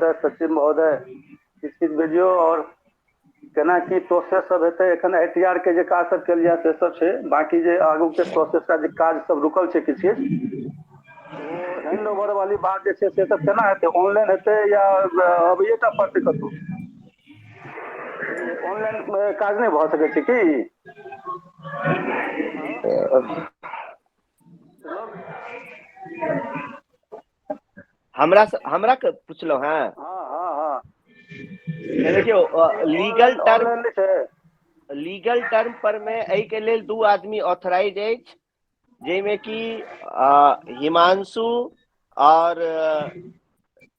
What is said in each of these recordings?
सचिव महोदय, किछु किछु भेजियौ। आओर केना की प्रोसेस सब हेतै? एखन I T आर के जे काज सब केलियै से सब छै, बाकी जे आगू के प्रोसेस जे काज सब रुकल छै, किछु किछु ओ हैंड ओवर वाली बात जे छै से सब केना हेतै? ऑनलाइन हेतै या अबैये टा पड़तै कतहु? ऑनलाइन काज नहि भऽ सकै छै की? हमरा हमरा के पुछलहुँ हेँ? हँ। देखियौ, लीगल ऑनलाइन टर्म ऑनलाइन नहि छै। लीगल टर्म पर मे एहिके लेल दू आदमी ऑथराइज अछि, जाहिमे कि हिमांशु आओर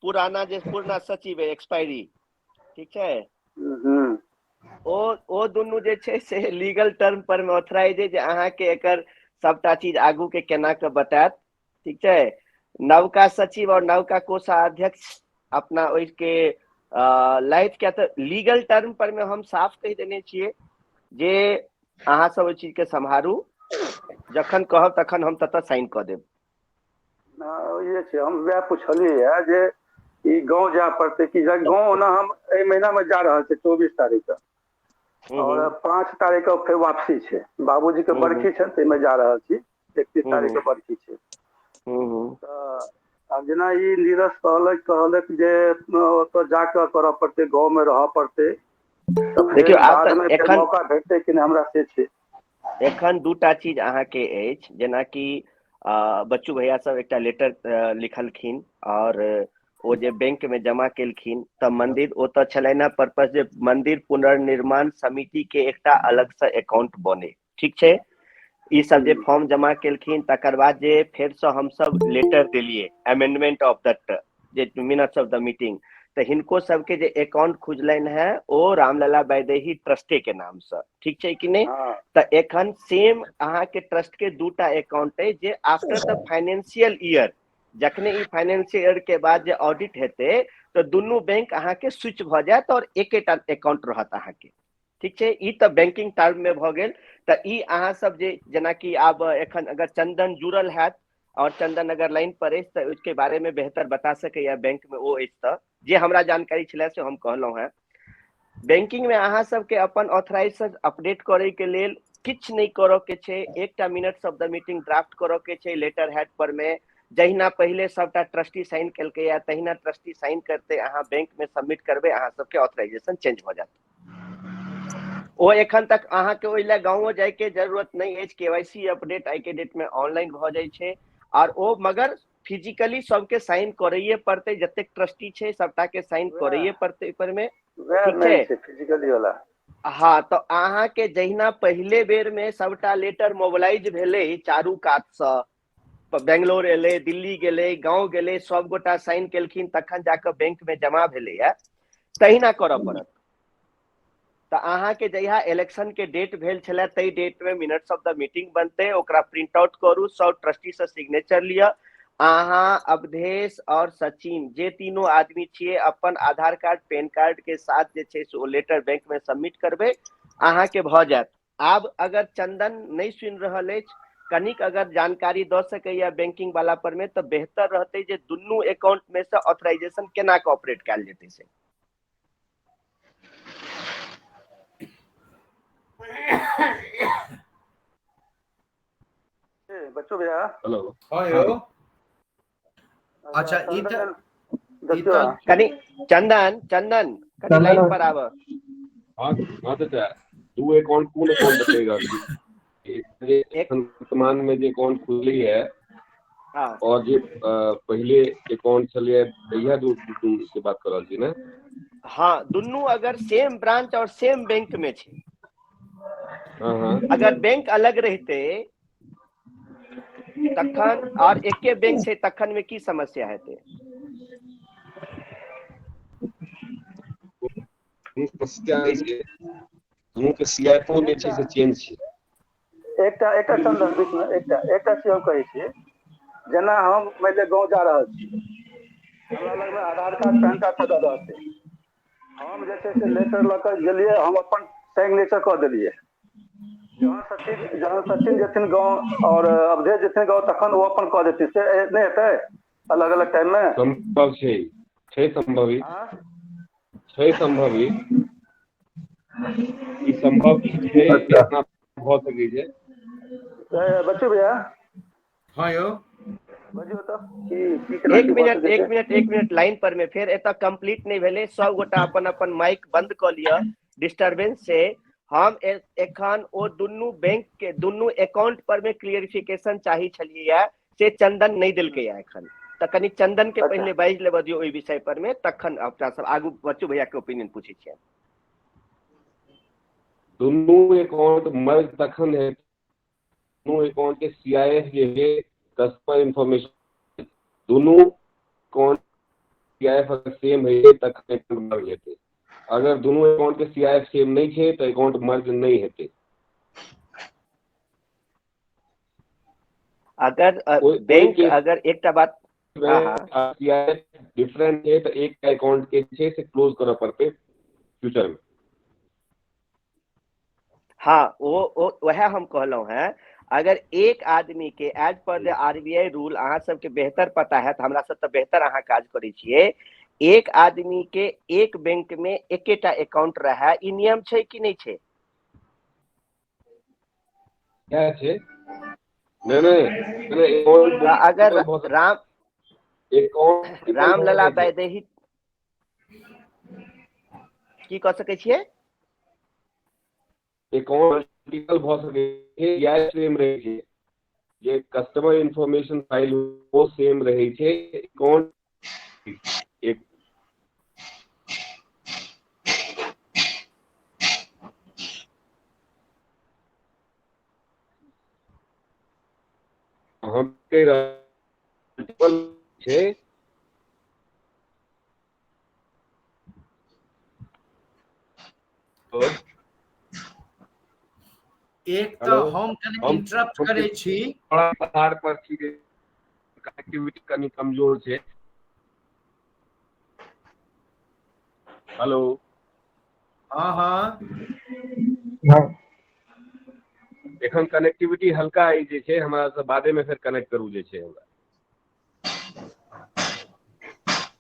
पुराना जे पुरना सचिव है, एक्सपायरी, ठीक छै? ओ दुनू जे छै से लीगल टर्म पर मे ऑथराइज है जे अहाँके एकर सबटा चीज आगू के केना के बतायत, ठीक छै? नवका सचिव और नवका कोषाध्यक्ष अपना ओहिके लाइफ किया तऽ लीगल टर्म पर मे हम साफ कहि देने छियै जे अहाँ सब ओहि चीज के सम्हारू, जखन कहब तखन हम ततऽ साइन कऽ देब। ये छै, हम वएह पुछलियै जे ई गाँव जाय पड़तै कि? गाँव ओना हम एहि महीना मे जा रहल छी 24 तारीख के और 5 तारीख के फेर वापसी छै। बाबूजी के बरखी छै, ताहिमे जा रहल छी। 31 तारीख के बरखी छै। तऽ आब जेना ई नीरज कहलक जे ओतऽ जाकऽ करऽ पड़तै, गाँव मे रहऽ पड़तै, तऽ फेर देखियौ, आब बाद तऽ मे फेर एखन मौका भेटतै कि नहि, हमरा से छै। एखन दूटा चीज अहाँके अछि, जेनाकि बच्चू भैया सब एकटा लेटर लिखलखिन और ओ जे बैंक में जमा केलखिन, तऽ मंदिर ओतऽ छलनि हेँ पर्पस जे मंदिर पुनर्निर्माण समिति के एकटा अलग से अकाउंट बने, ठीक छै? ई सब जे फॉर्म जमा केलखिन, तकर बाद जे फेरसँ हमसब लेटर देलियै अमेंडमेंट ऑफ दैट जे मिनट्स ऑफ the meeting, तऽ हिनको सबके जे अकाउंट खुजलनि हेँ ओ रामलला वैदेही ट्रस्टे के नामसँ, ठीक छै कि नहि? तऽ एखन सेम अहाँके ट्रस्ट के दूटा अकाउंट अइ जे आफ्टर द फाइनेंशियल ईयर, जखने ई फाइनेंशियल ईयर के बाद जे ऑडिट हेतै तऽ दुनू बैंक अहाँके स्विच भऽ जायत और एकेटा अकाउंट रहत अहाँके, ठीक छै? ई तऽ बैंकिंग टर्म मे भऽ गेल। तऽ ई अहाँ सब जे जेनाकि आब एखन अगर चंदन जुड़ल हैत और चंदन अगर लाइन पर अछि तऽ उसके बारे में बेहतर बता सकैया बैंक में ओ अछि। तऽ जे हमरा जानकारी छलै से हम कहलहुँ हेँ। बैंकिंग में अहाँ सबके अपन ऑथराइज अपडेट करे के लेल किछु नहि करऽ के छै। एकटा minutes of the meeting draft करऽ के छै लेटर हेड पर में। जहिना पहिले सबटा ट्रस्टी साइन केलकै या तहिना ट्रस्टी साइन करते, अहाँ बैंक में सबमिट करबै, अहाँ सबके ऑथराइजेशन चेंज भऽ जायत। ओ एखन तक अहाँके ओहि लए गाँवो जायके जरूरत नहि अछि। केवाईसी अपडेट आइ के डेट में ऑनलाइन भऽ जाइ छै आर ओ मगर फिजिकली सबके साइन करैये पड़तै। जतेक ट्रस्टी छै सबटा के साइन करैये पड़तै ओहि पर मे, वएह ठीक मेन छै? छै फिजिकली वाला। हँ, तऽ अहाँके जहिना पहिले बेर मे सबटा लेटर मोबिलाइज भेलै, चारू कातसँ बेंगलोर एलै, दिल्ली गेलै, गाँव गेलै, सबगोटा साइन केलखिन, तखन जाकऽ बैंक मे जमा भेलैया, तहिना करऽ पड़त। तऽ अहाँके जहिया इलेक्शन के डेट भेल छलै ताहि डेट मे मिनट्स ऑफ the meeting बनतै, ओकरा प्रिंट आउट करू, सब ट्रस्टी से सिग्नेचर लिअ। अहाँ, अवधेश और सचिन जे तीनों आदमी छियै, अपन आधार कार्ड, पैन कार्ड के साथ जे छै से ओ लेटर बैंक में सबमिट करबै, अहाँके भऽ जायत। आब अगर चंदन नहि सुनि रहल अछि, कनिक अगर जानकारी दऽ सकैया बैंकिंग वाला पर मे तऽ बेहतर रहतै जे दुनू अकाउंट में से ऑथराइजेशन केना के ऑपरेट कयल जेतै से। बच्चू भैया। हेलो। हँ यौ। अच्छा, ई तऽ ई देखियौ। तऽ कनि चंदन, चंदन कनि लाइन पर आब। हँ चाचा, दू अकाउंट कोन अकाउंट बतेगा एक एखन वर्तमान में जे अकाउंट खुजली है और जे पहिले अकाउंट छलियै, इएह दू के बात कर रहल छी ने? हँ, दुनू अगर सेम ब्रांच और सेम बैंक में छै, हँ हँ अगर बैंक अलग रहिते तखन और एके बैंक छै तखन में की समस्या हेतै? समस्या नहि छै, दुनू के सीएफओ जे छै से चेंज छै। एकटा एकटा चंदन, बीचमे एकटा एकटा चीज हम कहै छी। जेना हम मानि लिअ गाँव जा रहल छी, हमरा लगमे आधार कार्ड, पैन कार्ड सबटा रहतै। हम जे छै से लेटर लऽ कऽ गेलियै, हम अपन सिग्नेचर कऽ देलियै। जहन सचिन जेथिन गाँव और अवधेश जेथिन गाँव, तखन ओ अपन कऽ देथिन, से नहि हेतै अलग अलग टाइम मे? सम्भव छै। छै सम्भव ई। छै सम्भव ई। ई सम्भव छै, एना भऽ सकै छै। बच्चू भैया। हँ यौ। बजियौ तऽ की की केना एक की भऽ मिनट, सकै एक छै? मिनट, एक मिनट लाइन पर मे फेर एतऽ कंप्लीट नहि भेलै। सब गोटा अपन अपन माइक बंद कऽ लिअ, डिस्टरबेंस छै। हम एखन ओ दुनू बैंक के दुनू अकाउंट पर मे क्लियरिफिकेशन चाही छलियै, से चंदन नहि देलकै एखन। तऽ कनि चंदन के पहिले बाजि लेबऽ दियौ ओहि विषय पर मे, तखन अपना सब आगू बच्चू भैया के ओपिनियन पूछै छियै। दुनू अकाउंट मर्ज तखन है, दुनू अकाउंट के सीआईएफ जे है कस्टमर इंफॉर्मेशन, दुनू अकाउंट सीआईएफ अगर सेम है तखन अकाउंट मर्ज हेतै। अगर दुनू अकाउंट के सीआईएफ सेम नहि छै तऽ अकाउंट मर्ज नहि हेतै। अगर बैंक अगर एकटा बात सीआईएफ डिफरेंट है तऽ एक अकाउंट के छै से क्लोज करऽ पड़तै फ्यूचर में। हाँ, ओ वएह हम कहलहुं हैं, अगर एक आदमी के as per the RBI rule, अहाँ सबके बेहतर पता है, हमरा सब तऽ बेहतर अहाँ काज करै छियै, एक आदमी के एक बैंक में एकेटा अकाउंट रहे, ई नियम छै कि नहि छै? क्या छै? नहि, नहि, नहि, अगर राम रामलला वैदेही की कऽ सकै छियै? अकाउंट मल्टीपल भऽ सकै छै, या सेम रहै छै, जे कस्टमर इंफॉर्मेशन फाइल ओ सेम रहै छै। अकाउंट एक हम कहि रहल छै। एक तऽ हम कनि इंटरप्ट करै छी, पहाड़ पर छी, कनेक्टिविटी कनि कमजोर छै। हेलो। हाँ हाँ, एखन कनेक्टिविटी हल्का अछि जे छै, हमरा से बादे में फेर कनेक्ट करू जे छै हमरा।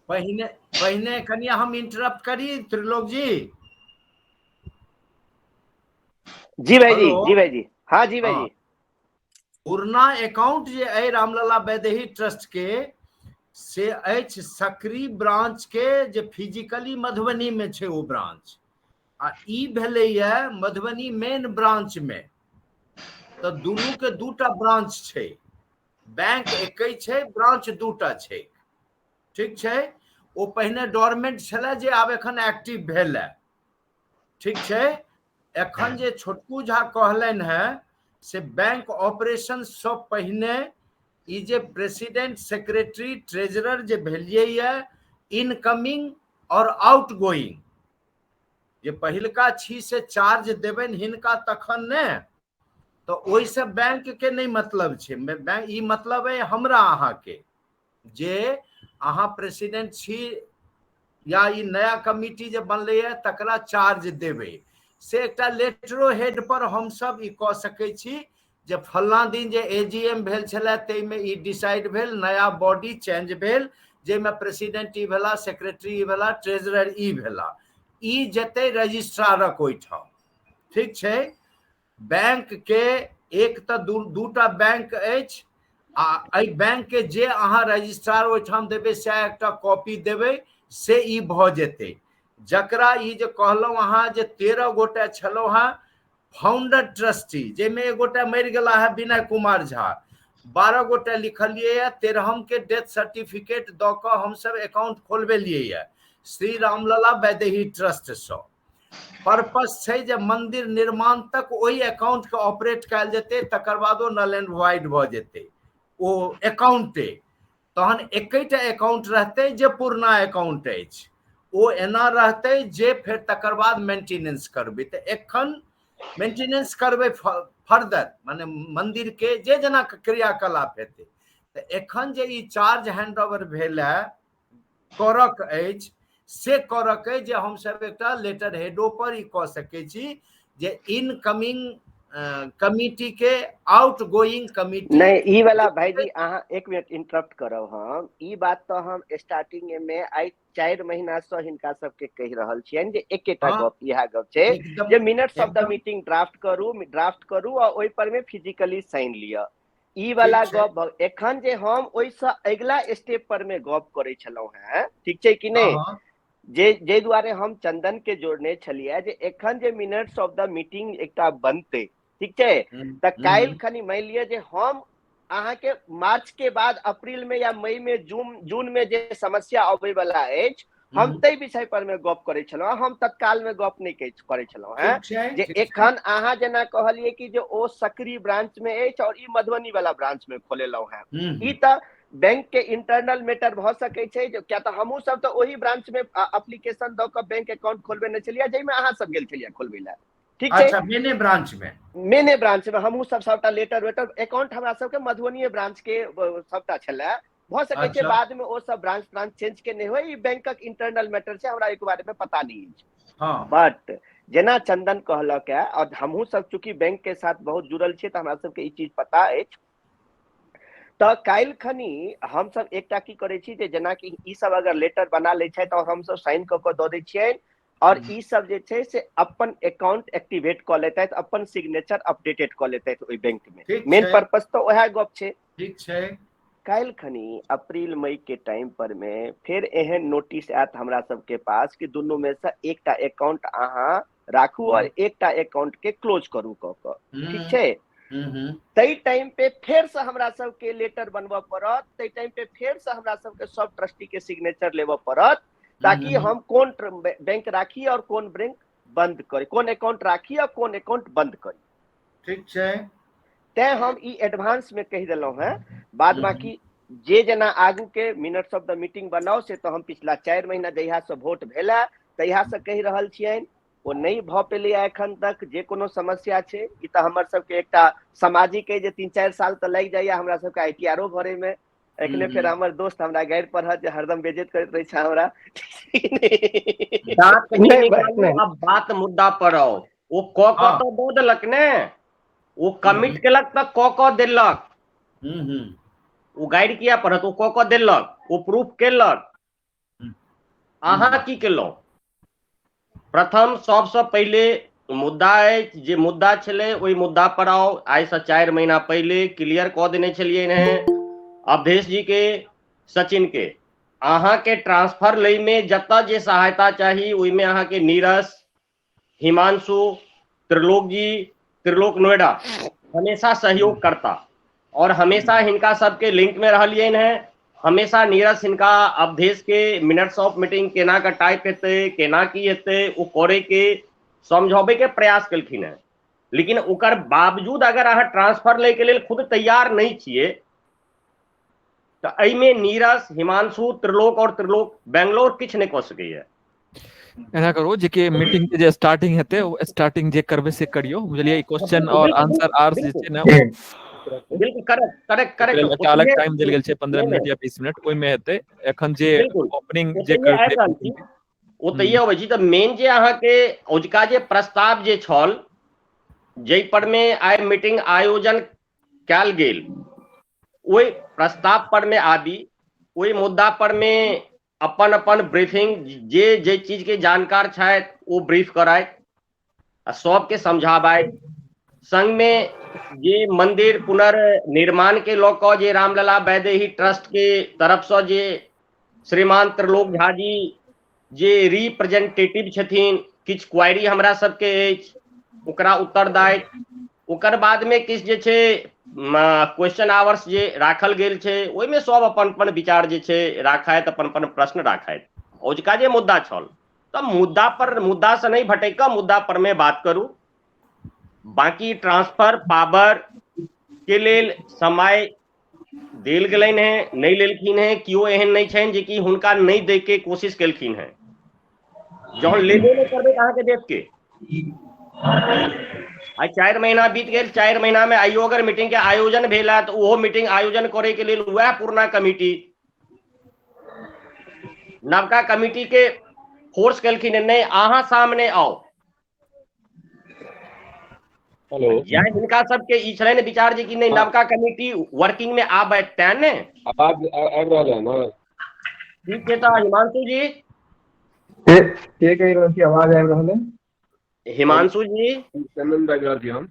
पहिने पहिने कनि हम इंटरप्ट करी त्रिलोक जी। जी भाईजी, जी भाईजी, हाँ जी भाईजी। पुरना अकाउंट जे अइ रामलला वैदेही ट्रस्ट के, से अछि सकरी ब्रांच के, जे फिजिकली मधुबनी में छै ओ ब्रांच, आ ई भेलैया मधुबनी मेन ब्रांच में, तऽ दुनू के दूटा ब्रांच छै, बैंक एके छै, ब्रांच दूटा छै। ठीक छै, ओ पहिने डोरमेंट छलै जे आब एखन एक्टिव भेल है। ठीक छै, एखन जे छोटकू झा कहलनि हेँ से बैंक ऑपरेशन सँ पहिने ई जे प्रेसिडेंट सेक्रेटरी ट्रेजरर जे भेलियै ये इनकमिंग और आउट गोइंग, जे पहिलका छी से चार्ज देबनि हिनका तखन ने, तऽ ओहिसँ बैंक के नहि मतलब छै। बैंक ई मतलब अइ हमरा अहाँके, जे अहाँ प्रेसिडेंट छी या ई नया कमिटी जे बनलैए तकरा चार्ज देबै, से एकटा लेटरो हेड पर हमसब ई कऽ सकै छी जे फल्लाँ दिन जे एजीएम भेल छलै ताहिमे ई डिसाइड भेल, नया बॉडी चेंज भेल, जाहिमे प्रेसिडेंट ई भेला, सेक्रेटरी ई भेला, ट्रेजरर ई भेला, ई जेतै रजिस्ट्रारक ओहिठाम। ठीक छै, बैंक के एक तऽ दूटा बैंक अछि, आ एहि बैंक के जे अहाँ रजिस्ट्रार ओहिठाम देबै सएह एकटा कॉपी देबै, से ई भऽ जेतै। जकरा ई जे कहलहुँ अहाँ जे 13 गोटे छलहुँ हेँ फाउंडर ट्रस्टी, जाहिमे एक गोटा मरि गेला है विनय कुमार झा, 12 गोटे लिखलियै ये, 13 के डेथ सर्टिफिकेट दऽ कऽ हमसब अकाउंट खोलबेलियै ये श्री रामलला वैदेही ट्रस्ट सँ। पर्पस छै जे मंदिर निर्माण तक ओहि अकाउंट के ऑपरेट कयल जेतै, तकर बादो नल एंड वॉइड भऽ जेतै ओ अकाउंटे, तहन एकेटा अकाउंट रहतै जे पुरना अकाउंट अछि, ओ एना रहतै जे फेर तकर बाद मेंटेनेंस करबै। तऽ एखन मेंटेनेंस करबै फर्दर, माने मंदिर के जे जेना क्रियाकलाप हेतै। तऽ एखन जे ई चार्ज हैंड ओवर भेल है करक अछि, से करक अछि जे हमसब एकटा लेटर हेडो पर ई कऽ सकै छी जे इनकमिंग कमिटी के आउट गोइंग कमिटी। नहि, ई वाला भाईजी अहाँ एक मिनट इंटरप्ट करब हम, ई बात तऽ हम स्टार्टिंग में आई 4 महीना से हिनका सबके कहि रहल छियनि जे एकेटा गप इएह गप छै जे minutes of the meeting draft करू आ ओहि पर में फिजिकली साइन लिअ। ई वाला गप एखन जे हम ओहिसँ अगिला स्टेप पर में गप करै छलहुँ हेँ, ठीक छै कि नहि? जे जाहि दुआरे हम चंदन के जोड़ने छलियै जे एखन जे मिनट्स ऑफ the meeting एकटा बनतै, ठीक छै, तऽ काल्हि खनी मानि लिअ जे हम अहाँके मार्च के बाद अप्रैल में या मई में जून में जे समस्या अबै वाला अछि, हम ताहि विषय पर में गप करै छलहुँ, हम तत्काल में गप नहि करै छलहुँ हेँ। जे एखन अहाँ जेना कहलियै कि जे ओ सकरी ब्रांच में अछि और ई मधुबनी वाला ब्रांच में खोलेलहुँ हेँ, ई तऽ बैंक के इंटरनल मैटर भऽ सकै छै, किया तऽ हमहूँ सब तऽ ओहि ब्रांच में एप्लीकेशन दऽ कऽ बैंक अकाउंट खोलबेने छलियै जाहिमे अहाँ सब गेल छलियै खोलबै लए, ठीक छै? अच्छा, मेने ब्रांच में, मेने ब्रांच में हमहूँ सब सबटा लेटर वेटर अकाउंट हमरा सबके मधुबनीये ब्रांच के सबटा छलै। भऽ सकै छै बाद में ओ सब ब्रांच ब्रांच चेंज केने होय, ई बैंकक इंटरनल मैटर छै, हमरा एहिके बारे में पता नहि अछि। बट जेना चंदन कहलक है, और हमहूँ सब चूँकि बैंक के साथ बहुत जुड़ल छियै तऽ हमरा सबके ई चीज पता अछि। तऽ काल्हि खनी हमसब एकटा की करै छी जे जेनाकि ई सब अगर लेटर बना लै छथि तऽ हमसब साइन कऽ कऽ दऽ दै छियनि, और ई सब जे छै से अपन अकाउंट एक्टिवेट कऽ लेतथि, अपन सिग्नेचर अपडेटेड कऽ लेतथि ओहि बैंक में। मेन पर्पस तऽ वएह गप छै। ठीक छै। काल्हि खनी अप्रैल मई के टाइम पर में फेर एहन नोटिस आयत हमरा सबके पास कि दुनू में से एकटा अकाउंट अहाँ राखू और एकटा अकाउंट के क्लोज करू कऽ कऽ, ठीक छै? ताहि टाइम पे फेर से हमरा सबके लेटर बनबऽ पड़त, ताहि टाइम पे फेर से हमरा सबके सब ट्रस्टी के सिग्नेचर लेबऽ पड़त, ताकि हम कोन बैंक राखी और कोन बैंक बंद करी, कोन अकाउंट राखी और कोन अकाउंट बंद करी। ठीक छै। तैं हम ई एडवांस में कहि देलहुं हेँ। बाद बाकी जे जेना आगू के मिनट्स ऑफ the meeting बनाउ से तऽ हम पिछला 4 महीना जहिया से वोट भेला तहिया से कहि रहल छियनि, ओ नहि भऽ पेलैया एखन तक। जे कोनो समस्या छै, ई तऽ हमर सबके एकटा सामाजिक अइ जे 3-4 साल तऽ लागि जाइया हमरा सबके ITRO भरे में। एखने फेर हमर दोस्त हमरा गारि पढ़त जे हरदम बेइज्जत करैत रहै छै हमरा। दाँत नहि निकालू, अब बात मुद्दा पर आओ। ओ कऽ कऽ तऽ दऽ देलक ने, ओ कमिट केलक तऽ कऽ कऽ देलक, ओ गारि किया पढ़त? ओ कऽ कऽ देलक, ओ प्रूफ केलक। अहाँ की केलहुँ? प्रथम सबसँ पहिले मुद्दा अछि, जे मुद्दा छलै ओहि मुद्दा पर आउ। आइसँ 4 महीना पहिले क्लियर कऽ देने छलियै हेँ अवधेश जी के, सचिन के, अहाँके ट्रांसफर लैमे जतऽ जे सहायता चाही ओहिमे अहाँके नीरज, हिमांशु, त्रिलोक जी, त्रिलोक नोएडा हमेशा सहयोग करता और हमेशा हिनका सबके लिंक में रहलियनि हेँ। हमेशा नीरज हिनका अवधेश के मिनट्स ऑफ मीटिंग केना के टाइप हेतै, केना की हेतै, ओ करे के समझाबै के प्रयास केलखिन हेँ। लेकिन ओकर बावजूद अगर अहाँ ट्रांसफर लै के लेल खुद तैयार नहि छियै तऽ एहिमे नीरज, हिमांशु, त्रिलोक और त्रिलोक बेंगलोर किछु नहि कऽ सकैया। एना करू जे कि मीटिंग के जे स्टार्टिंग हेतै ओ स्टार्टिंग जे करबै से करियौ, बुझलियै? क्वेश्चन और आंसर आर जे छै ने, बिल्कुल करेक्ट करेक्ट करेक्ट। एकटा अलग टाइम देल गेल छै 15 मिनट या 20 मिनट, ओहिमे हेतै। एखन जे ओपनिंग जे करबै ओतहिए अबै छी। तऽ मेन जे अहाँके औजका जे प्रस्ताव जे छल, जाहि पर मे आइ मीटिंग आयोजन कयल गेल, ओहि प्रस्ताव पर मे आबी, ओहि मुद्दा पर मे अपन अपन ब्रीफिंग, जे जे चीज के जानकार छथि ओ ब्रीफ कराथि आ सबके समझाबथि। संग में जे मंदिर पुनर्निर्माण के लऽ कऽ जे रामलला वैदेही ट्रस्ट के तरफ से जे श्रीमान त्रिलोक झा जी जे रिप्रेजेंटेटिव छथिन, किछु क्वारी हमरा सबके अछि ओकरा उत्तर दैत। ओकर बाद में किछु जे छै क्वेश्चन आवर्स जे राखल गेल छै ओहिमे सब अपन अपन विचार जे छै राखथि, अपन अपन प्रश्न राखथि। औजका जे मुद्दा छल तऽ मुद्दा पर, मुद्दा से नहि भटकि कऽ मुद्दा पर मे बात करू। बाकी ट्रांसफर पावर के लेल समय देल गेलनि हेँ, नहि लेलखिन हेँ, केओ एहन नहि छनि जे कि हुनका नहि दै के कोशिश केलखिन हेँ। जहन लेबे नहि करबै तऽ अहाँके देत के? आइ 4 महीना बीत गेल, 4 महीना में आइयो अगर मीटिंग के आयोजन भेल है तऽ ओहो मीटिंग आयोजन करे के लेल वएह पुरना कमिटी नवका कमिटी के फोर्स केलखिन नहि अहाँ सामने आउ। हेलो, या हिनका सबके ई छलनि विचार जे कि नहि नवका कमिटी वर्किंग में आबे तें ने। आवाज आबि रहल है ने? ठीक छै तऽ हिमांशु जी। के के कहि रहल छी, आवाज आबि रहल है? हिमांशु जी। चंदन बाजि रहल छी हम।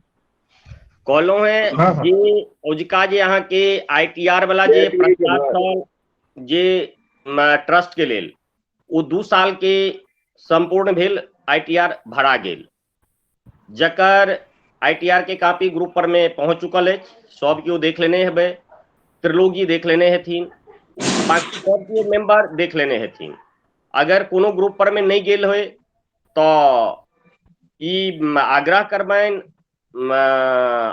कहलहुँ हेँ हँ हँ। जे औजका जे अहाँके आईटीआर वाला जे प्रस्ताव छल जे ट्रस्ट के लेल, ओ 2 साल के सम्पूर्ण भेल, आईटीआर भरा गेल, जकर आईटीआर के कॉपी ग्रुप पर में पहुंच चुकल अछि, सब केओ देख लेने हेबै, त्रिलोक जी देख लेने हेथिन, बाकी सब केओ मेंबर देख लेने हेथिन। अगर कोनो ग्रुप पर में नहि गेल होय तऽ ई आग्रह करबनि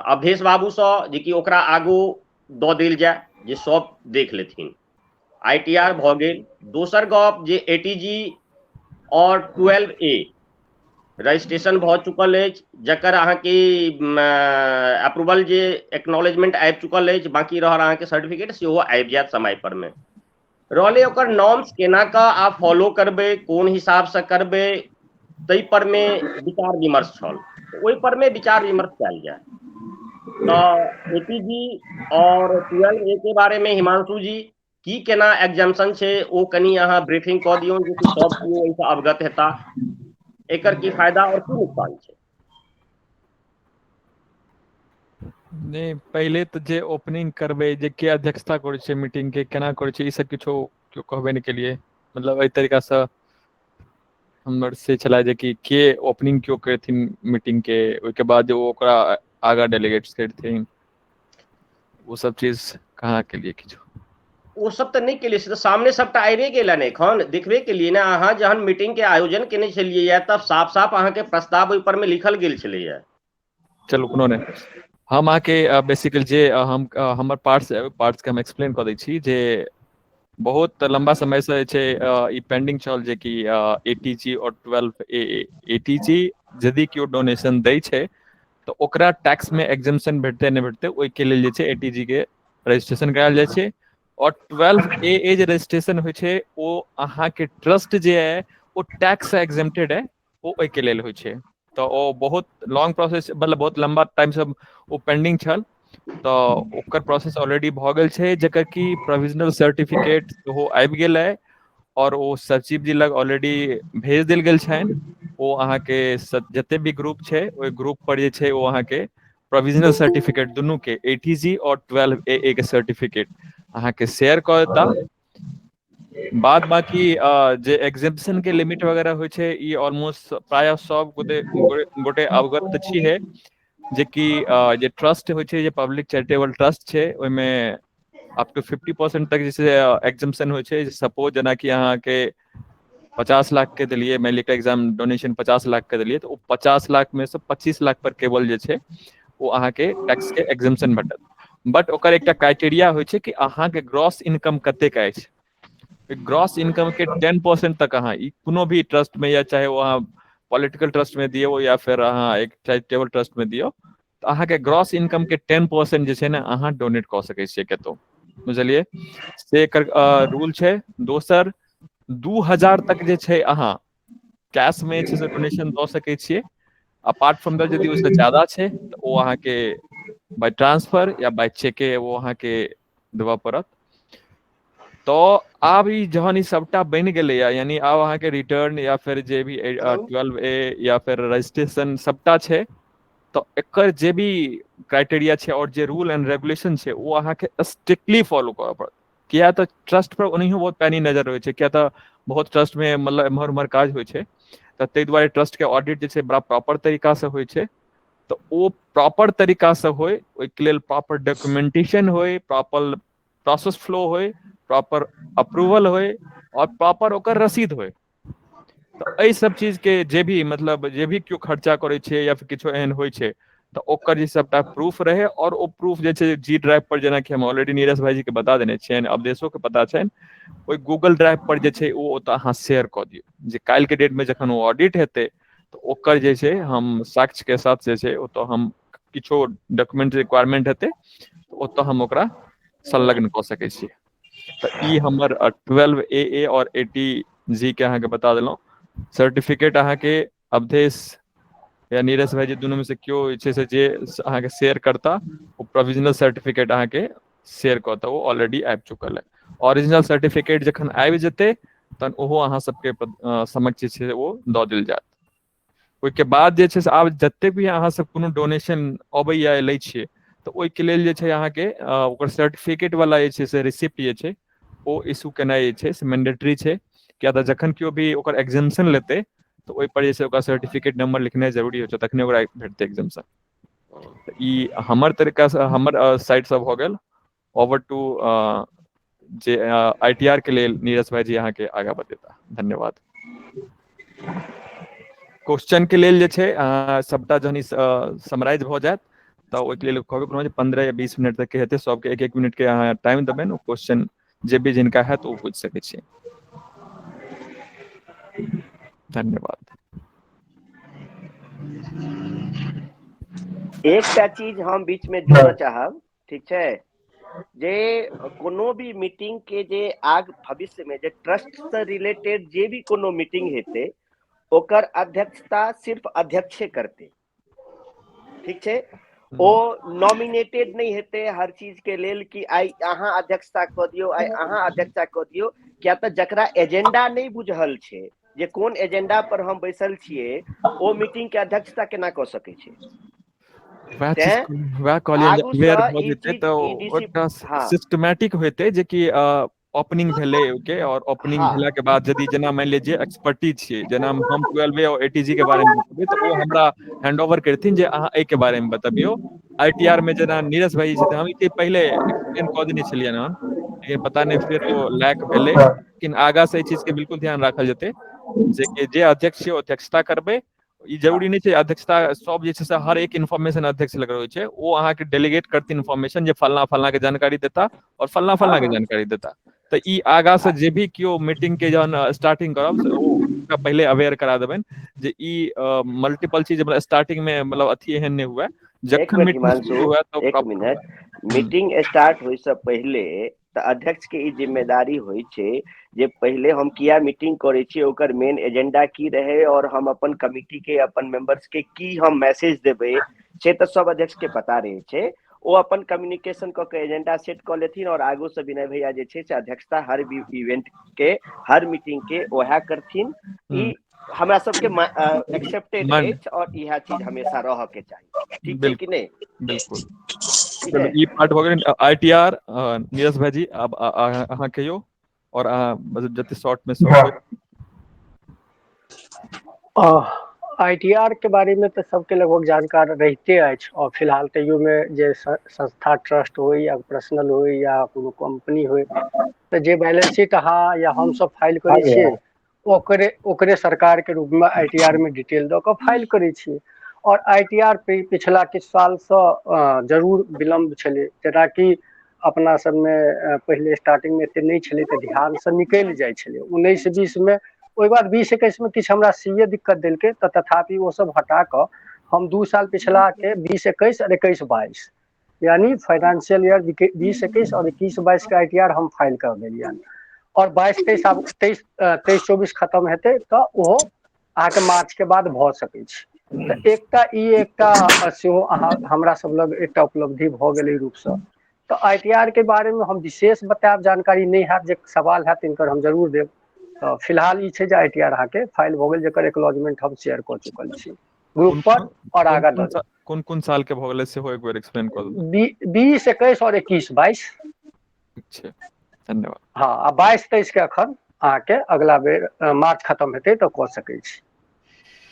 अवधेश बाबूसँ जेकि ओकरा आगू दऽ देल जाय जे सब देख लेथिन। आईटीआर भऽ गेल। दोसर गप जे एटीजी और 12A registration भऽ चुकल अछि, जकर अहाँके अप्रूवल जे एक्नॉलेजमेंट आबि चुकल अछि, बाकी रहल अहाँके सर्टिफिकेट सेहो आबि जायत समय पर मे। रहलै ओकर नॉर्म्स केना कऽ आप फॉलो करबै, कोन हिसाबसँ करबै, ताहि पर मे विचार विमर्श छल, ओहि पर मे विचार विमर्श कयल जाय। तऽ एटीजी और 12A के बारे में हिमांशु जी की केना एग्जाम्पशन छै ओ कनि अहाँ ब्रीफिंग कऽ दियौ जे सब केओ एहिसँ अवगत हेता, एकर की फायदा और की नुकसान छै। नहि, पहिले तऽ जे ओपनिंग करबै, जे के अध्यक्षता करै छै मीटिंग के, केना करै छै, ई सब किछो केओ कहबे नहि केलियै। मतलब एहि तरीकासँ हमर से छलै जे कि के ओपनिंग केओ करथिन मीटिंग के, ओहिके बाद ओ ओकरा आगाँ डेलीगेट्स करथिन, ओ सब चीज कहाँ केलियै किछो। ओ सब तऽ नहि केलियै, से तऽ सामने सबटा आबिए गेल ने, एखन देखबे केलियै ने। अहाँ जहन मीटिंग के आयोजन केने छलियै तब साफ साफ अहाँके प्रस्ताव ओहि पर मे लिखल गेल छलैया। चलू कोनो नहि, हम अहाँके बेसिकली जे हम हमर पार्ट्स पार्ट्स के हम एक्सप्लेन कऽ दै छी जे बहुत लम्बा समय से जे छै ई पेंडिंग छल जे कि एटीजी और 12AA। एटीजी यदि केओ डोनेशन दै छै तऽ ओकरा टैक्स में एग्जेम्पशन भेटतै नहि भेटतै, ओहिके लेल जे छै एटीजी के रजिस्ट्रेशन करायल जाइ छै। और 12AA जे रजिस्ट्रेशन होइ छै ओ अहाँके ट्रस्ट जे है ओ टैक्स से एग्जेम्प्टेड है, ओ ओहिके लेल होइ छै। तऽ ओ बहुत लॉन्ग प्रोसेस, मतलब बहुत लम्बा टाइम से ओ पेंडिंग छल, तऽ ओकर प्रोसेस ऑलरेडी भऽ गेल छै, जकर कि प्रोविजनल सर्टिफिकेट सेहो आबि गेल है और ओ सचिव जी लग ऑलरेडी भेज देल गेल छनि। ओ अहाँके जते भी ग्रुप छै ओहि ग्रुप पर जे छै ओ अहाँके प्रोविजनल सर्टिफिकेट दुनू के एटीजी और 12AA के सर्टिफिकेट अहाँके शेयर कऽ देता। बाद बाकी जे एग्जेम्पशन के लिमिट वगैरह होइ छै ई ऑलमोस्ट प्रायः सब गोटे गोटे अवगत तऽ छी है, जेकि जे ट्रस्ट होइ छै, जे पब्लिक चैरिटेबल ट्रस्ट छै, ओहिमे अप टू 50% तक जे छै एग्जेम्पशन होइ छै। सपोज जेनाकि अहाँके 50 लाख के देलियै, मानि लिअ एग्जाम डोनेशन 50 लाख के देलियै, तऽ ओ 50 लाख में से 25 लाख पर केवल जे छै ओ अहाँके टैक्स के एग्जेम्पशन भेटत। बट ओकर एकटा क्राइटेरिया होइ छै कि अहाँके ग्रॉस इनकम कतेक अछि। ग्रॉस इनकम के 10% तक अहाँ ई कोनो भी ट्रस्ट में, या चाहे ओ अहाँ पॉलिटिकल ट्रस्ट में दियौ या फिर अहाँ एक चैरिटेबल ट्रस्ट में दियौ, तऽ अहाँके ग्रॉस इनकम के 10% जे छै ने अहाँ डोनेट कऽ सकै छियै कतौ, बुझलियै? से एकर रूल छै। दोसर 2000 तक जे छै अहाँ कैश में जे छै से डोनेशन दऽ सकै छियै। अपार्ट फ्रॉम that यदि ओहिसँ ज्यादा छै तऽ ओ अहाँके बाय ट्रांसफर या बाय चेके ओ अहाँके देबऽ पड़त। तऽ आब ई जहन ई सबटा बनि गेलैया, यानी आब अहाँके रिटर्न या फिर जे भी 12A या फिर रजिस्ट्रेशन सबटा छै, तऽ एकर जे भी क्राइटेरिया छै और जे रूल एंड रेगुलेशन छै ओ अहाँके स्ट्रिक्टली फॉलो करऽ पड़त। किया तऽ ट्रस्ट पर ओनाहियो बहुत पैनी नजर रहै छै, किया तऽ बहुत ट्रस्ट में मतलब एम्हर उम्हर काज होइ छै, तऽ ताहि दुआरे ट्रस्ट के ऑडिट जे छै बड़ा प्रॉपर तरीका से होइ छै। तऽ ओ प्रॉपर तरीका से होइ, ओहिके लेल प्रॉपर डॉक्यूमेंटेशन होइ, प्रॉपर प्रोसेस फ्लो होइ, प्रॉपर अप्रूवल होइ और प्रॉपर ओकर रसीद होइ। तऽ एहि सब चीज के जे भी मतलब जे भी केओ खर्चा करै छै या फिर किछो एहन होइ छै तऽ ओकर जे सबटा प्रूफ रहै, और ओ प्रूफ जे छै जी ड्राइव पर, जेनाकि हम ऑलरेडी नीरज भाईजी के बता देने छियनि, अवधेशो के पता छनि, ओहि गूगल ड्राइव पर जे छै ओ ओतऽ अहाँ शेयर कऽ दियौ, जे काल्हि के डेट में जखन ओ ऑडिट हेतै तऽ ओकर जे छै हम साक्ष्य के साथ जे छै ओतऽ हम किछो डॉक्यूमेंट रिक्वायरमेंट हेतै तऽ ओतऽ हम ओकरा संलग्न कऽ सकै छियै। तऽ ई हमर 12AA और एटीजी के अहाँके बता देलहुँ। सर्टिफिकेट अहाँके अवधेश या नीरज भाईजी दुनू में से केओ जे छै से जे अहाँके शेयर करता ओ प्रोविजनल सर्टिफिकेट अहाँके शेयर करता, ओ ऑलरेडी आबि चुकल है। ओरिजिनल सर्टिफिकेट जखन आबि जेतै तहन ओहो अहाँ सबके समक्ष जे छै ओ दऽ देल जायत। ओहिके बाद जे छै से आब जते भी अहाँ सब कोनो डोनेशन अबैया लै छियै तऽ ओहिके लेल जे छै अहाँके ओकर सर्टिफिकेट वाला जे छै से रिसिप्ट जे छै ओ इशू केनाइ जे छै से मैंडेटरी छै, किया तऽ जखन केओ भी ओकर एग्जेम्पशन लेतै तऽ ओहि पर जे छै ओकरा सर्टिफिकेट नंबर लिखनाइ जरूरी होइ छै, तखने ओकरा भेटतै एग्जेम्पशन। तऽ ई हमर तरीकासँ हमर साइडसँ भऽ गेल। ओवर टू जे आईटीआर के लेल नीरज भाईजी अहाँके आगाँ बतेता। धन्यवाद। क्वेश्चन के लेल जे छै सबटा जहन समराइज भऽ जायत तऽ ओहिके लेल कहबे केलहुँ जे 15 या 20 मिनट तक के हेतै, सबके एक एक मिनट के अहाँ टाइम देबनि, ओ क्वेश्चन जे भी जिनका हैत ओ पूछि सकै छी। धन्यवाद। एकटा चीज हम बीच में जोड़ऽ चाहब, ठीक छै, जे कोनो भी मीटिंग के जे आग भविष्य में जे ट्रस्ट से रिलेटेड जे भी कोनो मीटिंग हेतै ओकर अध्यक्षता सिर्फ अध्यक्षे करतै, ठीक छै। ओ नॉमिनेटेड नहि हेतै हर चीज के लेल कि आइ अहाँ अध्यक्षता कऽ दियौ, आइ अहाँ अध्यक्षता कऽ दियौ, किया तऽ जकरा एजेंडा नहि बुझल छै जे कोन एजेंडा पर हम बैसल छियै ओ मीटिंग के अध्यक्षता केना कऽ सकै छै। वएह चीज वएह कहलियै अवेयर भऽ जेतै तऽ एकटा सिस्टमैटिक होइतै जे कि ओपनिंग भेलै ओके, और ओपनिंग भेला के बाद यदि जेना मानि लिअ जे एक्सपर्टीज छियै, जेना हम 12 और एटीजी के बारे मे बतेबै तऽ ओ हमरा हैंड ओवर करथिन जे अहाँ एहि के बारे मे बतबियौ। आईटीआर में जेना नीरज भाई छथिन, हम ई पहिले एक्सप्लेन कऽ देने छलियनि हन, लेकिन पता नहि फेर ओ लैक भेलै, लेकिन आगा से एहि चीज के बिल्कुल ध्यान राखल जेतै जे जे अध्यक्ष छियै ओ अध्यक्षता करबै। ई जरूरी नहि छै अध्यक्षता सब जे छै से हर एक इन्फॉर्मेशन अध्यक्ष लग रहै छै, ओ अहाँके डेलीगेट करथिन इन्फॉर्मेशन जे फलना फलना के जानकारी देता और फलना फलना के जानकारी देता। तऽ ई आगा से जे भी केओ मीटिंग के जहन स्टार्टिंग करब ओ पहिले अवेयर करा देबनि जे ई मल्टीपल चीज मतलब स्टार्टिंग में मतलब अथी एहन नहि हुए, जखन मीटिंग शुरू हुए तऽ एक मिनट, मीटिंग स्टार्ट होय से पहिले तऽ अध्यक्ष के ई जिम्मेदारी होइ छै जे पहिले हम किया मीटिंग करै छियै, ओकर मेन एजेंडा की रहै और हम अपन कमिटी के अपन मेंबर्स के की हम मैसेज देबै, से तऽ सब अध्यक्ष के पता रहै छै। ओ अपन कम्युनिकेशन कऽ के एजेंडा सेट कऽ लेथिन और आगू से विनय भैया जे छै से अध्यक्षता हर इवेंट के हर मीटिंग के ओएह करथिन। ई हमरा सबके एक्सेप्टेड अछि और इएह चीज हमेशा रहऽ के चाही, ठीक छै कि नहि? बिल्कुल। ई पार्ट भऽ गेल आईटीआर। नीरज भाईजी आब अहाँ कहियौ और अहाँ जते शॉर्ट में शॉर्ट। आईटीआर के बारे में तऽ सबके लगभग जानकार रहिते अछि, और फिलहाल तैयो में जे संस्था ट्रस्ट होइ या पर्सनल होइ या कोनो कंपनी होइ तऽ जे बैलेंस शीट अहाँ या हमसब फाइल करै छियै ओकरे ओकरे सरकार के रूप में आईटीआर में डिटेल दऽ कऽ फाइल करै छियै। और आईटीआर पिछला किछु सालसँ जरूर विलम्ब छलै, जेनाकि अपना सबमे पहिले स्टार्टिंग में एते नहि छलै तऽ ध्यानसँ निकलि जाइ छलै 19-20 में। ओहि बाद 20-21 में किछु हमरा सीए दिक्कत देलकै तऽ तथापि ओ सब हटा कऽ हम 2 साल पिछला के 20-21 और 21-22 यानी फाइनेंशियल ईयर 20-21 और 21-22 के आईटीआर हम फाइल कर देलियनि। और 22-23 आब 23-24 खत्म हेतै तऽ ओहो अहाँके मार्च के बाद भऽ सकै छै। तऽ एकटा ई एकटा सेहो अहाँ हमरा सब लग एकटा उपलब्धि भऽ गेलै रूपसँ। तऽ आईटीआर के बारे में हम विशेष बतायब जानकारी नहि हैत, जे सवाल हैत तिनकर हम जरूर देब। तऽ फिलहाल ई छै जे आईटीआर अहाँके फाइल भऽ गेल, जकर एक्नॉलेजमेंट हम शेयर कऽ चुकल छी ग्रुप पर और आगाँ दऽ देब। कोन कोन साल के भऽ गेलै सेहो एक बेर एक्सप्लेन कऽ दू। 20-21 और 21-22। ठीक छै, धन्यवाद। हँ, आ 22-23 के अखन अहाँके अगला बेर मार्च खत्म हेतै तऽ कऽ सकै छी।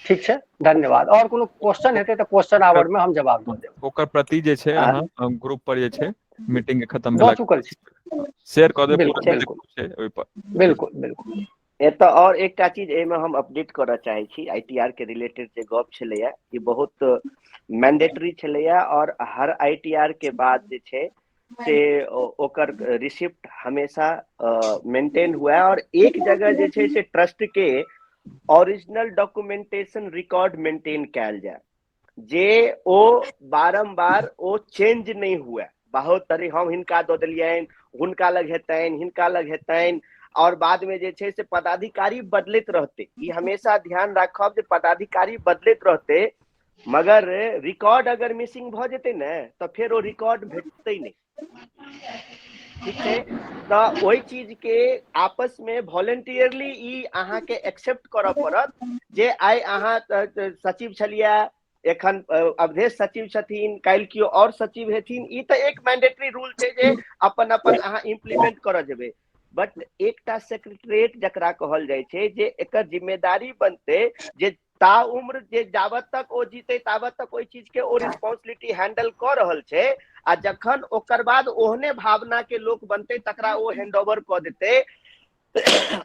ठीक छै, धन्यवाद। और कोनो क्वेश्चन हेतै तऽ क्वेश्चन आवर में हम जवाब दऽ देब। ओकर प्रति जे छै अहाँ ग्रुप पर जे छै मीटिंग के खत्म दऽ चुकल छी, शेयर कऽ देब छै ओहि पर। बिल्कुल बिल्कुल। एतऽ और एकटा चीज एहिमे हम अपडेट करऽ चाहै छी, आईटीआर के रिलेटेड जे गप छलैया ई बहुत मैंडेटरी छलैया और हर आईटीआर के बाद जे छै से ओकर रिसिप्ट हमेशा मेंटेन हुआ और एक जगह जे छै से ट्रस्ट के ओरिजिनल डॉक्यूमेंटेशन रिकॉर्ड मेंटेन कयल जाय, जे ओ बारम्बार ओ चेंज नहि हुए। बहुत तरह हम हिनका दऽ देलियनि, हुनका लग हेतनि, हिनका लग हेतनि, और बाद में जे छै से पदाधिकारी बदलैत रहतै। ई हमेशा ध्यान राखब जे पदाधिकारी बदलैत रहतै, मगर रिकॉर्ड अगर मिसिंग भऽ जेतै ने तऽ फेर ओ रिकॉर्ड भेटतै नहि। ठीक छै। तऽ ओहि चीज के आपस मे वॉलेंटियरली ई अहाँके एक्सेप्ट करऽ पड़त जे आइ अहाँ सचिव छलियै, एखन अवधेश सचिव छथिन, काल्हि केओ आओर सचिव हेथिन। ई तऽ एक मैंडेटरी रूल छै जे अपन अपन अहाँ इम्प्लीमेंट करऽ जेबै। बट एकटा सेक्रेटरीट जकरा कहल जाइ छै जे एकर जिम्मेदारी बनतै जे ता उम्र जे जाबत तक ओ जीतै ताबत तक ओहि चीज के ओ रिस्पॉन्सिबिलिटी हैंडल कऽ रहल छै, आ जखन ओकर बाद ओहने भावना के लोक बनतै तकरा ओ हैंड ओवर कऽ देतै।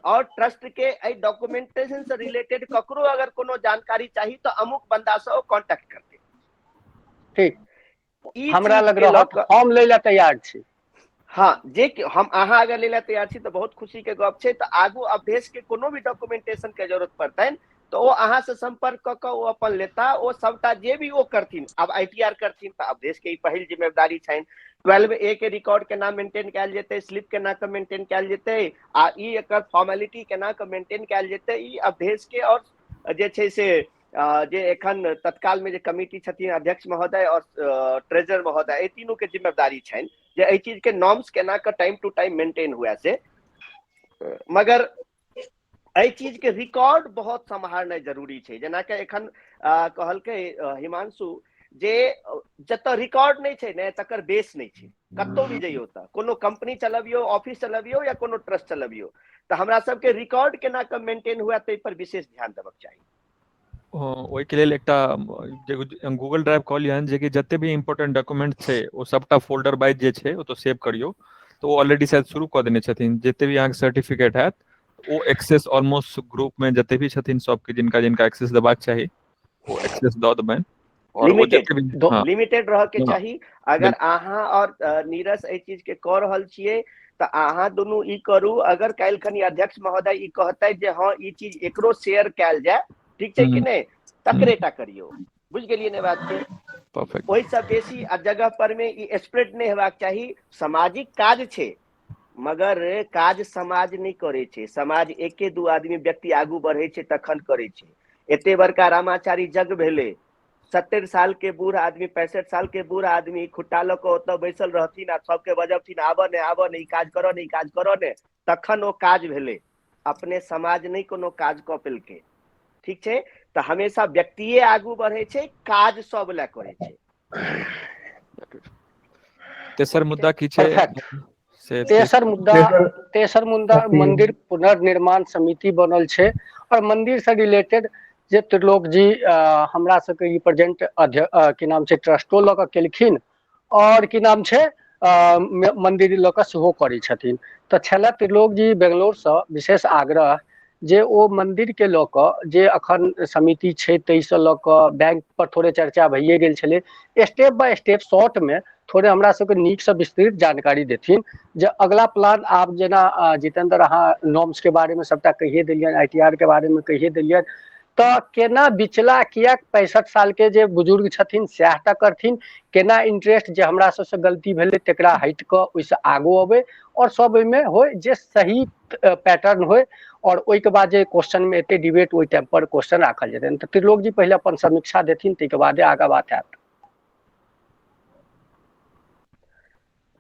और ट्रस्ट के एहि डॉक्यूमेंटेशन से रिलेटेड ककरो अगर कोनो जानकारी चाही तऽ अमुक बंदा से ओ कॉन्टेक्ट करतै। ठीक, हमरा लग रहत, हम लै लए तैयार छी। हाँ, जे हम अहाँ अगर लै लए तैयार छी तऽ बहुत खुशी के गप छै। तऽ आगू अवधेश के कोनो भी डॉक्यूमेंटेशन के जरूरत पड़तनि तऽ ओ अहाँ से संपर्क कऽ कऽ ओ अपन लेता। ओ सबटा जे भी ओ करथिन, आब ITR करथिन तऽ अवधेश के ई पहिल जिम्मेदारी छनि। 12A के रिकॉर्ड केना मेंटेन कयल जेतै, स्लिप केना कऽ मेंटेन कयल जेतै, आ ई एकर फॉर्मेलिटी केना कऽ मेंटेन कयल जेतै, ई अवधेश के और जे छै से जे एखन तत्काल में जे कमिटी छथिन अध्यक्ष महोदय और ट्रेजरर महोदय, एहि तीनू के जिम्मेदारी छनि जे एहि चीज के नॉर्म्स केना कऽ टाइम टू टाइम मेंटेन हुए से। मगर एहि चीज के रिकॉर्ड बहुत सम्हारनाइ जरूरी छै। जेनाकि एखन कहलकै हिमांशु जे जतऽ रिकॉर्ड नहि छै ने तकर बेस नहि छै। कतौ भी जइयौ तऽ कोनो कंपनी चलबियौ, ऑफिस चलबियौ या कोनो ट्रस्ट चलबियौ, तऽ हमरा सबके रिकॉर्ड केना कऽ मेंटेन हुए ताहि पर विशेष ध्यान देबक चाही। ओहिके लेल एकटा गूगल ड्राइव कहलियनि जेकि जते भी इम्पोर्टेंट डॉक्यूमेंट छै ओ सबटा फोल्डर वाइज जे छै ओतऽ सेव करियौ। तऽ ओ ऑलरेडी शायद शुरू कऽ देने छथिन। जते भी अहाँके सर्टिफिकेट हैत ओ एक्सेस ऑलमोस्ट ग्रुप में जते भी छथिन सबके जिनका जिनका एक्सेस देबाक चाही ओ एक्सेस दऽ देबनि। और ओ लिमिटेड जते भी, हाँ, लिमिटेड रहऽ के हाँ, चाही। अगर अहाँ और नीरज एहि चीज के कऽ रहल छियै तऽ अहाँ दुनू ई करू। अगर काल्हि खनी अध्यक्ष महोदय ई कहतै जे हँ ई चीज एकरो शेयर कयल जाय, ठीक छै कि नहि, तकरे टा करियौ। बुझि गेलियै ने बात के? परफेक्ट। ओहिसँ बेसी आ जगह पर मे ई स्प्रेड नहि हेबाक चाही। सामाजिक काज छै मगर काज समाज नहि करै छै। समाज एके दू आदमी व्यक्ति आगू बढ़ै छै तखन करै छै। एते बड़का रामाचारी जग भेलै, 70 साल के बूढ़ आदमी, 65 साल के बूढ़ आदमी खुट्टा लऽ कऽ ओतऽ बैसल रहथिन आ सबके बजबथिन आबऽ ने, आबऽ ने, ई काज करऽ ने, ई काज करऽ ने, तखन ओ काज भेलै। अपने समाज नहि कोनो काज कऽ पेलकै। ठीक छै, तऽ हमेशा व्यक्तिये आगू बढ़ै छै, काज सब लए करै छै। तेसर मुद्दा की छै? परफेक्ट। तेसर मुद्दा, तेसर मुद्दा मंदिर पुनर्निर्माण समिति बनल छै और मंदिर से रिलेटेड जे त्रिलोक जी हमरा सबके रिप्रेजेंट की नाम छै ट्रस्टो लऽ कऽ केलखिन और की नाम छै मंदिर लऽ कऽ सेहो करै छथिन। तऽ छलए त्रिलोक जी बेंगलोरसँ विशेष आग्रह जे ओ मंदिर के लऽ कऽ जे अखन समिति छै ताहिसँ लऽ कऽ बैंक पर थोड़े चर्चा भइए गेल छलै, स्टेप बाय स्टेप शॉर्ट में थोड़े हमरा सबके नीकसँ विस्तृत जानकारी देथिन जे अगला प्लान आब जेना जितेंद्र अहाँ नॉर्म्स के बारे में सबटा कहिए देलियनि, ITR के बारे में कहिए देलियनि, तऽ केना बिचला किएक 65 साल के जे बुजुर्ग छथिन सएह टा करथिन, केना इंटरेस्ट जे हमरा सबसँ गलती भेलै तकरा हटि कऽ ओहिसँ आगू अबै और सब ओहिमे होइ जे सही पैटर्न होइ और ओहिके बाद जे क्वेश्चन में एते डिबेट ओहि टाइम पर क्वेश्चन राखल जेतनि। तऽ त्रिलोक जी पहिले अपन समीक्षा देथिन ताहिके बादे आगाँ बात हैत।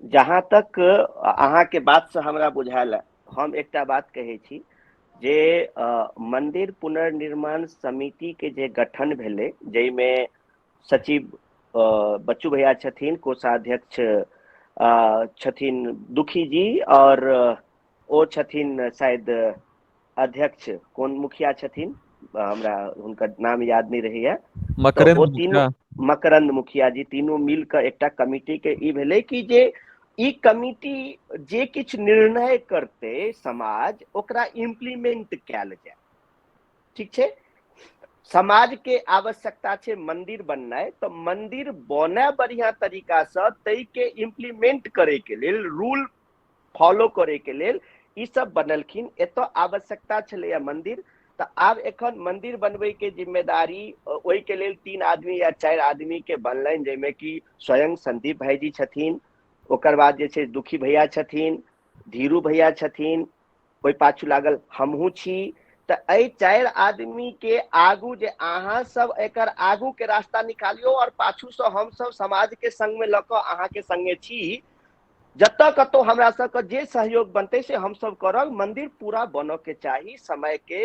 जहाँ तक अहाँके बात से हमरा बुझायल, हम एकटा बात कहै छी जे मंदिर पुनर्निर्माण समिति के जे गठन भेलै, जाहिमे सचिव बच्चू भैया छथिन, कोषाध्यक्ष छथिन दुखी जी, और ओ छथिन शायद अध्यक्ष कोन मुखिया छथिन, हमरा हुनकर नाम याद नहि रहैया, मकरंद ओ तीनू मुखिया। मकरंद मुखिया जी तीनू मिल कऽ एकटा कमिटी के ई भेलै कि जे ई कमिटी जे किछु निर्णय करतै समाज ओकरा इम्प्लीमेंट कयल जाय। ठीक छै, समाज के आवश्यकता छै मंदिर बननाइ, तऽ मंदिर बने बढ़िया तरीका से ताहि के इम्प्लीमेंट करे के लेल, रूल फॉलो करे के लेल ई सब बनलखिन। एतऽ आवश्यकता छलैया मंदिर, तऽ आब एखन मंदिर बनबै के जिम्मेदारी ओहि के लेल 3 आदमी या 4 आदमी के बनलनि, जाहिमे कि स्वयं संदीप भाईजी छथिन, ओकर बाद जे छै दुखी भैया छथिन, धीरू भैया छथिन, ओहि पाछू लागल हमहूँ छी। तऽ एहि 4 आदमी के आगू जे अहाँ सब एकर आगू के रास्ता निकालियौ और पाछू से हम सब समाज के संग में लऽ कऽ अहाँ के संगे छी, जतऽ कतहु हमरा सबके जे सहयोग बनतै से हमसब करब। मंदिर पूरा बनऽ के चाही समय के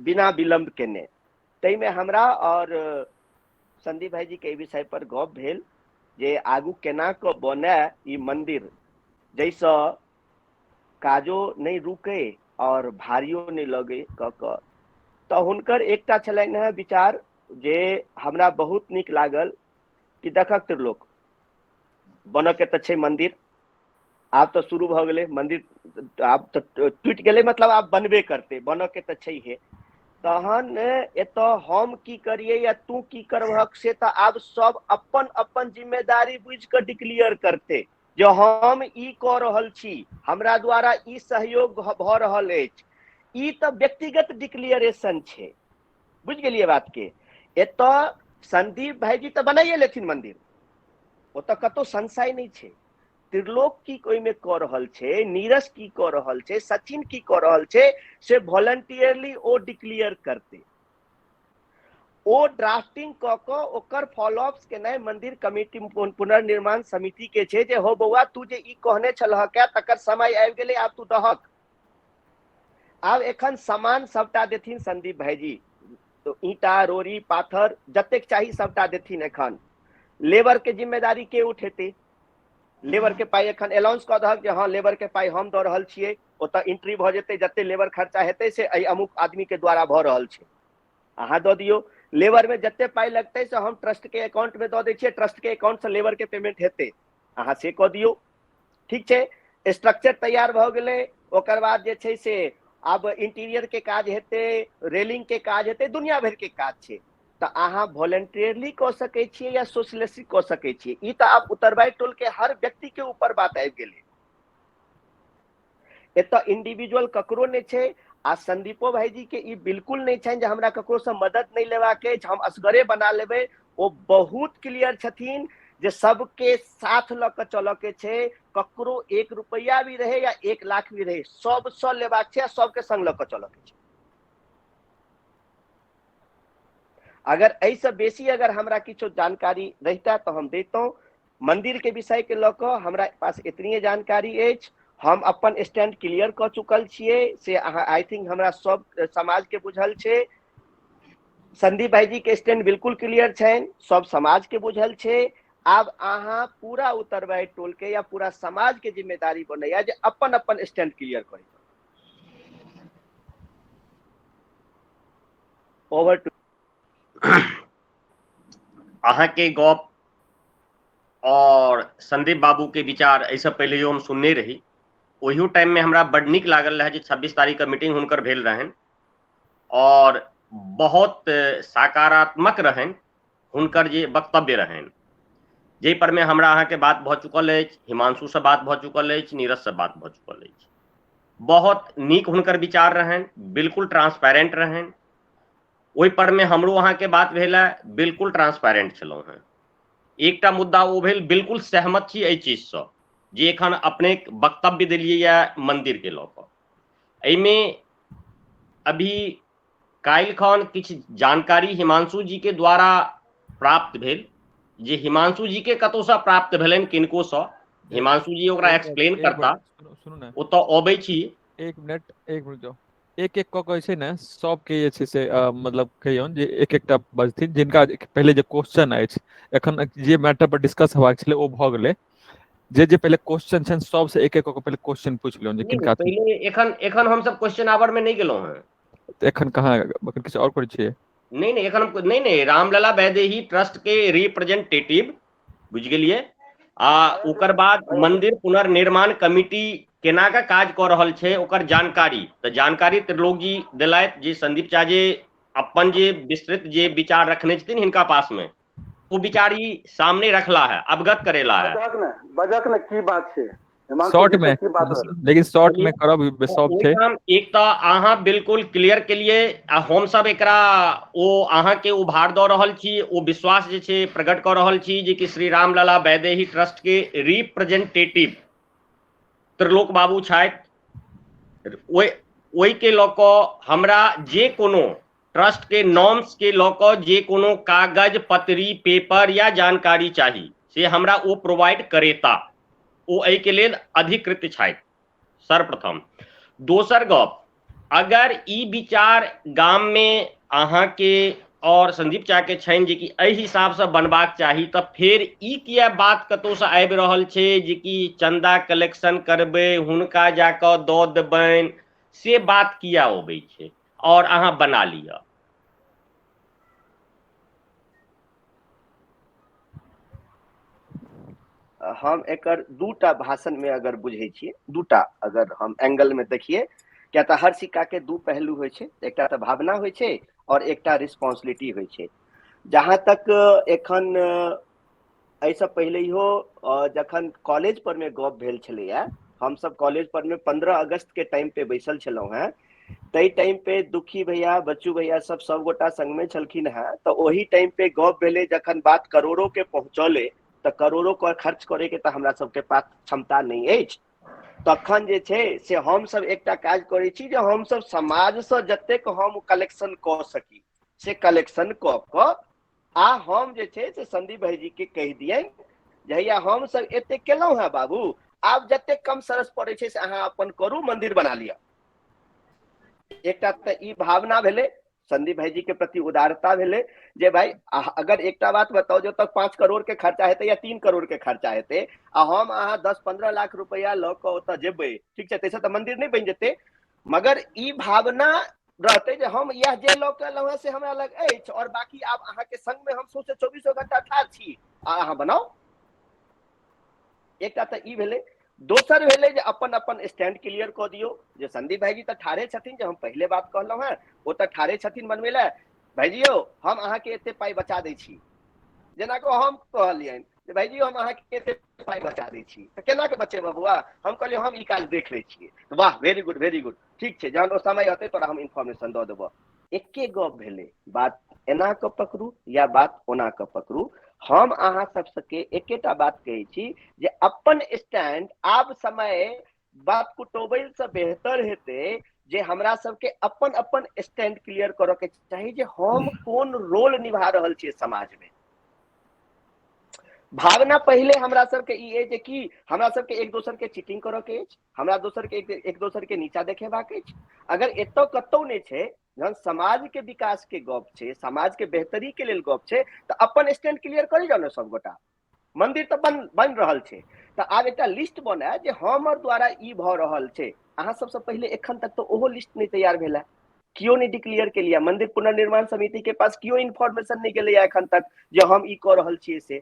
बिना विलम्ब केने। ताहिमे हमरा और संदीप भाईजी के एहि विषय पर गप भेल जे आगू केना कऽ बनय ई मंदिर, जाहिसँ काजो नहि रुकै और भारियो नहि लगै कऽ कऽ। तऽ हुनकर एकटा छलनि हेँ विचार जे हमरा बहुत नीक लागल कि देखक त्रिलोक, बनऽ के तऽ छै मंदिर, आब तऽ शुरू भऽ गेलै मंदिर, आब तऽ टूटि गेलै, मतलब आब बनबे करतै, बनऽ के तऽ छैहे। तहन एतऽ हम की करियै या तू की करबहक से तऽ आब सब अपन अपन जिम्मेदारी बुझि कऽ डिक्लेयर करतै जे हम ई कऽ रहल छी, हमरा द्वारा ई सहयोग भऽ रहल अछि। ई तऽ व्यक्तिगत डिक्लेयरेशन छै, बुझि गेलियै बात के। एतऽ संदीप भाईजी तऽ बनाइए लेथिन मंदिर, ओतऽ कतहु संशय नहि छै। त्रिलोक की ओहिमे कऽ रहल छै, नीरज की कऽ रहल छै, सचिन की कऽ रहल छै, से वॉलंटियरली ओ डिक्लेयर करतै। ओ ड्राफ्टिंग कऽ कऽ ओकर फॉलोअप्स केनाइ मंदिर कमिटी पुनर्निर्माण समिति के छै जे हो बौआ तू जे ई कहने छलहक तकर समय आबि गेलै, आब तू दहक। आब एखन सामान सबटा देथिन संदीप भाईजी, तो ईंटा रोड़ी पाथर जतेक चाही सबटा देथिन। एखन लेबर के जिम्मेदारी के उठेतै? लेबर के पाइ एखन अनाउंस कऽ दहक जे हँ लेबर के पाइ हम दऽ रहल छियै, ओतऽ एंट्री भऽ जेतै, जते लेबर खर्चा हेतै से एहि अमुक आदमी के द्वारा भऽ रहल छै, अहाँ दऽ दियौ। लेबर में जते पाइ लगतै से हम ट्रस्ट के अकाउंट में दऽ दै छियै, ट्रस्ट के अकाउंट से लेबर के पेमेंट हेतै, अहाँ से कऽ दियौ। ठीक छै, स्ट्रक्चर तैयार भऽ गेलै, ओकर बाद जे छै से आब इंटीरियर के काज हेतै, रेलिंग के काज हेतै, दुनिया भरि के काज छै। तऽ अहाँ वॉलेंटियरली कऽ सकै छियै या सोशलिस्टिक कऽ सकै छियै। ई तऽ आब उत्तरवाइ टोल के हर व्यक्ति के ऊपर बात आबि गेलै, एतऽ इंडिविजुअल ककरो नहि छै। आ संदीपो भाईजी के ई बिल्कुल नहि छनि जे हमरा ककरोसँ मदद नहि लेबाक अछि, हम असगरे बना लेबै। ओ बहुत क्लियर छथिन जे सबके साथ लऽ कऽ चलऽ के छै, ककरो 1 रुपैआ भी रहै या 1 लाख भी रहै, सबसँ लेबाक छै आ सबके संग लऽ कऽ चलऽ के छै। अगर एहिसँ बेसी अगर हमरा किछु जानकारी रहिता तऽ हम दैतहुँ। मंदिर के विषय के लऽ कऽ हमरा पास एतनीए जानकारी अछि, हम अपन स्टैंड क्लियर कऽ चुकल छियै, से अहाँ I think हमरा सब समाज के बुझल छै। संदीप भाईजी के स्टैंड बिल्कुल क्लियर छनि, सब समाज के बुझल छै। आब अहाँ पूरा उत्तरवाइ टोल के या पूरा समाज के जिम्मेदारी बनैया जे अपन अपन स्टैंड क्लियर करी। ओवर टू अहाँके गप और संदीप बाबू के विचार एहिसँ पहिलेयो हम सुनने रही। ओहियो टाइम में हमरा बड नीक लागल रहै जे 26 तारीख के मीटिंग हुनकर भेल रहनि और बहुत सकारात्मक रहनि हुनकर जे वक्तव्य रहनि, जाहि पर मे हमरा अहाँके बात भऽ चुकल अछि, हिमांशुसँ बात भऽ चुकल अछि, नीरजसँ बात भऽ चुकल अछि। बहुत नीक हुनकर विचार रहनि, बिल्कुल ट्रांसपेरेंट रहनि। ओहि पर मे हमरो अहाँके बात भेल है, बिल्कुल ट्रांसपेरेंट छलहुँ हेँ। एकटा मुद्दा ओ भेल, बिल्कुल सहमत छी एहि चीजसँ जे एखन अपने वक्तव्य देलियै या मंदिर के लऽ कऽ। एहिमे अभी काल्हि खन किछु जानकारी हिमांशु जी के द्वारा प्राप्त भेल, जे हिमांशु जी के कतहुसँ प्राप्त भेलनि किनकोसँ, हिमांशु जी ओकरा एक्सप्लेन करता। सुनू ने, ओतऽ अबै छी। एक मिनट, एक मिनट जाउ। एक एक कऽ कऽ जे छै ने सबके जे छै से मतलब कहियौन जे एक एकटा बजथिन, जिनका पहिले जे क्वेश्चन अछि एखन जे मैटर पर डिस्कस हेबाक छलै ओ भऽ गेलै। जे जे पहिले क्वेश्चन छनि सबसँ एक एक कऽ कऽ पहिले क्वेश्चन पूछि लियौन जे किनका। पहिले एखन एखन हमसब क्वेश्चन आवर मे नहि गेलहुँ हेँ। एखन कहाँ, एखन किछु आओर करै छियै? नहि नहि एखन नहि नहि, रामलला वैदेही ट्रस्ट के रिप्रेजेंटेटिव बुझि गेलियै, आ ओकर बाद मंदिर पुनर्निर्माण कमिटी केना कऽ काज कऽ रहल छै ओकर जानकारी, तऽ जानकारी त्रिलोक जी देलथि जे संदीप झा जे अपन जे विस्तृत जे विचार रखने छथिन हिनका पास मे, ओ विचार ई सामने रखला है, अवगत करेला है। बजक ने की बात छै शॉर्ट में, लेकिन शॉर्ट में करब सब छै। एक तऽ अहाँ बिल्कुल क्लियर केलियै आ हमसब एकरा ओ अहाँके उभार दऽ रहल छी, ओ विश्वास जे छै प्रकट कऽ रहल छी जे कि श्री रामलला वैदेही ट्रस्ट के रिप्रेजेंटेटिव त्रिलोक बाबू छथि। ओहिके लऽ कऽ हमरा जे कोनो ट्रस्ट के नॉर्म्स के लऽ कऽ जे कोनो कागज पत्री पेपर या जानकारी चाही से हमरा ओ प्रोवाइड करेता। ओ एहिके लेल अधिकृत छथि सर्वप्रथम। दोसर गप, अगर ई विचार गाममे अहाँके और संदीप चा के छनि जे कि एहि हिसाबसँ बनबाक चाही, तऽ फेर ई किया बात कतहुसँ आबि रहल छै जे कि चन्दा कलेक्शन करबै, हुनका जा कऽ दऽ देबनि, से बात किया अबै छै और अहाँ बना लिअ। हम एकर दूटा भाषणमे अगर बुझै छियै, दूटा अगर हम एंगलमे देखियै, किया तऽ हर सिक्काके दू पहलू होइ छै, एकटा तऽ भावना होइ छै आओर एकटा रिस्पॉन्सिबिलिटी होइ छै। जहाँ तक एखन एहिसँ पहिलहियो जखन कॉलेज पर मे गप भेल छलैया, हमसब कॉलेज पर मे 15 अगस्त के टाइम पे बैसल छलहुँ हेँ, ताहि टाइम पे दुखी भैया, बच्चू भैया सब सबगोटा संगमे छलखिन हेँ, तऽ ओहि टाइम पे गप भेलै जखन बात करोड़ो के पहुँचलै तऽ करोड़ो के खर्च करे के तऽ हमरा सबके पास क्षमता नहि अछि। तखन जे छै से हमसब एकटा काज करै छी जे हमसब समाजसँ जतेक हम कलेक्शन कऽ सकी से कलेक्शन कऽ कऽ आ हम जे छै से संदीप भाईजी के कहि दियनि जहिया हमसब एते केलहुँ हेँ बाबू, आब जतेक कम सरस पड़ै छै से अहाँ अपन करू, मंदिर बना लिअ। एकटा तऽ ई भावना भेलै संदीप भाईजी के प्रति उदारता भेलै जे भाई अगर एकटा बात बताउ जे ओतऽ 5 करोड़ के खर्चा हेतै या 3 करोड़ के खर्चा हेतै आ हम अहाँ 10-15 लाख रुपया लऽ कऽ ओतऽ जेबै, ठीक छै, ताहिसँ तऽ मंदिर नहि बनि जेतै, मगर ई भावना रहतै जे हम इएह जे लऽ कऽ एलहुँ हेँ से हमरा लग अछि और बाकी आब अहाँके संगमे हम सौंसे 24 घंटा ठाढ़ छी आ अहाँ बनाउ। एकटा तऽ ई भेलै। दोसर भेलै जे अपन अपन स्टैंड क्लियर कऽ दियौ जे संदीप भाईजी तऽ ठाढ़े छथिन, जे हम पहिले बात कहलहुँ हेँ, ओ तऽ ठाढ़े छथिन बनबै लए, भाईजी यौ हम अहाँके एते पाइ बचा दै छी, जेना कि हम कहलियनि जे भाईजी हम अहाँके एते पाइ बचा दै छी, तऽ केना के बचेबै बौआ? हम कहलियै हम ई काज देख लै छियै। वाह, वेरी गुड वेरी गुड, ठीक छै, जहन ओ समय औतै तोरा हम इन्फॉर्मेशन दऽ देबऽ। एके गप भेलै, बात एना कऽ पकड़ू या बात ओना कऽ पकड़ू, हम अहाँ सब सबके एकेटा बात कहै छी जे अपन स्टैंड आब समय बात कुटोबै से बेहतर हेतै जे हमरा सबके अपन अपन स्टैंड क्लियर करऽ के चाही जे हम कोन रोल निभा रहल छियै समाजमे। भावना पहिले हमरा सबके ई अछि जे कि हमरा सबके एक दोसर के चीटिंग करऽ के अछि, हमरा दोसर के एक दोसर के नीचा देखेबाक अछि। अगर एतऽ कतौ नहि छै, जहन समाज के विकास के गप छै, समाज के बेहतरी के लेल गप छै, तऽ अपन स्टैंड क्लियर करी जाउ ने सबगोटा। मंदिर तऽ बन बन रहल छै, तऽ आब एकटा लिस्ट बनाय जे हमर द्वारा ई भऽ रहल छै। अहाँ सबसँ पहिले एखन तक तऽ ओहो लिस्ट नहि तैयार भेल है, केओ नहि डिक्लेयर केलियै, मंदिर पुनर्निर्माण समिति के पास केओ इन्फॉर्मेशन नहि गेलैया एखन तक जे हम ई कऽ रहल छियै से।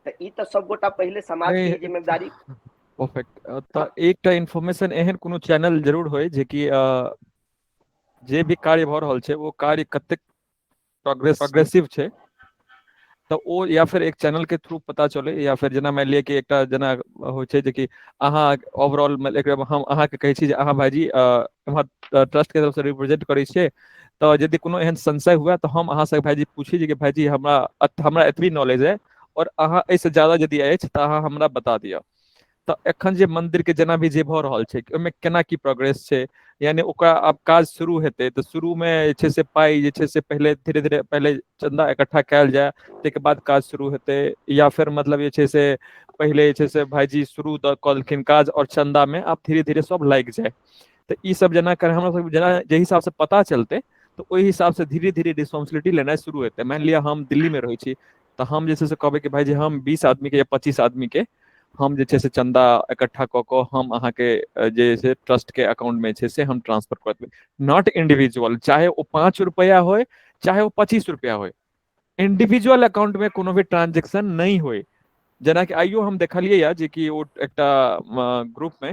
तऽ ई तऽ सबगोटा पहिले समाज के जिम्मेदारी। परफेक्ट। तऽ एकटा इन्फॉर्मेशन एहन कोनो चैनल जरूर होय जेकि जे भी कार्य भऽ रहल छै ओ कार्य कतेक प्रोग्रेसिव छै, तऽ ओ या फिर एक चैनल के थ्रू पता चले, या फिर जेना मानि लिअ कि एकटा जेना होइ छै जेकि अहाँ ओवरऑल हम अहाँके कहै छी जे अहाँ भाईजी एम्हर ट्रस्ट के तरफ से रिप्रेजेंट करै छियै, तऽ यदि कोनो एहन संशय हुए तऽ हम अहाँसँ भाईजी पूछी जे भाईजी हमरा हमरा एतबी नॉलेज अइ और अहाँ एहिसँ ज्यादा यदि अछि तऽ अहाँ हमरा बता दिअ। तऽ एखन जे मंदिर के जेना भी जे भऽ रहल छै ओहिमे केना की प्रोग्रेस छै, यानी ओकरा आब काज शुरू हेतै तऽ शुरूमे जे छै से पाइ जे छै से पहिले धीरे धीरे पहिले चन्दा इकट्ठा कयल जाय, ताहिके बाद काज शुरू हेतै, या फेर मतलब जे छै से पहिले जे छै से भाइजी शुरू कऽ देलखिन काज आओर चन्दामे आब धीरे धीरे सब लागि जाय। तऽ ई सब जेना हमरा सब जेना जाहि हिसाबसँ पता चलतै तऽ ओहि हिसाबसँ धीरे धीरे रिस्पॉन्सिबिलिटी लेनाइ शुरू हेतै। मानि लिअ हम दिल्लीमे रहै छी तऽ हम जे छै से कहबै कि भाइजी हम 20 आदमीके या 25 आदमीके हम जे छै से चन्दा इकट्ठा कऽ कऽ हम अहाँके जे छै ट्रस्टके अकाउंटमे छै से हम ट्रांसफर कऽ देबै, not individual, चाहे ओ 5 रुपैआ होय चाहे ओ 25 रुपैआ होय, इंडिविजुअल अकाउंटमे कोनो भी ट्रांजेक्शन नहि होय। जेनाकि आइयो हम देखलियै या जेकि ओ एकटा ग्रुपमे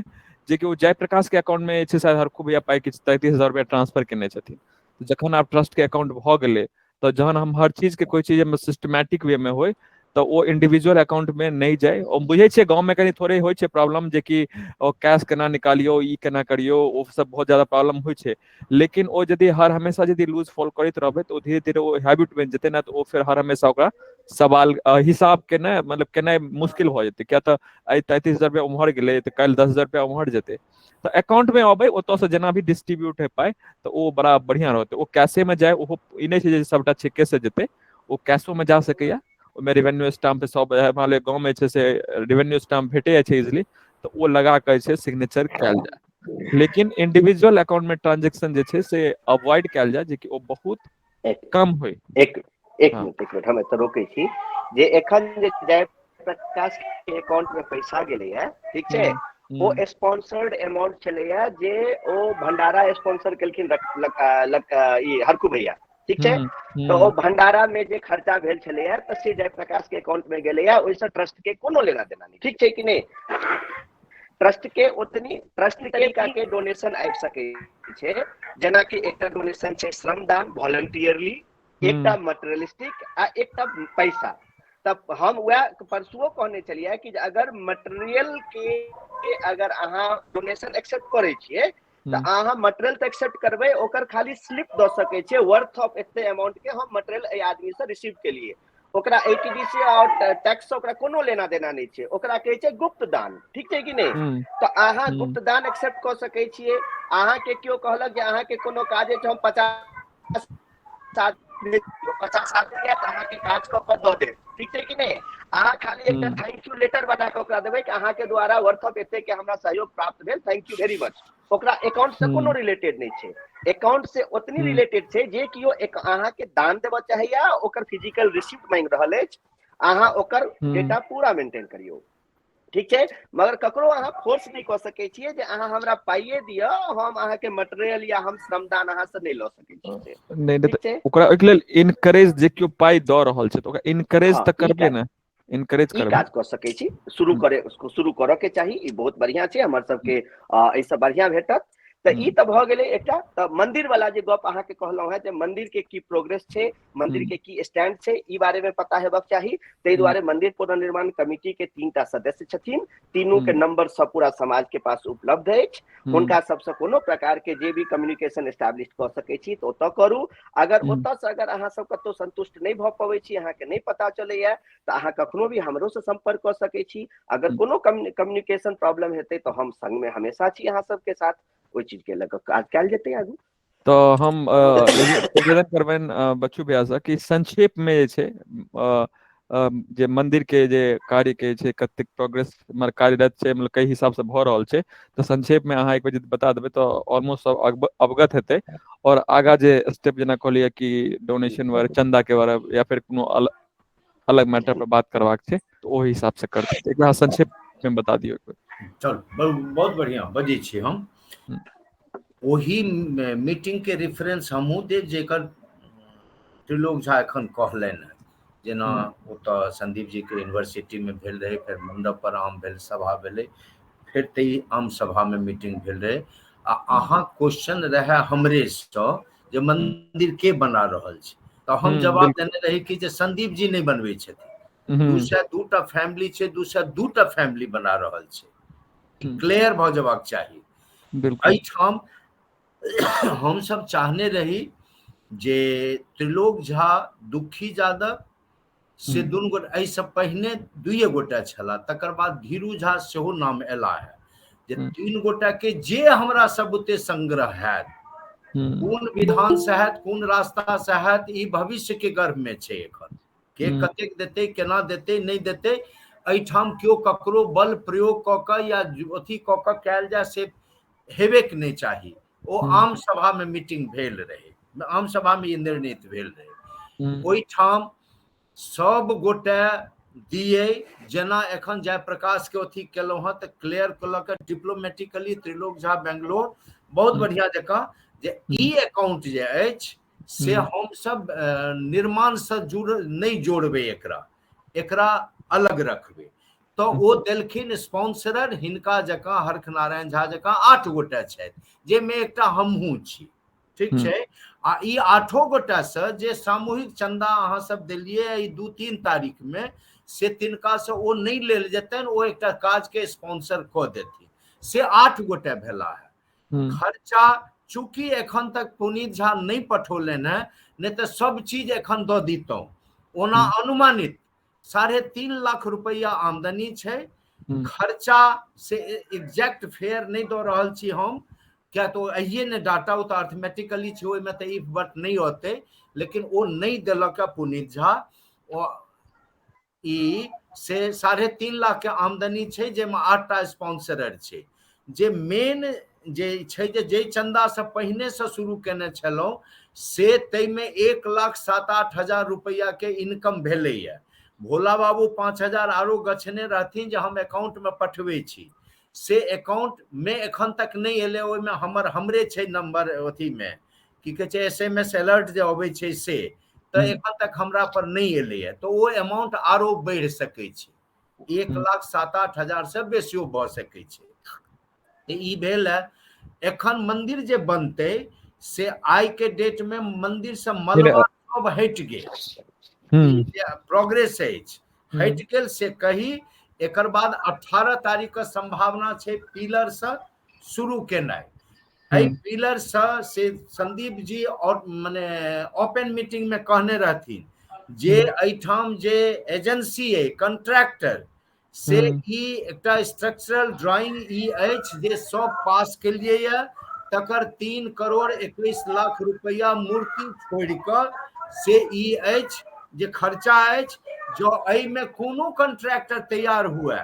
जेकि ओ जयप्रकाशके अकाउंटमे जे छै शायद हरखू भैया पाइ किछु 33,000 रुपैआ ट्रांसफर केने छथिन। जखन आब ट्रस्टके अकाउंट भऽ गेलै तऽ जहन हम हर चीजके कोइ चीज सिस्टमैटिक वे मे होय तऽ ओ इंडिविजुअल अकाउंटमे नहि जाय। ओ बुझै छियै गाँवमे कनि थोड़े होइ छै प्रॉब्लम जेकि ओ कैश केना निकालियौ, ई केना करियौ, ओ सब बहुत ज्यादा प्रॉब्लम होइ छै, लेकिन ओ यदि हर हमेशा यदि लूज फॉलो करैत रहबै तऽ ओ धीरे धीरे ओ हैबिट बनि जेतै ने, तऽ ओ फेर हर हमेशा ओकरा सवाल हिसाब केनाइ मतलब केनाइ मुश्किल भऽ जेतै। किया तऽ आइ 33,000 रुपैआ उम्हर गेलै तऽ काल्हि 10,000 रुपैआ उम्हर जेतै। तऽ अकाउंटमे अबै ओतऽसँ जेना भी डिस्ट्रीब्यूट होइ पाइ तऽ ओ बड़ा बढ़िआँ रहतै। ओ कैशेमे जाय, ओहो ई नहि छै जे सबटा चेकेसँ जेतै, ओ कैशोमे जा सकैया, ओहिमे रिवेन्यू स्टाम्प सब मान लिअ गाँवमे जे छै से रिवेन्यू स्टाम्प भेटे जाइ छै इजिली, तऽ ओ लगा कऽ जे छै सिग्नेचर कयल जाय। लेकिन इंडिविजुअल अकाउंटमे ट्रांजेक्शन जे छै से अवॉइड कयल जाय, जेकि ओ बहुत कम होइ। एक एक मिनट, एक मिनट, हम एतऽ रोकै छी जे एखन जे जयप्रकाश के अकाउंट में पैसा गेलैया, ठीक छै, ओ स्पॉन्सर्ड अमाउंट छलैया जे ओ भंडारा स्पॉन्सर केलखिन ई हरकू भैया, ठीक छै, तऽ ओ भंडारा में जे खर्चा भेल छलैया तऽ से जयप्रकाश के अकाउंट में गेलैया, ओहिसँ ट्रस्ट के कोनो लेना देना नहि, ठीक छै कि नहि? ट्रस्ट के ओतनी ट्रस्ट तरीका के डोनेशन आबि सकै छै, जेनाकि एकटा डोनेशन छै श्रमदान वॉलंटियरली, एकटा मटेरियलिस्टिक आ एकटा पैसा। तब हम वएह परसुओ कहने छलियै कि अगर मटेरियल के अगर अहाँ डोनेशन एक्सेप्ट करै छियै तऽ अहाँ मटेरियल तऽ एक्सेप्ट करबै, ओकर खाली स्लिप दऽ सकै छियै वर्थ ऑफ एते अमाउंट के हम मटेरियल एहि आदमी से रिसीव केलियै। ओकरा एटीडीसी और टैक्स से ओकरा कोनो लेना देना नहि छै, ओकरा कहै छै गुप्त दान, ठीक छै कि नहि? तऽ अहाँ गुप्त दान एक्सेप्ट कऽ सकै छियै। अहाँके केओ कहलक जे अहाँके कोनो काज अछि, हम 50 आदमी आयत अहाँके काज कऽ कऽ दऽ देब, ठीक छै कि नहि? अहाँ खाली एकटा thank you letter बना कऽ ओकरा देबै कि अहाँके द्वारा वर्थ ऑफ एते के हमरा सहयोग प्राप्त भेल, thank you very much. ओकरा अकाउंट से कोनो रिलेटेड नहि छै, अकाउंट से ओतनी रिलेटेड छै जे केओ एक अहाँके दान देबऽ चाहैया, ओकर फिजिकल रिसिप्ट मांगि रहल अछि, अहाँ ओकर डेटा पूरा मेंटेन करियौ, ठीक छै? मगर ककरो अहाँ फोर्स नहि कऽ सकै छियै जे अहाँ हमरा पाइए दिअ, हम अहाँके मटेरियल या हम श्रमदान अहाँ से नहि लऽ सकै छियै। नहि नहि, तऽ ओकरा ओहिके लेल इनकरेज, जे केओ पाइ दऽ रहल छै तऽ ओकरा इनकरेज तऽ करबै ने, इनकरेज करबै, काज कऽ सकै छी। शुरू करे शुरू करऽ के चाही, ई बहुत बढ़िया छै, हमर सबके एहिसँ बढ़िया भेटत। तऽ ई तऽ भऽ गेलै एकटा। तऽ मंदिर वाला जे गप अहाँके कहलहुँ हेँ जे मंदिर के की प्रोग्रेस छै, मंदिर के की स्टैंड छै, ई बारे मे पता हेबाक चाही। ताहि दुआरे मंदिर पुनर्निर्माण कमिटी के 3टा सदस्य छथिन, तीनू के नंबर सब पूरा समाज के पास उपलब्ध अछि। हुनका सबसँ कोनो प्रकार के जे भी कम्युनिकेशन एस्टेब्लिश कऽ सकै छी तऽ ओतऽ करू। अगर ओतऽसँ अगर अहाँ सब कतहु संतुष्ट नहि भऽ पबै छी, अहाँके नहि पता चलैया, तऽ अहाँ कखनो भी हमरो से सम्पर्क कऽ सकै छी। अगर कोनो कम्युनिकेशन प्रॉब्लम हेतै तऽ हम संगमे हमेशा छी अहाँ सबके साथ, ओहि चीज के लऽ कऽ काज कयल जेतै आगू। तऽ हम निवेदन करबनि बच्चू भैया से कि संक्षेप मे जे छै जे मंदिर के जे कार्य के छै कतेक प्रोग्रेस कार्यरत छै, मतलब कई हिसाब से भऽ रहल छै, तऽ संक्षेप में अहाँ एक बेर बता देबै तऽ ऑलमोस्ट सब अवगत हेतै। और आगा जे स्टेप जेना कहलियै कि डोनेशन वगैरह चंदा के बारे या फिर कोनो अलग मैटर पर बात करबाक छै तऽ ओहि हिसाब से करतै। एक बेर अहाँ संक्षेप में बता दियौ एक बेर। चल, बहुत बढ़िया बजै छी हम। ओही मीटिंग के रेफरेंस हमहूँ देब जेकर त्रिलोक झा एखन कहलनि हेँ। जेना ओतऽ संदीप जी के यूनिवर्सिटी में भेल रहै, फेर मंडप पर आम भेल सभा भेलै, फेर तऽ ई आम सभा में मीटिंग भेल रहै। आ अहाँ क्वेश्चन रहै हमरेसँ जे मंदिर के बना रहल छै, तऽ हम जवाब देने रही कि जे संदीप जी नहि बनबै छथिन, 202टा फैमिली छै, 202टा फैमिली बना रहल छै, क्लियर भऽ जेबाक चाही। एहिठाम हमसब चाहने रही जे त्रिलोक झा, दुखी यादव से दुनू गोटे, एहिसँ पहिने दुइए गोटे छलाह, तकर बाद धीरू झा सेहो नाम एला है, जे 3 गोटा के जे हमरा सब बुते संग्रह हैत, कोन विधान से हैत, कोन रास्ता से हैत, ई भविष्य के गर्भ में छै। एखन के कतेक देतै, केना देतै, नहि देतै, एहिठाम केओ ककरो बल प्रयोग कऽ कऽ या अथी कऽ कऽ कयल जाय से हेबेके नहि चाही। ओ आम सभा में मीटिंग भेल रहे, आम सभा में ई निर्णित भेल रहे। ओहिठाम सब गोटे दिए, जेना एखन जयप्रकाश के अथी केलहुँ हँ तऽ क्लियर कऽ कऽ डिप्लोमेटिकली त्रिलोक झा बेंगलोर बहुत बढ़िया जकाँ जे ई अकाउंट जे अछि से हमसब निर्माण से जुड़ नहि जोड़बै, एकरा एकरा अलग रखबै। तऽ ओ देलखिन स्पॉन्सरर, हिनका जकाँ हर्ख नारायण झा जकाँ 8 गोटे छथि, जाहिमे एकटा हमहूँ छी, ठीक छै। आ ई 8 गोटे से जे सामूहिक चंदा अहाँ सब देलियै ई 2-3 तारीख में, से तिनका से ओ नहि लेल जेतनि, ओ एकटा काज के स्पॉन्सर कऽ देथिन, से 8 गोटे भेला है। खर्चा चूंकि एखन तक पुनीत झा नहि पठौलनि है, नहि तऽ सब चीज एखन दऽ दितहुँ। ओना अनुमानित 3.5 लाख रुपैआ आमदनी छै, खर्चा से एग्जैक्ट फेयर नहि दऽ रहल छी हम, किया तऽ ओ अहिए ने डाटा, ओ तऽ अर्थमेटिकली छै, ओहिमे तऽ if बट नहि औतै, लेकिन ओ नहि देलक है पुनीत झा। ओ ई से 3.5 लाख के आमदनी छै, जाहिमे 8टा स्पॉन्सरर छै। जे मेन जे छै जे जाहि चन्दासँ पहिनेसँ शुरू केने छलहुँ से ताहिमे 1,07-8 हजार रुपैआके इनकम भेलैए। भोला बाबू 5,000 आरो गछने रहथिन जे हम अकाउंटमे पठबै छी, से अकाउंटमे एखन तक नहि एलै। ओहिमे हमरे छै नंबर, अथीमे की कहै छै SMS alert जे अबै छै से तऽ एखन तक हमरा पर नहि एलैए। तऽ ओ अमाउंट आरो बढ़ि सकै छै, 1,07-8 हजार से बेसियो भऽ सकै छै। तऽ ई भेल है। एखन मंदिर जे बनतै से आइ के डेट में मंदिर से मलबा सब हटि गेल, प्रोग्रेस अछि, हटि गेल से कही। एकर बाद 18 तारीख के संभावना छै पिलर से शुरू केनाइ। एहि पिलर से संदीप जी और मने ओपन मीटिंग में कहने रहथिन जे एहिठाम जे एजेंसी अइ कॉन्ट्रैक्टर से ई एकटा स्ट्रक्चरल ड्राइंग ई अछि जे सब पास केलिए ये, तकर 3 करोड़ 21 लाख रुपया मूर्ति छोड़ि कऽ से ई अछि जे खर्चा अछि। जँ एहिमे कोनो कॉन्ट्रैक्टर तैयार हुए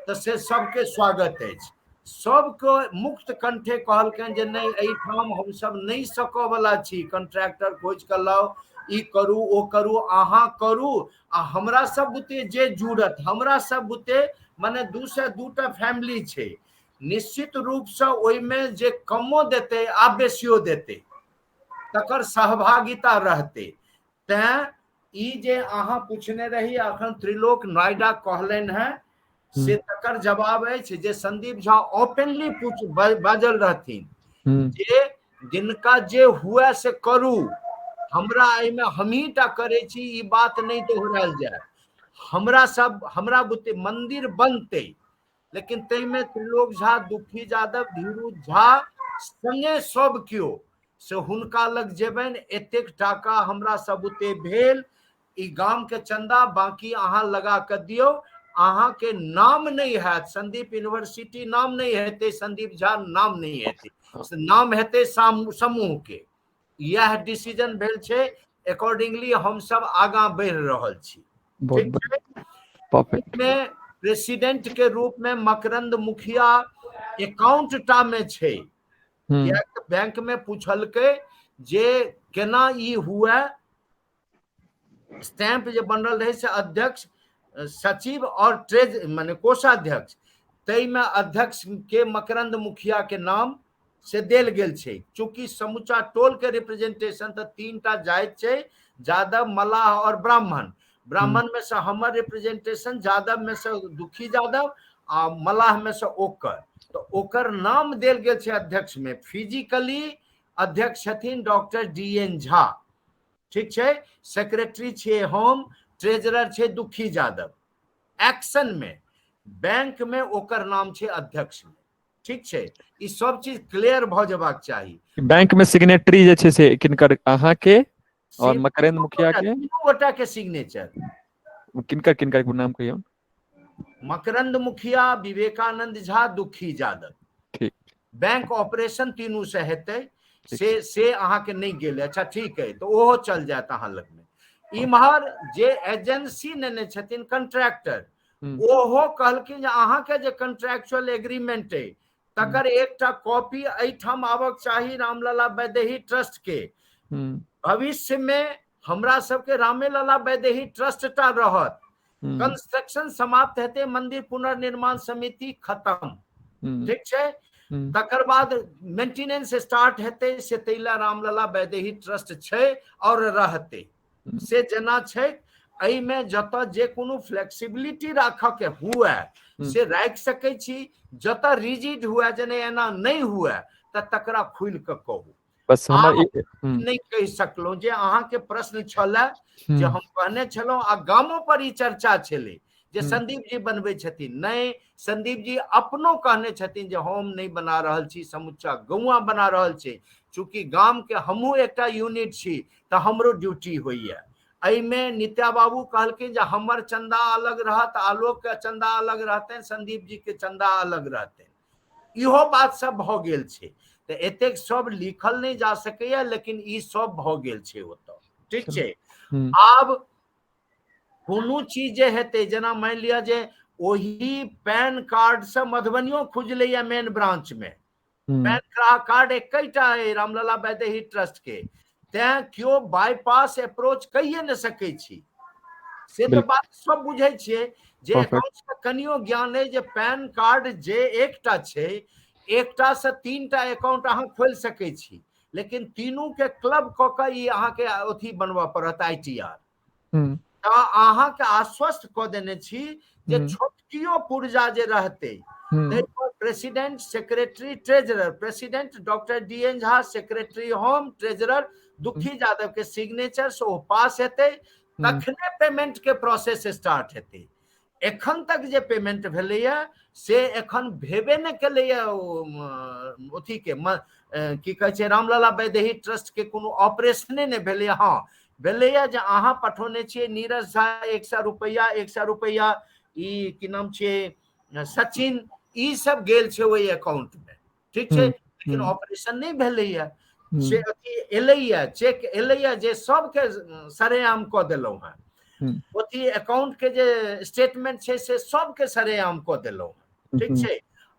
तऽ से सबके स्वागत अछि। सबके मुक्त कंठे कहलकनि जे नहि, एहिठाम हमसब नहि सकऽ वाला छी, कॉन्ट्रैक्टर खोजि कऽ लाउ, ई करू ओ करू, अहाँ करू आ हमरा सब बुते जे जुड़त, हमरा सब बुते मने 202 टा फैमिली छै, निश्चित रूपसँ ओहिमे जे कमो देतै आ बेसियो देतै तकर सहभागिता रहतै। तैं ई जे अहाँ पूछने रही अखन त्रिलोक नोएडा कहलनि हेँ से तकर जवाब अछि जे संदीप झा ओपनली पूछ बाजल रहथिन जे जिनका जे हुए से करू, हमरा एहिमे हमही टा करै छी, ई बात नहि दोहरायल जाय। हमरा सब हमरा बुते मंदिर बनतै, लेकिन ताहिमे त्रिलोक झा, दुखी यादव, धीरू झा संगे सब केओ से हुनका लग जेबनि, एतेक टाका हमरा सब बुते भेल, ई गाम के चंदा बाकी अहाँ लगा के दियौ, अहाँ के नाम नहीं हैत, संदीप यूनिवर्सिटी नाम नहीं हेतै, संदीप झा नाम नहीं हेतै, नाम हेतै समूह के। यह डिसीजन भेल छै, अकॉर्डिंगली हम सब आगा बढ़ि रहल छी। ठीक छै। परफेक्ट। में प्रेसिडेंट के रूप में मकरंद मुखिया अकाउंट टा में छै, किएक बैंक में पूछलकै जे केना ई हुए, स्टैंप जे बनल रहे से अध्यक्ष, सचिव और ट्रेज माने कोषाध्यक्ष, ताहिमे अध्यक्ष के मकरंद मुखिया के नाम से देल गेल छै। चूंकि समूचा टोल के रिप्रेजेंटेशन तऽ 3 टा जाति छै, यादव, मलाह और ब्राह्मण। ब्राह्मण में से हमर रिप्रेजेंटेशन, यादव में से दुखी यादव आ मलाह में से ओकर, तऽ ओकर नाम देल गेल छै अध्यक्ष में। फिजिकली अध्यक्ष छथिन डॉक्टर DN Jha, ठीक छै, सेक्रेटरी छियै हम, ट्रेजरर छै दुखी यादव। एक्शन में बैंक में ओकर नाम छै अध्यक्ष में, ठीक छै। ई सब चीज क्लियर भऽ जेबाक चाही। बैंक में सिग्नेटरी जे छै से किनकर, अहाँ के और मकरंद मुखिया के? तीनू गोटा के सिग्नेचर। किनकर किनकर नाम कहियौ? मकरंद मुखिया, विवेकानंद झा, दुखी यादव। ठीक। बैंक ऑपरेशन तीनू से हेतै, से अहाँके नहि गेलै। अच्छा ठीक है, तऽ ओहो चल जायत अहाँ लगमे। इम्हर जे एजेंसी नेने छथिन कॉन्ट्रैक्टर, ओहो कहलखिन जे अहाँके जे कॉन्ट्रैक्चुअल एग्रीमेंट अइ तकर एकटा कॉपी एहिठाम आबक चाही रामलला वैदेही ट्रस्ट के। भविष्य में हमरा सबके रामेलला वैदेही ट्रस्ट टा रहत, कंस्ट्रक्शन समाप्त हेतै, मंदिर पुनर्निर्माण समिति खत्म, ठीक छै। तकर बाद मेंटेनेंस स्टार्ट हेतै, से तैला रामलला वैदेही ट्रस्ट छै और रहतै से जेना छै। एहिमे जतऽ जे कोनो फ्लेक्सिबिलिटी राखऽ के हुए से राखि सकै छी, जतऽ रिजिड हुए जे नहि एना नहि हुए तऽ तकरा खुलि कऽ कहू। बस हमर नहि कहि सकलहुँ जे अहाँके प्रश्न छलए जे हम कहने छलहुँ, आ गामो पर ई चर्चा छलै जे संदीप जी बनबै छथिन। नहि, संदीप जी अपनो कहने छथिन जे हम नहि बना रहल छी, समुच्चा गौआ बना रहल छै। चूँकि गाम के हमहूँ एकटा यूनिट छी तऽ हमरो ड्यूटी होइए। एहिमे नित्या बाबू कहलखिन जे हमर चंदा अलग रहत, आलोक के चंदा अलग रहतनि, संदीप जी के चंदा अलग रहतनि। इहो बात सब भऽ गेल छै। तऽ एतेक सब लिखल नहि जा सकैया, लेकिन ई सब भऽ गेल छै ओतऽ, ठीक छै। आब कोनो चीज जे हेतै, जेना मानि लिअ जे ओही पैन कार्ड से मधुबनियो खुजलैया मेन ब्रांच में, पैन कार्ड एकेटा अइ रामलला वैदेही ट्रस्ट के, तैं केओ बाईपास अप्रोच कहिए नहि सकै छी। से तऽ बात सब बुझै छियै जे अकाउंट्स के कनियो ज्ञान अइ जे पैन कार्ड जे एकटा छै, एकटा से 3टा अकाउंट अहाँ खोलि सकै छी, लेकिन तीनू के क्लब कऽ कऽ ई अहाँके अथी बनबऽ पड़त I T R. तऽ अहाँके आश्वस्त कऽ देने छी जे छोटकियो पुर्जा जे रहतै ताहि पर president, secretary, treasurer, president doctor D N Jha, secretary हम, ट्रेजरर दुखी यादव के सिग्नेचर से ओ पास हेतै, तखने पेमेंट के प्रोसेस स्टार्ट हेतै। एखन तक जे पेमेंट भेलैया से एखन भेबे नहि केलैया। अथी के की कहै छै, रामलला वैदेही ट्रस्ट के कोनो ऑपरेशने नहि भेलैया। हँ भेलैया जे अहाँ पठौने छियै नीरज झा 100 रुपैआ, 100 रुपैआ ई की नाम छियै सचिन, ई सब गेल छै ओहि अकाउंट मे, ठीक छै, लेकिन ऑपरेशन नहि भेलैया। से अथी एलैया, चेक एलैया जे सबके सरेआम कऽ देलहुँ हेँ, अथी अकाउंट के जे स्टेटमेंट छै से सबके सरेआम कऽ देलहुँ हेँ, ठीक छै।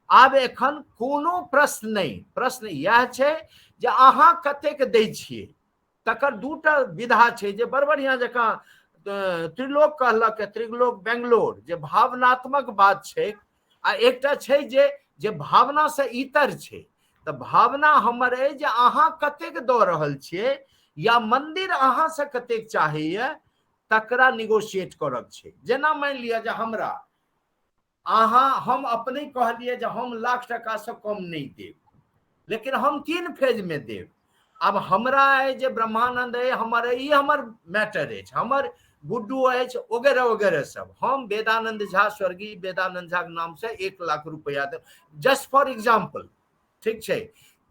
आब एखन कोनो प्रश्न नहि, प्रश्न इएह छै जे अहाँ कतेक दै छियै। तकर दूटा विधा छै जे बड़ बढ़िआँ जकाँ त्रिलोक कहलक, त्रिलोक बेंगलोर, जे भावनात्मक बात छै, आ एकटा छै जे जे भावना से इतर छै। तऽ भावना हमर अइ जे अहाँ कतेक दऽ रहल छियै या मंदिर अहाँ से कतेक चाहैया, तकरा निगोशिएट करक छै। जेना मानि लिअ जे हमरा अहाँ, हम अपने कहलियै जे हम लाख टका से कम नहि देब, लेकिन हम 3 फेज में देब। आब हमरा अइ जे ब्रह्मानंद अइ हमर, ई हमर मैटर अछि, हमर गुड्डू अछि वगैरह वगैरह सब। हम वेदानंद झा, स्वर्गीय वेदानंद झा के नाम से 1 लाख रुपया देब, जस्ट फॉर एग्जाम्पल, ठीक छै।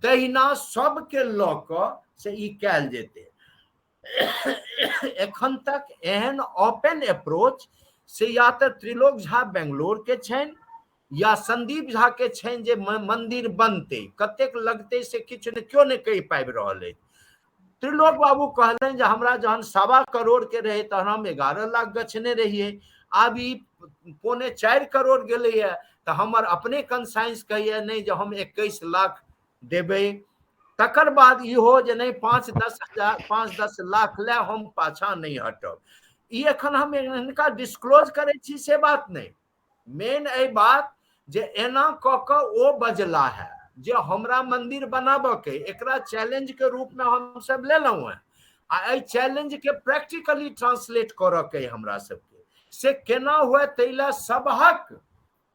तहिना सबके लऽ कऽ से ई कयल जेतै। एखन तक एहन ओपन अप्रोच से या तऽ त्रिलोक झा बेंगलोर के छनि या संदीप झा के छनि जे मंदिर बनतै, कतेक लगतै से किछु ने केओ नहि कहि पाबि रहल अछि। त्रिलोक बाबू कहलनि जे हमरा जहन 1.25 करोड़ के रहै तहन हम 11 लाख गछने रहियै, आब ई 3.75 करोड़ गेलैया तऽ हमर अपने कंसाइंस कहैया नहि जे हम 21 लाख देबै। तकर बाद इहो जे नहि 5-10 हजार, 5-10 लाख लए हम पाछा नहि हटब। ई एखन हम हिनका डिस्क्लोज करै छी से बात नहि, मेन एहि बात जे एना कऽ कऽ ओ बजला है जे हमरा मंदिर बनाबऽ के, एकरा चैलेंज के रूप में हम सब लेलहुँ हेँ, आ एहि चैलेंज के प्रैक्टिकली ट्रांसलेट करऽ के हमरा सबके से केना हुए ताहि लए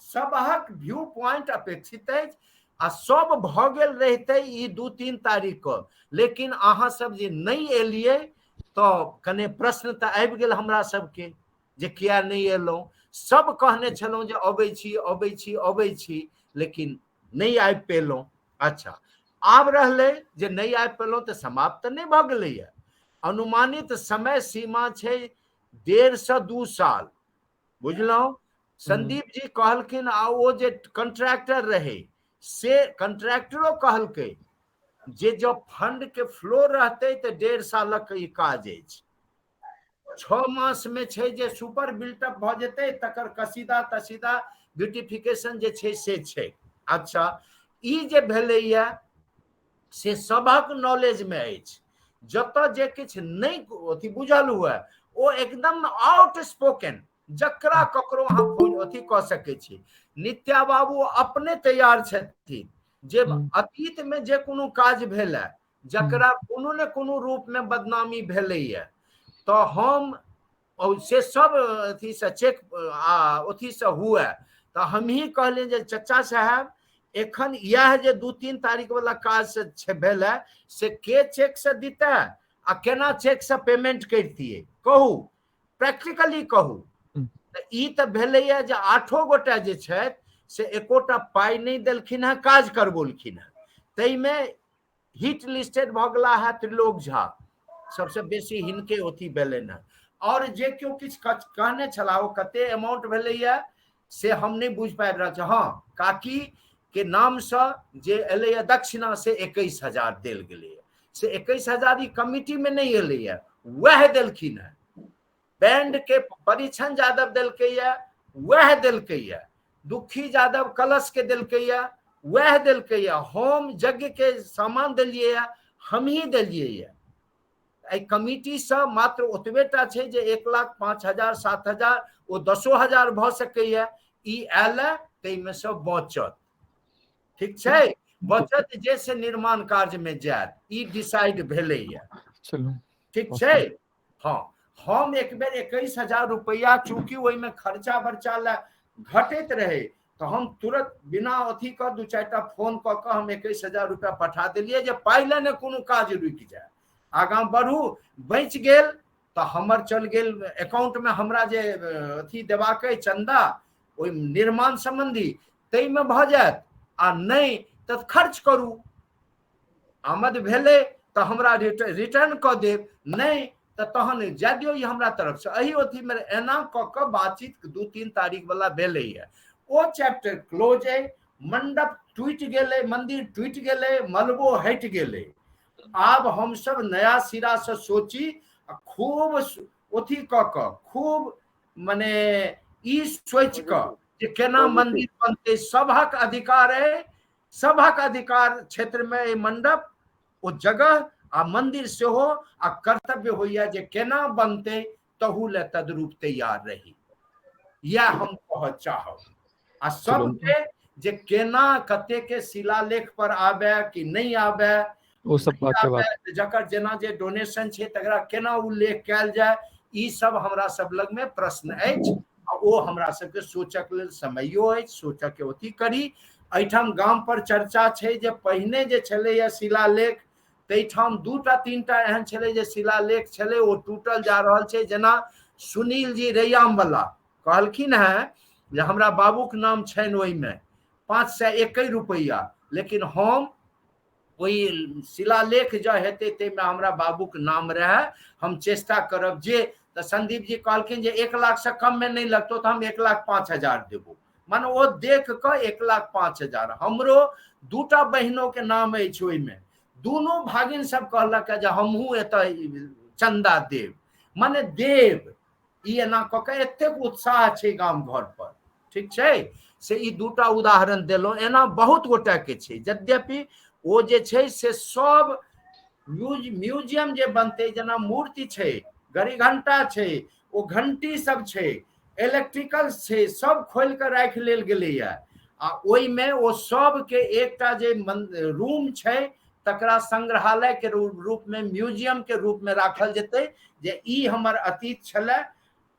सबहक व्यू पॉइंट अपेक्षित अछि। आ सब भऽ गेल रहितै ई 2-3 तारीख के, लेकिन अहाँ सब जे नहि एलियै तऽ कने प्रश्न तऽ आबि गेल हमरा सबके जे किया नहि एलहुँ। सब कहने छलहुँ जे अबै छी अबै छी अबै छी, लेकिन नहि आबि पेलहुँ। अच्छा आब रहलै जे नहि आबि पेलहुँ तऽ समाप्त तऽ नहि भऽ गेलैया। अनुमानित समय सीमा छै 1.5 से 2 साल, बुझलहुँ। संदीप जी कहलखिन, आ ओ जे कंट्रैक्टर रहे से कंट्रैक्टरो कहलकै जे जब फंड के फ्लो रहतै तऽ 1.5 सालक ई काज अछि, 6 मास में छै जे सुपर बिल्टअप भऽ जेतै, तकर कसीदा तसीदा ब्यूटिफिकेशन जे छै से छै। अच्छा ई जे भेलैया से सभक नॉलेज में अछि, जतऽ जे किछु नहि अथी बुझल हुए ओ एकदम आउट स्पोकन, जकरा ककरो अहाँ फोन अथी कऽ सकै छी। नित्या बाबू अपने तैयार छथिन जे अतीत में जे कोनो काज भेल है जकरा कोनो ने कोनो रूप में बदनामी भेलैया तऽ हम से सब अथी से चेक आ अथी से हुए तऽ हमही कहलियनि जे चचा साहेब एखन इएह जे 2-3 तारीख वाला काज से भेल है से के चेक से दितै आ केना चेक से पेमेंट करितियै, कहू प्रैक्टिकली कहू। तऽ ई तऽ भेलैया जे 8 गोटा जे छथि से एकोटा पाइ नहि देलखिन हेँ, काज करबौलखिन हेँ। ताहिमे हिट लिस्टेड भऽ गेला है त्रिलोक झा, सबसे बेसी हिनके अथी भेलनि हेँ। और जे केओ किछु कहने छलाह ओ कते अमाउंट भेलैया से हम नहि बुझि पाबि रहल छी। हँ काकी के नामसँ जे एलैया दक्षिणा से 21,000 देल गेलैया, से 21,000 ई कमिटी में नहि एलैया, वएह देलखिन हेँ। बैंड के परीक्षण यादव देलकैया, वएह देलकैया, दुखी यादव कलश के देलकैया, वएह देलकैया, होम यज्ञ के सामान देलियै, हमही देलियै। एहि कमिटीसँ मात्र ओतबे टा छै जे 1,05,000 7,000 ओ 10,000 भऽ सकैया, ई आयल ताहिमे सँ बचत, ठीक छै, बचत जे से निर्माण कार्यमे जायत, ई डिसाइड भेलैया, ठीक छै। हाँ, हम एक बेर 21,000 रुपैआ चूँकि ओहिमे खर्चा बर्चा लए घटैत रहे तऽ हम तुरंत बिना अथी कऽ 2-4 फोन कऽ कऽ हम 21,000 रुपैआ पठा देलियै जे पाइ लए ने कोनो काज रुकि जाय, आगाँ बढ़ू। बचि गेल तऽ हमर चल गेल अकाउंटमे, हमरा जे अथी देबाक अइ चन्दा ओहि निर्माण सम्बन्धी ताहिमे भऽ जायत, आ नहि तऽ खर्च करू, आमद भेलै तऽ हमरा रिटर्न कऽ देब, नहि तऽ तहन जाय दियौ ई हमरा तरफसँ। एहि अथीमे एना कऽ कऽ बातचीत 2-3 तारीख वाला भेलैए, ओ चैप्टर क्लोज अइ। मंडप टूटि गेलै, मंदिर टूटि गेलै, मलबो हटि गेलै। आब हमसब नया सिरासँ सोची आ खूब अथी कऽ कऽ, खूब मने ई सोचि कऽ जे केना मंदिर बनतै। सभक अधिकार अइ, सभक अधिकार क्षेत्रमे एहि मंडप, ओ जगह आ मंदिर सेहो, आ कर्तव्य होइया जे केना बनतै तहू ले तद्रूप तैयार रही, यह हम कह चाहब। आ सबके जे केना कते के शिलालेख पर आबे कि नहीं आबे, ओ सब बात के बात, जकर जेना जे डोनेशन छै तकरा केना उल्लेख कयल जाय, ई सब हमरा सब लग में प्रश्न अछि, आ ओ हमरा सबके सोचक लेल समयो अछि, सोचक के अथी करी। एहिठाम गाम पर चर्चा छै जे पहिने जे छलैया शिलालेख, ताहिठाम 2-3 एहन छलै जे शिलालेख छलै ओ टूटल जा रहल छै। जेना सुनील जी रैयाम वाला कहलखिन हेँ जे हमरा बाबूके नाम छनि ओहिमे 501 रुपैआ, लेकिन हम ओहि शिलालेख जँ हेतै ताहिमे हमरा बाबूके नाम रहए, हम चेष्टा करब जे। तऽ संदीप जी कहलखिन जे 1 लाख से कम में नहीं लगतो तऽ हम 1,05,000 देबो, माने ओ देख कऽ 1,05,000। हमरो 2 बहिनों के नाम अछि ओहिमे, दुनू भागिन सब कहलक जे हमहूँ एतऽ चंदा देब, माने देब। ई एना कऽ कऽ एतेक उत्साह छै गाम घर पर, ठीक छै। से ई 2 उदाहरण देलहुँ, एना बहुत गोटा के छै। यद्यपि ओ जे छै से सब म्यूजियम जे बनतै, जेना मूर्ति छै, घड़ी घंटा छै, ओ घंटी सब छै, इलेक्ट्रिकल छै, सब खोलि कऽ राखि लेल गेलैया। आ ओहिमे ओ सबके एकटा जे रूम छै तकरा संग्रहालय के रूप में, म्यूजियम के रूप में राखल जेतै जे ई हमर अतीत छलै,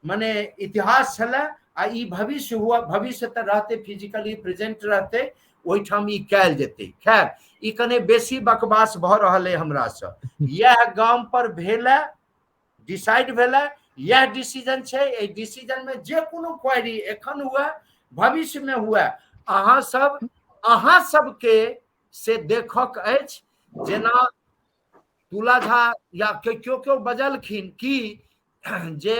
मने इतिहास छलै, आ ई भविष्य हुआ, भविष्य तऽ रहतै, फिजिकली प्रेजेंट रहतै, ओहिठाम ई कयल जेतै। खैर, ई कने बेसी बकवास भऽ रहल अइ हमरासँ। इएह गाम पर भेलै, डिसाइड भेलै, इएह डिसीजन छै। एहि डिसीजन में जे कोनो क्वेरी एखन हुए, भविष्य में हुए, अहाँ सबके से देखक अछि। जेना तुला झा या केओ केओ बजलखिन कि जे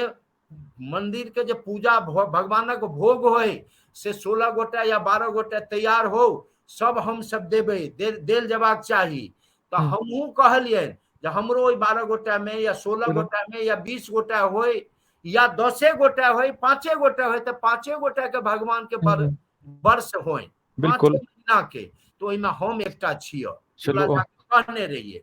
मंदिर के जे पूजा भगवानक भोग होय से 16 गोटा या 12 गोटा तैयार हो, सब हम सब देबै, देल जबाक चाही। तऽ हमहूँ कहलियनि जे हमरो ओहि 12 गोटा में या 16 गोटा में या 20 गोटा होय या 10 गोटा होय, 5 गोटा होय, तऽ 5 गोटा के भगवान के वर्ष होय, बिल्कुल महीना के, तो ओहिमे हम एकटा छियै, कहने रहियै।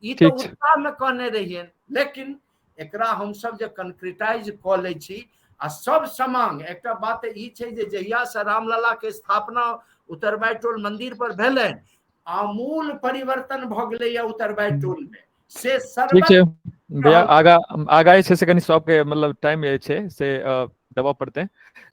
ई तऽ उत्साह में कहने रहियै, लेकिन एकरा हमसब जे कंक्रीटाइज कऽ लै छी आ सब समांग। एकटा बात ई छै जे जहिया से रामलला के स्थापना उतरबाई टोल मंदिर पर भेलनि, आमूल परिवर्तन भऽ गेलैया उतरबाई टोल में, से ठीक छै भैया। आगा आगा जे छै से कनि सबके मतलब टाइम जे छै से देबऽ पड़तै।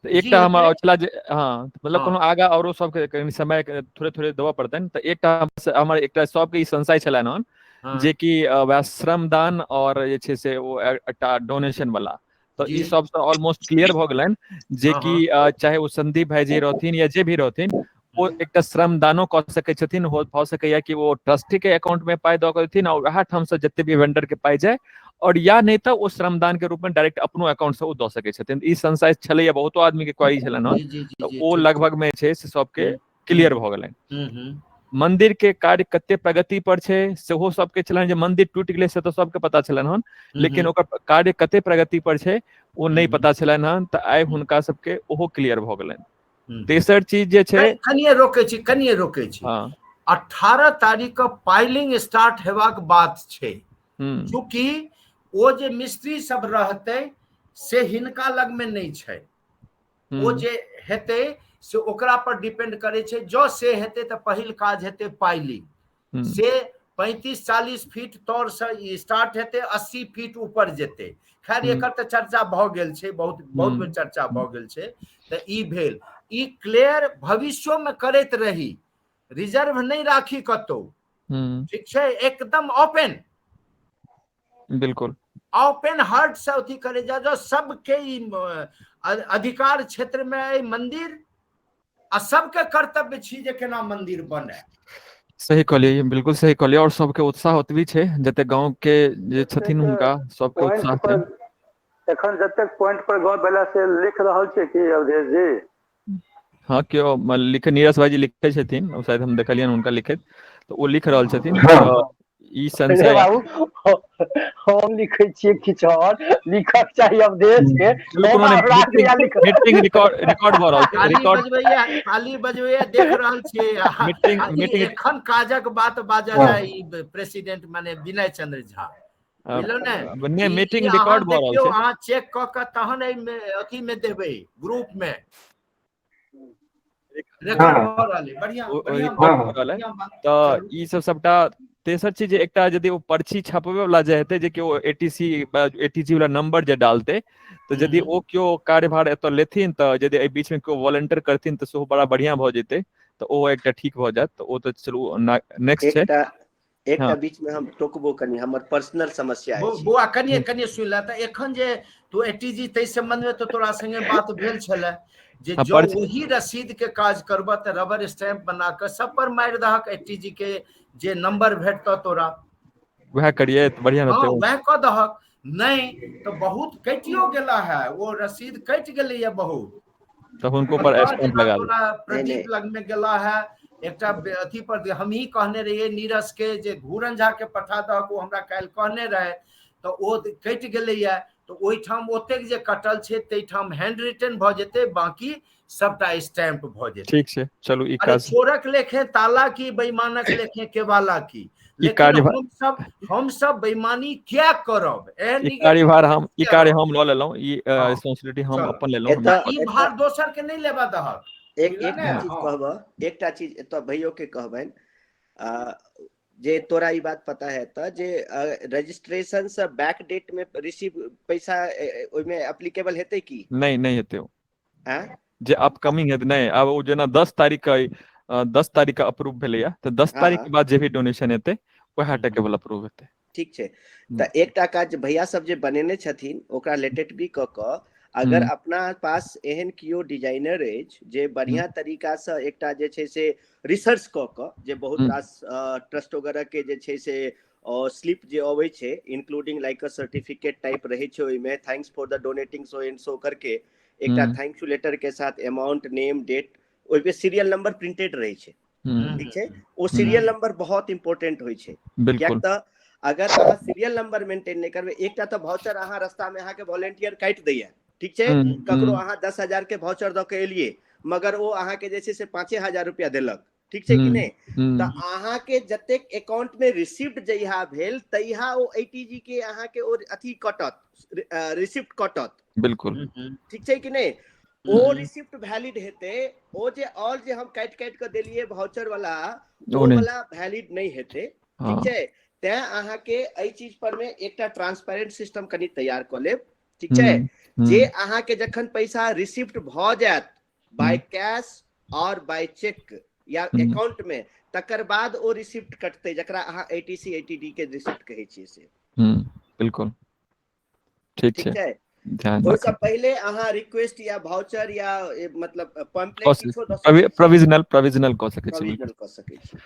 तऽ एकटा हमर छला जे हँ मतलब कोनो आगा औरो सबके कनि समय थोड़े थोड़े देबऽ पड़तनि। तऽ एकटा हमर एकटा सबके ई संशय छलनि हन जे कि वएह श्रमदान और जे छै से ओ एकटा डोनेशन वाला, तऽ ई सबसँ ऑलमोस्ट क्लियर भऽ गेलनि जे कि चाहे ओ संदीप भाईजी रहथिन या जे भी रहथिन, ओ एकटा श्रमदानो कऽ सकै छथिन। भऽ सकैया कि ओ ट्रस्टी के अकाउंट में पाइ दऽ कऽ देथिन और वएह ठाम से जते भी वेंडर के पाइ जाय, और या नहि तऽ ओ श्रमदान के रूप में डायरेक्ट अपनो अकाउंट से ओ दऽ सकै छथिन। ई संशय छलैया, बहुतो आदमी के क्वारी छलनि हन, तऽ ओ लगभग में छै से सबके क्लियर भऽ गेलनि। मंदिर के कार्य कते प्रगति पर छै सेहो सबके छलनि, जे मंदिर टूटि गेलै से तऽ सबके पता छलनि हन, लेकिन ओकर कार्य कते प्रगति पर छै ओ नहि पता छलनि हन तऽ आइ हुनका सबके ओहो क्लियर भऽ गेलनि। तेसर चीज जे छै, कनिये रोकै छी, कनिये रोकै छी। 18 तारीख के पाइलिंग स्टार्ट हेबाक बात छै। चूँकि ओ जे मिस्त्री सब रहतै से हिनका लग में नहि छै, ओ जे हेतै से ओकरा पर डिपेंड करै छै। जँ से हेतै तऽ पहिल काज हेतै पाइलिंग, से 35-40 फीट तर से स्टार्ट हेतै, 80 फीट ऊपर जेतै। खैर एकर तऽ चर्चा भऽ गेल छै, बहुत बहुत बेर चर्चा भऽ गेल छै। तऽ ई भेल, ई क्लियर भविष्योमे करैत रही, रिजर्व नहि राखी कतौ, ठीक छै, एकदम ओपन, बिल्कुल ओपन हार्ट से अथी करे जा, जो सबके ई अधिकार क्षेत्र में एहि मंदिर आ सबके कर्तव्य छी जे केना मंदिर बने। सही कहलियै, बिल्कुल सही कहलियै। और सबके उत्साह ओतबी छै जते गांव के जे छथिन हुनका सबके उत्साह छै। एखन जतेक पॉइंट पर गप भेला से लिख रहल छै की अवधेश जी? हाँ, केओ लिखे, नीरज भाईजी लिखै छथिन, शायद हम देखलियनि हुनका लिखैत, तऽ ओ लिख रहल छथिन। ई संशय बाबू हम लिखै छियै किछु और लिखक चाही अवधेश के। मीटिंग रिकॉर्ड रिकॉर्ड भऽ रहल छै, रिकॉर्ड बजबैया, ताली बजबैया, देख रहल छियै। मीटिंग मीटिंग एखन काजक बात बाजल है ई प्रेसिडेंट माने विनय चंद्र झा, बुझलौ ने? ने मीटिंग रिकॉर्ड भऽ रहल छै, अहाँ चेक कऽ के तहन एहिमे अथी मे देबै ग्रुप मे। रिकॉर्ड भऽ रहल है, बढ़िया बढ़िया। तऽ ई सब सबटा। तेसर चीज एकटा यदि ओ पर्ची छपबै वाला जे हेतै, जे केओ एटीसी एटीजी वाला नंबर जे डालतै, तऽ यदि ओ केओ कार्यभार एतऽ लेथिन, तऽ यदि एहि बीच मे केओ वॉलेंटियर करथिन तऽ सेहो बड़ा बढ़िया भऽ जेतै, तऽ ओ एकटा ठीक भऽ जायत। तऽ ओ तऽ चलू नेक्स्ट छै। एकटा बीच में हम टोकबो कनी, हमर पर्सनल समस्या अछि बौआ, कनिए कनिए सुनि ले। तऽ एखन जे तू एटीजी ताहि संबंध में तऽ तोरा संगे बात भेल छलै जे जँ ओही रसीद के काज करबह तऽ रबर स्टैंप बना कऽ सब पर मारि दहक एटीजी के जे नंबर भेटतऽ तोरा, वएह करिए तऽ बढ़िया रहतै। हाँ, वएह कऽ दहक। नहि तऽ बहुत कटियो गेला है, ओ रसीद कटि गेलैया बहुत, तऽ हुनको पर स्टैंप लगा। प्रदीप लग में गेला है एकटा अथी पर, हमही कहने रहियै नीरज के जे घूरन झा के पठा दहक, ओ हमरा काल्हि कहने रहे, तऽ ओ कटि गेलैया। तऽ ओहिठाम ओतेक जे कटल छै ताहिठाम हैंड रिटन भऽ जेतै, बाकी सबटा स्टैंप भऽ जेतै। ठीक छै, चलू ई काज। चोरक लेखे ताला की, बेईमानक लेखे केवाला की, लेकिन हम सब बेईमानी किया करब? एहन ई कार्यभार हम, ई कार्य हम लऽ लेलहुँ, ई रिस्पांसिबिलिटी हम अपन लेलहुँ, ई भार दोसर के नहि लेबा दहक। एक एकटा चीज कहबह, एकटा चीज एतऽ भैयो के कहबनि जे तोरा ई बात पता है तऽ जे रजिस्ट्रेशन से बैक डेट में रिसीव पैसा ओहिमे एप्लीकेबल हेतै की नहि? नहि हेतै ओ जे अपकमिंग हेतै नहि। आब ओ जेना 10 तारीख के, 10 तारीख के अप्रूव भेलैया, तऽ 10 तारीख के बाद जे भी डोनेशन हेतै वएह टा केवल अप्रूव हेतै। ठीक छै। तऽ एकटा काज भैया सब जे बनेने छथिन ओकरा लेटेट भी कऽ कऽ अगर अपना पास एहन केओ डिजाइनर अछि जे बढ़िया तरीका से एकटा जे छै से रिसर्च कऽ कऽ जे बहुत रास ट्रस्ट वगैरह के जे छै से स्लिप जे अबै छै, including like a certificate type रहै छै, ओहिमे thanks for the donating so and so करके एकटा thank you letter के साथ अमाउंट, नेम, डेट, ओहिमे सीरियल नंबर प्रिंटेड रहै छै। ठीक छै, ओ सीरियल नंबर बहुत इंपोर्टेंट होइ छै, कियाक तऽ अगर अहाँ सीरियल नंबर मेंटेन नहि करबै, एकटा तऽ भाउचर अहाँ रास्ता में अहाँके वॉलेंटियर काटि दैया, ठीक छै, ककरो अहाँ 10,000 के भाउचर दऽ के एलियै मगर ओ अहाँके जे छै से 5,000 रुपया देलक, ठीक छै कि नहि? तऽ अहाँके जतेक अकाउंट में रिसिप्ट जहिया भेल तहिया ओ एटीजी के अहाँके ओ अथी कटत, रिसिप्ट कटत। बिल्कुल ठीक छै कि नहि? ओ रिसिप्ट वैलिड हेतै, ओ जे और जे हम काटि काटि कऽ देलियै भाउचर वाला, ओ वाला वैलिड नहि हेतै। ठीक छै, तैं अहाँके एहि चीज पर मे एकटा ट्रांसपेरेंट सिस्टम कनि तैयार कऽ लेब। ठीक छै, जे अहाँके जखन पैसा रिसिप्ट भऽ जायत बाय कैश और बाय चेक या अकाउंट में, तकर बाद ओ रिसिप्ट कटतै, जकरा अहाँ एटीसी एटीडी के रिसिप्ट कहै छियै से। बिल्कुल ठीक छै। ओहिसँ पहिले अहाँ रिक्वेस्ट या भाउचर या मतलब पम्पलेट किछो दऽ सकै, प्रोविजनल प्रोविजनल कऽ सकै छी, प्रोविजनल कऽ सकै छी।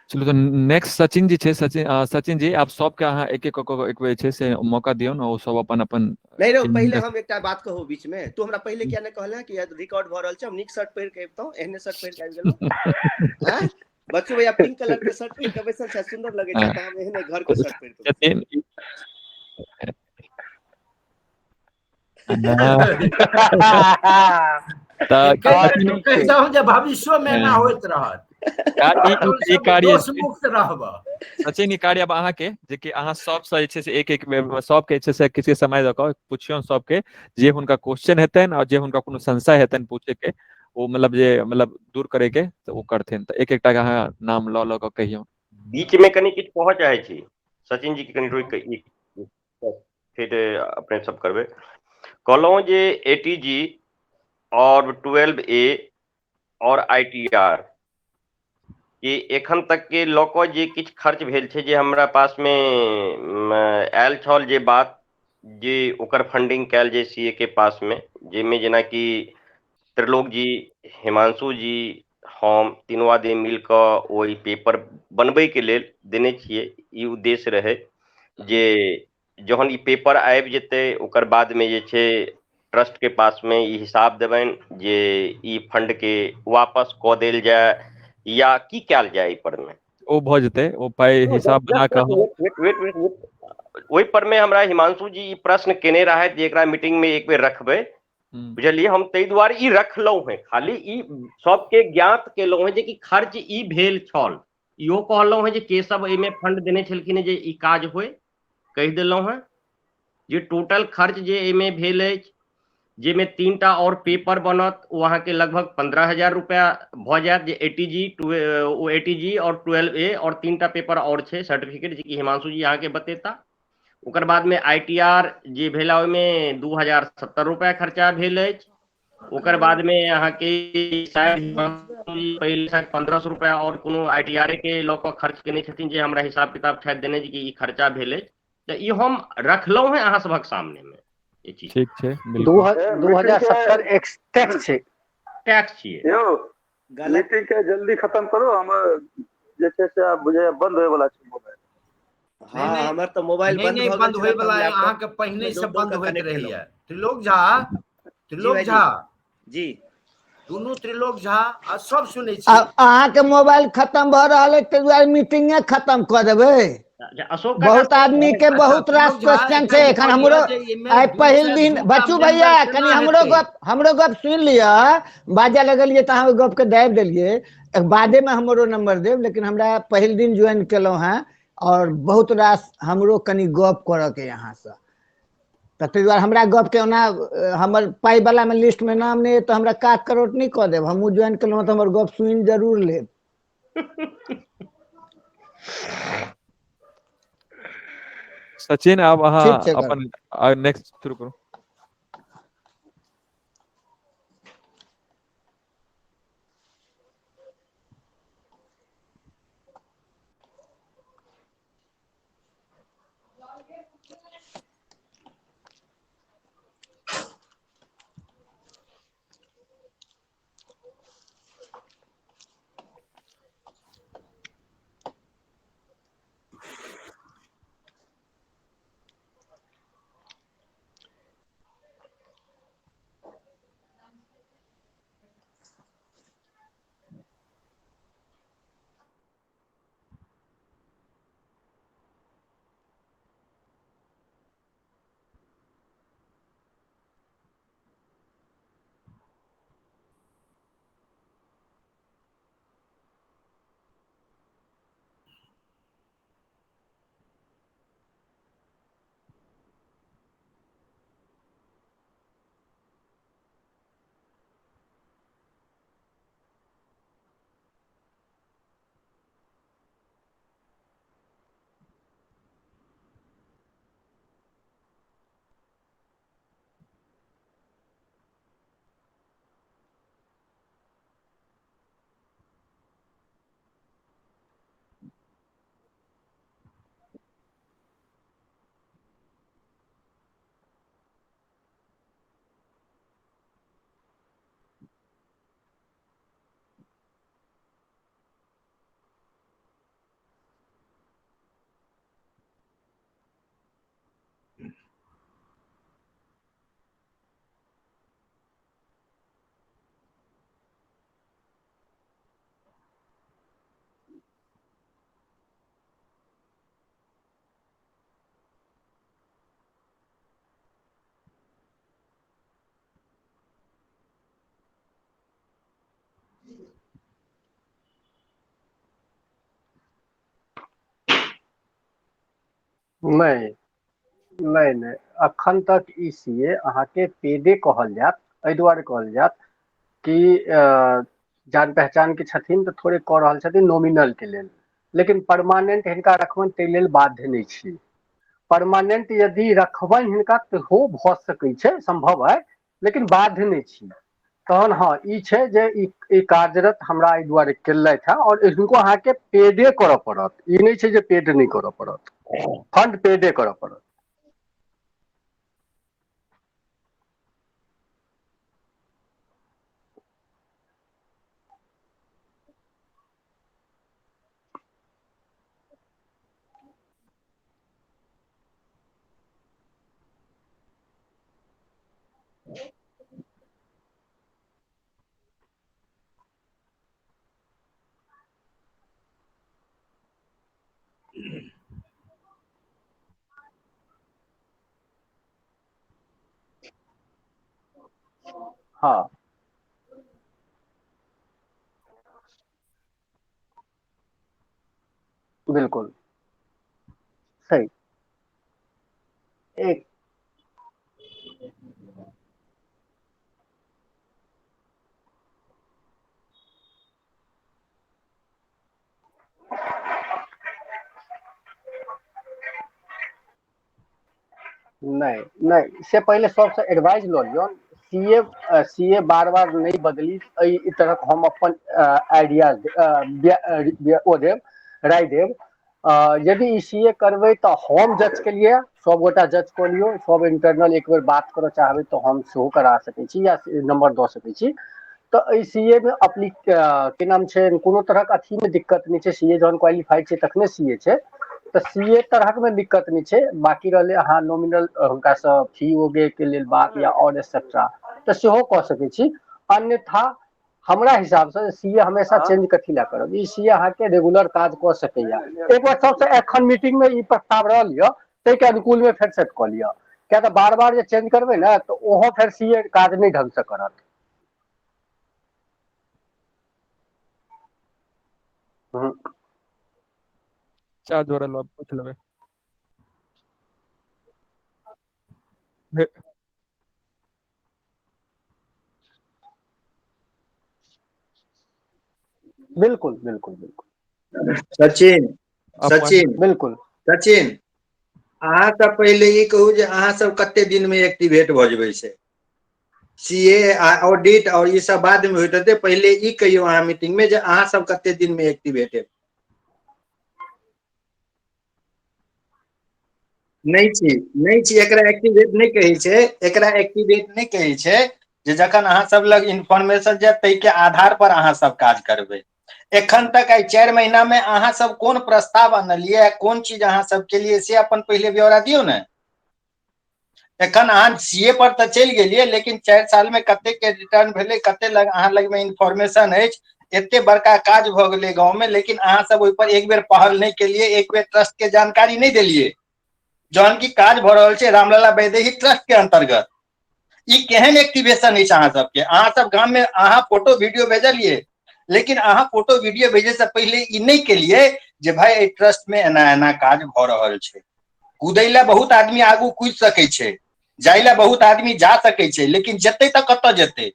चलू तऽ नेक्स्ट सचिन जी छै। सचिन, सचिन जी, आप सबके अहाँ एक एक कऽ एक बेर छै से मौका दियौ ने, ओ सब अपन अपन। नहि रौ, पहिले हम एकटा बात कहू बीच में, तू हमरा पहिले किया नहि कहले कि रिकॉर्ड भऽ रहल छै? हम नीक शर्ट पहिर के अबितहुँ, एहने शर्ट पहिर के आबि गेलहुँ। बच्चू भैया पिंक कलर के शर्ट पहिर के बैसल छै, सुंदर लगै छै, तऽ हम एहने घर के शर्ट पहिर के। तऽ कहि दहु जे भविष्योमे एना होइत रहत। ई कार्य मुक्त रहब। सचिन, ई कार्य आब अहाँके, जेकि अहाँ सबसँ जे छै से एक एक सबके जे छै से किछु समय दऽ कऽ पुछियौन सबके, जे हुनका क्वेश्चन हेतनि आओर जे हुनका कोनो संशय हेतनि पूछैके, ओ मतलब जे मतलब दूर करैके, तऽ ओ करथिन। तऽ एक एकटा के अहाँ नाम लऽ लऽ कऽ कहियौ। बीचमे कनि किछु कहऽ चाहै छी सचिन जी के, कनि रोकि कऽ फेर अपने सब करबै। कहलहुँ जे एटीजी और 12A और आईटीआर के एखन तक के लऽ कऽ जे किछु खर्च भेल छै, जे हमरा पासमे आयल छल जे बात जे ओकर फंडिंग कयल जे सी ए के पासमे, जाहिमे जेनाकि त्रिलोक जी, हिमांशु जी, हम तीनू आदमी मिल कऽ ओहि पेपर बनबैके लेल देने छियै। ई उद्देश्य रहै जे जहन ई पेपर आबि जेतै ओकर बादमे जे छै ट्रस्ट के पासमे ई हिसाब देबनि जे ई फंड के वापस कऽ देल जाय या की कयल जाय एहि पर मे। ओ भऽ जेतै, ओ पाइ हिसाब बना कऽ हम वेट वेट वेट, ओहि पर मे हमरा हिमांशु जी ई प्रश्न केने रहथि जे एकरा मीटिंग मे एक बेर रखबै, बुझलियै? हम ताहि दुआरे ई रखलहुँ हेँ, खाली ई सबके ज्ञात केलहुँ हेँ जे कि खर्च ई भेल छल। इहो कहलहुँ हेँ जे के सब एहिमे फंड देने छलखिन जे ई काज होय, कहि देलहुँ हेँ जे टोटल खर्च जे एहिमे भेल अछि, जाहिमे 3टा आओर पेपर बनत, ओ अहाँके लगभग 15,000 रुपया भऽ जायत, जे एटीजी ओ एटीजी आओर 12A आओर 3टा पेपर आओर छै सर्टिफिकेट, जे कि हिमांशु जी अहाँके बतेता। ओकर बादमे आईटीआर जे भेला ओहिमे 2070 रुपया खर्चा भेल अछि। ओकर बादमे अहाँके शायद पहिले शायद 1500 रुपया आओर कोनो आईटीआर के लऽ कऽ खर्च केने छथिन, जे हमरा हिसाब किताब छथि देने जे कि ई खर्चा भेल अछि। तऽ ई हम रखलहुँ हेँ अहाँ सभक सामने मे ई चीज। ठीक छै, 2070 एक्स टैक्स छै, टैक्स छियै यौ। मीटिंग के जल्दी खत्म करू, हमर जे छै से आब बुझाइया बंद होय वाला छै मोबाइल। हँ, हमर तऽ मोबाइल बंद नहि बंद होय वाला, अहाँके पहिने से बंद होइत रहैया। त्रिलोक झा, त्रिलोक झा जी, दुनू त्रिलोक झा आ सब सुनै छी। अहाँके मोबाइल खत्म भऽ रहल अछि ताहि दुआरे मीटिंगे खत्म कऽ देबै। अशोक, बहुत आदमी के बहुत रास क्वेश्चन छै एखन। हमरो आइ पहिल दिन। बच्चू भैया, कनि हमरो गप, हमरो गप सुनि लिअ। बाजऽ लगलियै तऽ अहाँ ओहि गपके दाबि देलियै। बादेमे हमरो नंबर देब, लेकिन हमरा पहिल दिन ज्वाइन केलहुँ हेँ और बहुत रास हमरो कनि गप करऽ के अहाँसँ, तऽ ताहि दुआरे हमरा गपके ओना हमर पाइ वलामे लिस्टमे नाम नहि अइ तऽ हमरा काट करोट नहि कऽ देब। हमहूँ ज्वाइन केलहुँ तऽ हमर गप सुनि जरूर लेब। सचिन, आब अहाँ अपन नेक्स्ट शुरू करू। नहि नहि नहि, अखन तक ई सी ए अहाँके पेडे कहल जायत। एहि दुआरे कहल जायत कि जान पहचान के छथिन तऽ थोड़े कऽ रहल छथिन नॉमिनल के लेल, लेकिन परमानेंट हिनका रखबनि ताहि लेल बाध्य नहि छी। परमानेंट यदि रखबनि हिनका तऽ हो भऽ सकै छै, सम्भव है, लेकिन बाध्य नहि छी। तहन हँ ई छै जे ई कार्यरत हमरा एहि दुआरे केलथि हेँ, आओर हिनको अहाँके पेडे करऽ पड़त, ई नहि छै जे पेड नहि करऽ पड़त, फंड पेडे करऽ पड़त। हँ बिल्कुल सही। एक नहि नहि, से पहिले सबसँ एडवाइज लऽ लियौ। सी ए सी ए बार बार नहि बदली, एहि तरहक हम अपन आइडिया ओ देब, राय देब। यदि ई सी ए करबै तऽ हम जज केलियै, सभगोटा जज कऽ लियौ, सब इंटरनल एक बेर बात करऽ चाहबै तऽ हम सेहो करा सकै छी या नम्बर दऽ सकै छी। तऽ एहि सी ए मे अपली के नाम छै, कोनो तरहक अथी मे दिक्कत नहि छै। सी ए जहन क्वालिफाइड छै तखने सी ए छै, तऽ सी ए तरहक मे दिक्कत नहि छै। बाकी रहलै अहाँ नॉमिनल हुनकासँ फी वगैरह के लेल बात या और एक्सेट्रा, तऽ सेहो कऽ सकै छी। अन्यथा हमरा हिसाबसँ सी ए हमेशा चेंज कथी लए करब, ई सी ए अहाँके रेगुलर काज कऽ सकैया। एक बार सबसँ एखन मीटिंग मे ई प्रस्ताव रहल यऽ, ताहिके अनुकूल मे फेर सेट कऽ लिअ, किया तऽ बार बार जे चेंज करबै ने तऽ ओहो फेर सी ए काज नहि ढंग से करत। हूँ। चार्ज जोड़ल पूछि लेबै। भे- बिल्कुल बिल्कुल बिल्कुल। सचिन अपन सचिन बिल्कुल। सचिन, अहाँ सब पहिले ई कहू जे अहाँ सब कते दिन में एक्टिवेट भऽ जेबै से। सी ए आ ऑडिट और ई सब बाद में होइत हेतै, पहिले ई कहियौ अहाँ मीटिंग में जे अहाँ सब कते दिन में एक्टिवेट हेबै। नहि छी, नहि छी, एकरा एक्टिवेट नहि कहै छै, एकरा एक्टिवेट नहि कहै छै जे जखन अहाँ सब लग इन्फॉर्मेशन जायत ताहि के आधार पर अहाँ सब काज करबै। एखन तक आइ 4 महीना में अहाँ सब कोन प्रस्ताव अनलियै, कोन चीज अहाँ सब केलियै, से अपन पहिले ब्यौरा दियौ ने। एखन अहाँ सी ए पर तऽ चलि गेलियै, लेकिन 4 साल में कते के रिटर्न भेलै, कते लग अहाँ लग में इन्फॉर्मेशन अछि, एते बड़का काज भऽ गेलै गाँव में, लेकिन अहाँ सब ओहि पर एक बेर पहल नहि केलियै, एक बेर ट्रस्ट के जानकारी नहि देलियै, जहन कि काज भऽ रहल छै रामलला वैदेही ट्रस्ट के अंतर्गत। ई केहन एक्टिवेशन अछि अहाँ सबके? अहाँ सब गाम में अहाँ फोटो वीडियो भेजलियै, लेकिन अहाँ फोटो वीडियो भेजै से पहिले ई नहि केलियै जे भाई एहि ट्रस्ट में एना एना काज भऽ रहल छै। कूदै लए बहुत आदमी आगू कूदि सकै छै, जाय लए बहुत आदमी जा सकै छै, लेकिन जेतै तऽ कतऽ जेतै?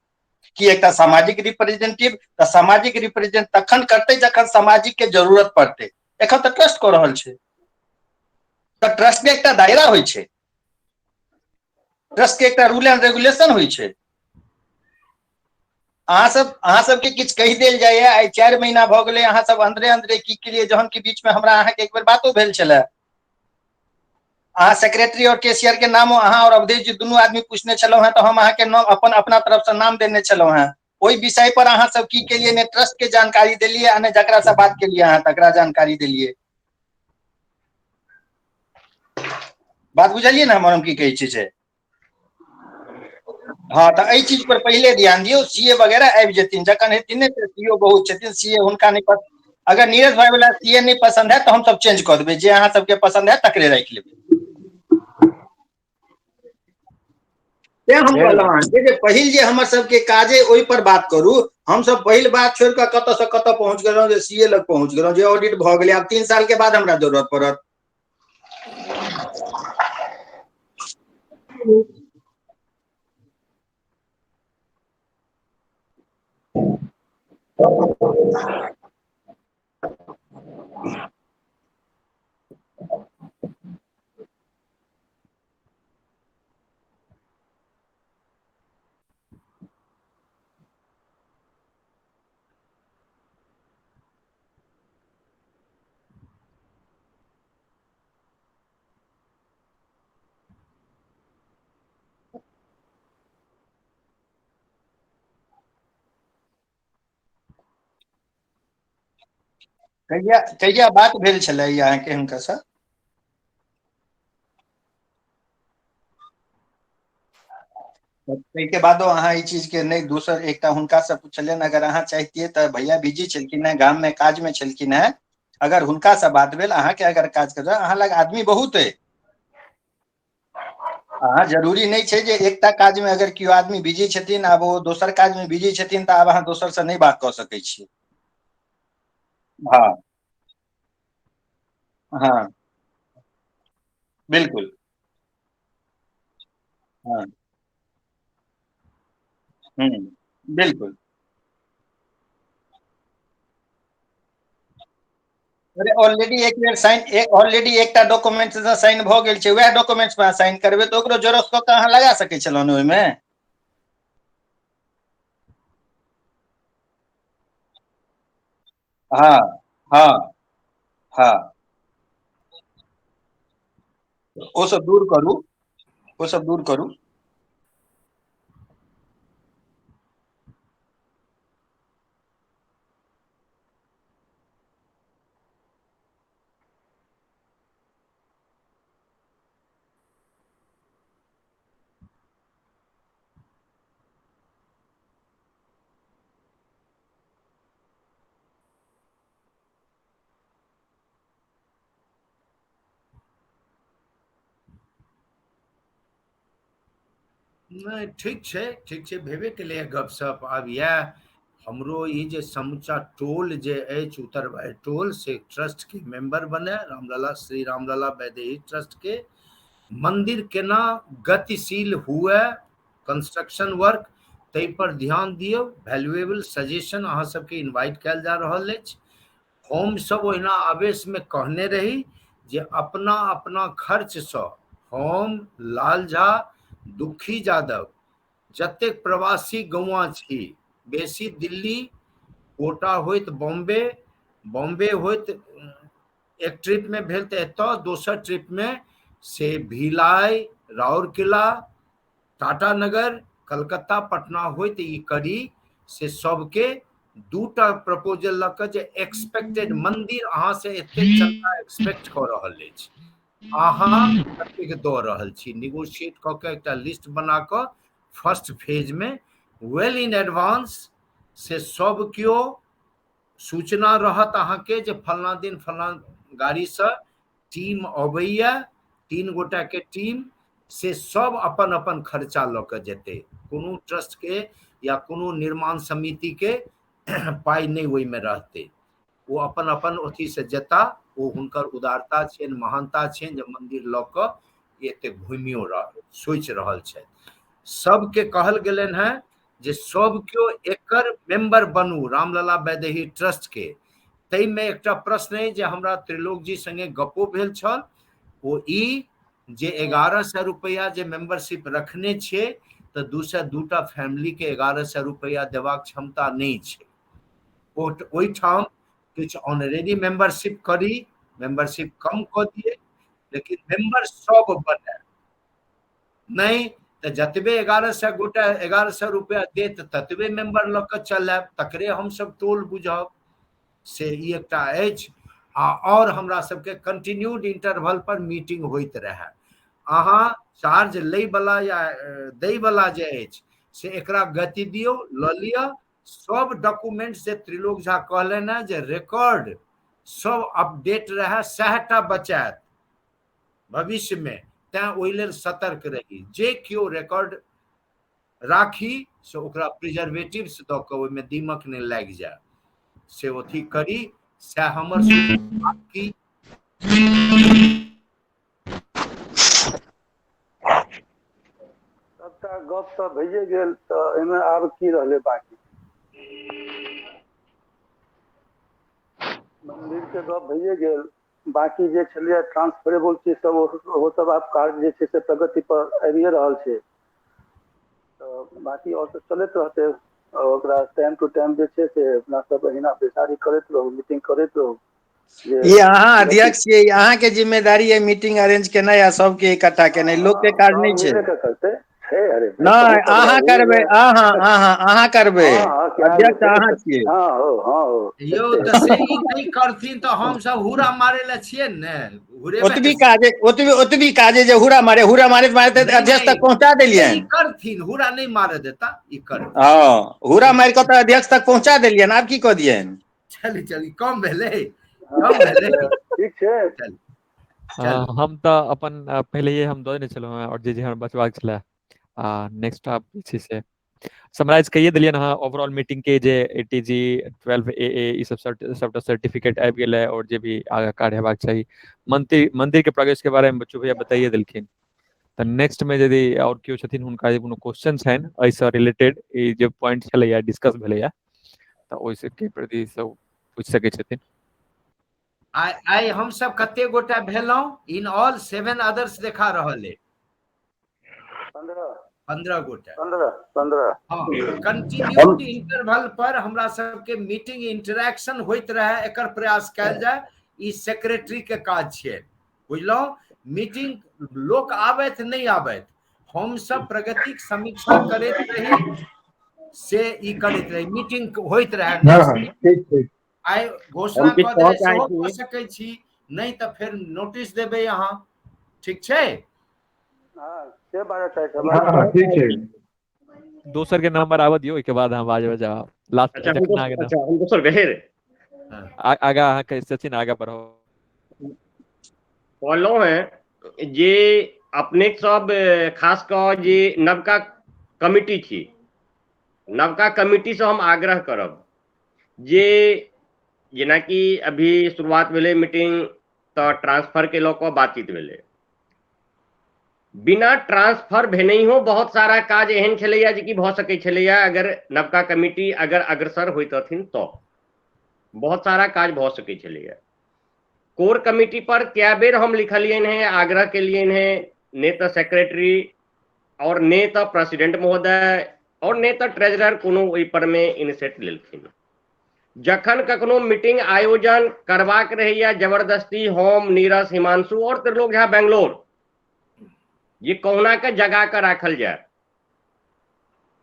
कि एकटा सामाजिक रिप्रेजेंटेटिव, तऽ सामाजिक रिप्रेजेंट तखन करतै जखन सामाजिक के जरूरत पड़तै। एखन तऽ ट्रस्ट कऽ रहल छै, तऽ ट्रस्ट के एकटा दायरा होइ छै, ट्रस्ट के एकटा रूल एंड रेगुलेशन होइ छै। अहाँ सबके किछु कहि देल जाइया, आइ 4 महीना भऽ गेलै अहाँ सब अन्दरे अन्दरे की केलियै, जहन कि बीच में हमरा अहाँके एक बेर बातो भेल छलै। अहाँ सेक्रेटरी और कैशियर के नामो अहाँ और अवधेश जी दुनू आदमी पूछने छलहुँ हेँ, तऽ हम अहाँके नाम अपन अपना तरफ से नाम देने छलहुँ हेँ। ओहि विषय पर अहाँ सब की केलियै, ने ट्रस्ट के जानकारी देलियै आ ने जकरा से बात केलियै अहाँ तकरा जानकारी देलियै। बात बुझलियै ने हमर, हम की कहै छी से? हँ, तऽ एहि चीज पर पहिले ध्यान दियौ। सी ए वगैरह आबि जेथिन जखन हेथिन ने, तऽ सी ओ बहुत छथिन, सी ए हुनका नहि पसन्द, अगर नीरज भाई वाला सी ए नहि पसन्द है तऽ हम सब चेंज कऽ देबै, जे अहाँ सबके पसन्द है तकरे राखि लेबै। तें हम कहलहुँ अहाँके जे पहिल जे हमर सबके काज अइ ओहि पर बात करू। हमसब पहिल बात छोड़ि कऽ कतऽ से कतऽ पहुँच गेलहुँ, जे सी ए लग पहुँच गेलहुँ, जे ऑडिट भऽ गेलै, आब 3 साल के बाद हमरा जरूरत पड़त। कहिया कहिया बात भेल छलै अहाँके हुनका से? ताहिके बादो अहाँ ई चीज के नहि दोसर एकटा हुनका से पुछलियनि, अगर अहाँ चाहितियै तऽ भैया बिजी छलखिन हेँ, गाम मे काज मे छलखिन हेँ, अगर हुनका से बात भेल, अहाँके अगर काज कर, अहाँ लग आदमी बहुत अइ, अहाँ जरूरी नहि छै जे एकटा काज मे अगर केओ आदमी बिजी छथिन, आब ओ दोसर काज मे बिजी छथिन तऽ आब अहाँ दोसर से नहि बात कऽ सकै छी। हँ हँ बिल्कुल। हँ हूँ बिल्कुल। अरे ऑलरेडी एक बेर साइन, ऑलरेडी एकटा डॉक्यूमेंट से साइन भऽ गेल छै, वएह डॉक्यूमेंट्स पर अहाँ साइन करबै तऽ ओकरो जेरोक्स कऽ के अहाँ लगा सकै छलहुँ ने ओहिमे। हँ हँ हँ ओ सब दूर करू, ओ सब दूर करू। नहि, ठीक छै, ठीक छै, भेबे केलैए गपशप। आब इएह हमरो ई जे समूचा टोल जे अछि उत्तरवारि टोल, से ट्रस्ट के मेंबर बने, रामलला श्री रामलला वैदेही ट्रस्ट के मंदिर केना गतिशील हुए, कंस्ट्रक्शन वर्क, ताहि पर ध्यान दियौ। वैल्यूएबल सजेशन अहाँ सबके इन्वाइट कयल जा रहल अछि। हम सब ओहिना आवेश में कहने रही जे अपना अपना खर्च सँ हम, लाल झा, दुखी यादव, जतेक प्रवासी गौआँ छी, बेसी दिल्ली, कोटा होइत बॉम्बे, बॉम्बे होइत एक ट्रिप में भेल तऽ एतऽ, दोसर ट्रिप में से भिलाई, राउरकेला, टाटा नगर, कलकत्ता, पटना होइत ई करी, से सबके दूटा प्रपोजल लऽ कऽ जे एक्सपेक्टेड मंदिर अहाँ से एतेक चंदा एक्सपेक्ट कऽ रहल अछि, अहाँ कतेक दऽ रहल छी, निगोशिएट कऽ के एकटा लिस्ट बना कऽ फर्स्ट फेज में वेल इन एडवांस से सब केओ सूचना रहत अहाँके जे फलना दिन फलना गाड़ीसँ टीम अबैया, 3 गोटा के टीम, से सब अपन अपन खर्चा लऽ कऽ जेतै, कोनो ट्रस्ट के या कोनो निर्माण समिति के पाइ नहि ओहिमे रहतै, ओ अपन अपन अथी से जेता। ओ हुनकर उदारता छनि, महानता छनि जे मंदिर लऽ कऽ एते घुमियो रह सोचि रहल छथि। सबके कहल गेलनि हेँ जे सब केओ एकर मेंबर बनू रामलला वैदेही ट्रस्ट के। ताहिमे एकटा प्रश्न अइ जे हमरा त्रिलोक जी संगे गप्पो भेल छल, ओ ई जे 1100 रुपैआ जे मेंबरशिप रखने छियै तऽ 202 फैमिली के 1100 रुपैआ देबाक क्षमता नहि छै। ओहिठाम किछु ऑनरेरी मेंबरशिप करी, मेंबरशिप कम कऽ दियै, लेकिन मेंबर सब बने, नहि तऽ जतबे 1100 गोटा 1100 रुपैआ देत ततबे मेंबर लऽ कऽ चलब, तकरे हमसब टोल बुझब, से ई एकटा अछि। आ आओर हमरा सबके कंटिन्यूड इंटरवल पर मीटिंग होइत रहए। अहाँ चार्ज लै बला या दै बला जे अछि से एकरा गति दियौ, लऽ लिअ सब डॉक्यूमेंट। से त्रिलोक झा कहलनि हेँ जे रिकॉर्ड सब अपडेट रहए, सएहटा बचायत भविष्य में, तैं ओहि लेल सतर्क रही। जे केओ रिकॉर्ड राखी से ओकरा प्रिजर्वेटिव्स दऽ कऽ ओहिमे दीमक नहि लागि जाय, से अथी करी, सएह हमर की। गप तऽ भइए गेल, तऽ एहिमे आब की रहलै बाकी? मंदिर के गप भइए गेल, बाकी जे छलैए ट्रांसफरेबल चीज सब, ओहो सब आब कार्य जे छै से प्रगति पर आबिए रहल छै। तऽ बाकी आओर सब चलैत रहतै, ओकरा टाइम टू टाइम जे छै से अपना सब एहिना बैसारी करैत रहू, मीटिंग करैत रहू। ई अहाँ अध्यक्ष छियै, अहाँ के जिम्मेदारी है मीटिंग अरेंज केनाइ आ सबके इकट्ठा केनाइ, लोक के काज नहि छै। करतै छै, अरे नहि, अहाँ करबै, अहाँ अहाँ अहाँ करबै, अध्यक्ष अहाँ छियै। हँ हो, हँ हो। यौ तऽ से ई नहि करथिन तऽ हमसब हुरा मारे लए छियै ने। ओतबी काजे, ओतबी ओतबी काजे जे हुरा मारे, हुरा मारैत मारैत अध्यक्ष तक पहुंचा देलियनि। ई करथिन, हुरा नहि मारे देता, ई करथिन। हँ, हुरा मारि कऽ तऽ अध्यक्ष तक पहुंचा देलियनि, आब की कऽ दियनि? चलि चलि, कम भेलै, कम भेलै। ठीक छै। हम तऽ अपन पहिलेये हम दऽ देने छलहुँ हेँ, आओर जे जे हमर बचबाक छलै आ नेक्स्ट आब जे छै से समराइज कहिए देलियनि अहाँ ओवरऑल मीटिंग के, जे 80G 12AA ई सब सबटा सर्टिफिकेट आबि गेलै, आओर जे भी आगाँ कार्य हेबाक चाही। मंदिर के प्रोग्रेस के बारे में बच्चू भैया बताइए देलखिन। तऽ नेक्स्ट में यदि आओर केओ छथिन, हुनका जे कोनो क्वेश्चन छनि एहिसँ रिलेटेड, ई जे पॉइंट छलैया डिस्कस भेलैया, तऽ ओहि के प्रति सब पूछि सकै छथिन। आइ आइ हमसब कते गोटा भेलहुँ? इन ऑल 7 अदर्स देखा रहल अइ। 15 गोटा। 15। हँ, कंटिन्यूड इंटरवल पर हमरा सबके मीटिंग इंटरेक्शन होइत रहे, एकर प्रयास कयल जाय। ई सेक्रेटरी के काज छियै, बुझलहुँ? मीटिंग लोक आबैत नहि आबैत, हमसब प्रगतिक समीक्षा करैत रही, से ई करैत रही, मीटिंग होइत रहे। ठीक ठीक। आइ घोषणा कऽ देबै सेहो कऽ सकै छी, नहि तऽ फेर नोटिस देबै अहाँ, ठीक छै? से बात है, ठीक छै। दोसर के नंबर आबऽ दियौ, ओहिके बाद हम बाजबै जवाब। लास्ट। अच्छा, हम दोसर भेल। आगा अहाँके सचिन आगा बढ़ो। कहलहुँ हेँ जे अपने सब खास कऽ जे नवका कमिटी छी, नवका कमिटीसँ हम आग्रह करब जे जेनाकि अभी शुरुआत भेलै मीटिंग तऽ ट्रांसफर के लऽ कऽ बातचीत भेलै। बिना ट्रांसफर भेनैहो बहुत सारा काज एहन छलैया जे कि भऽ सकै छलैया, अगर नवका कमिटी अगर अग्रसर होइतथिन तऽ बहुत सारा काज भऽ सकै छलैया। कोर कमिटी पर कए बेर हम लिखलियनि हेँ, आग्रह केलियनि हेँ, ने तऽ सेक्रेटरी और ने तऽ प्रेसिडेंट महोदय और ने तऽ ट्रेजरर कोनो ओहि पर मे इनिशिएट लेलखिन। जखन कखनो मीटिंग आयोजन करबाक रहैया जबरदस्ती हम, नीरज, हिमांशु और त्रिलोक झा बेंगलोर, ये कहुना के जगा के राखल जाय,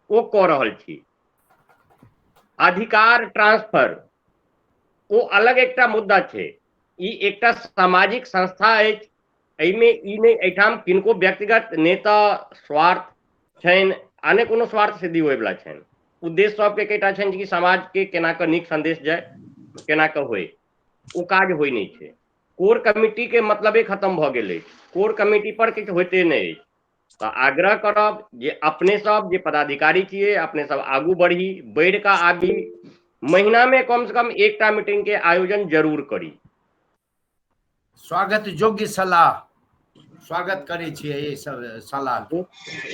ओ कऽ रहल छी। अधिकार ट्रांसफर ओ अलग एकटा मुद्दा छै। ई एकटा सामाजिक संस्था अछि, एहिमे ई नहि एहिठाम किनको व्यक्तिगत ने तऽ स्वार्थ छनि आ ने कोनो स्वार्थ सिद्धि होयवला छनि। उद्देश्य सबके एकेटा छनि कि समाजके केना कऽ नीक संदेश जाय, केना कऽ होय, ओ काज होइ नहि छै। कोर कमिटी के मतलबे खत्म भऽ गेल अछि, कोर कमिटी पर किछु होइते नहि अछि। तऽ आग्रह करब जे अपने सब जे पदाधिकारी छियै, अपने सब आगू बढ़ी, बढ़ि कऽ आबी, महीना में कम से कम एकटा मीटिंग के आयोजन जरूर करी। स्वागत योग्य सलाह, स्वागत करै छियै एहि सब सलाह।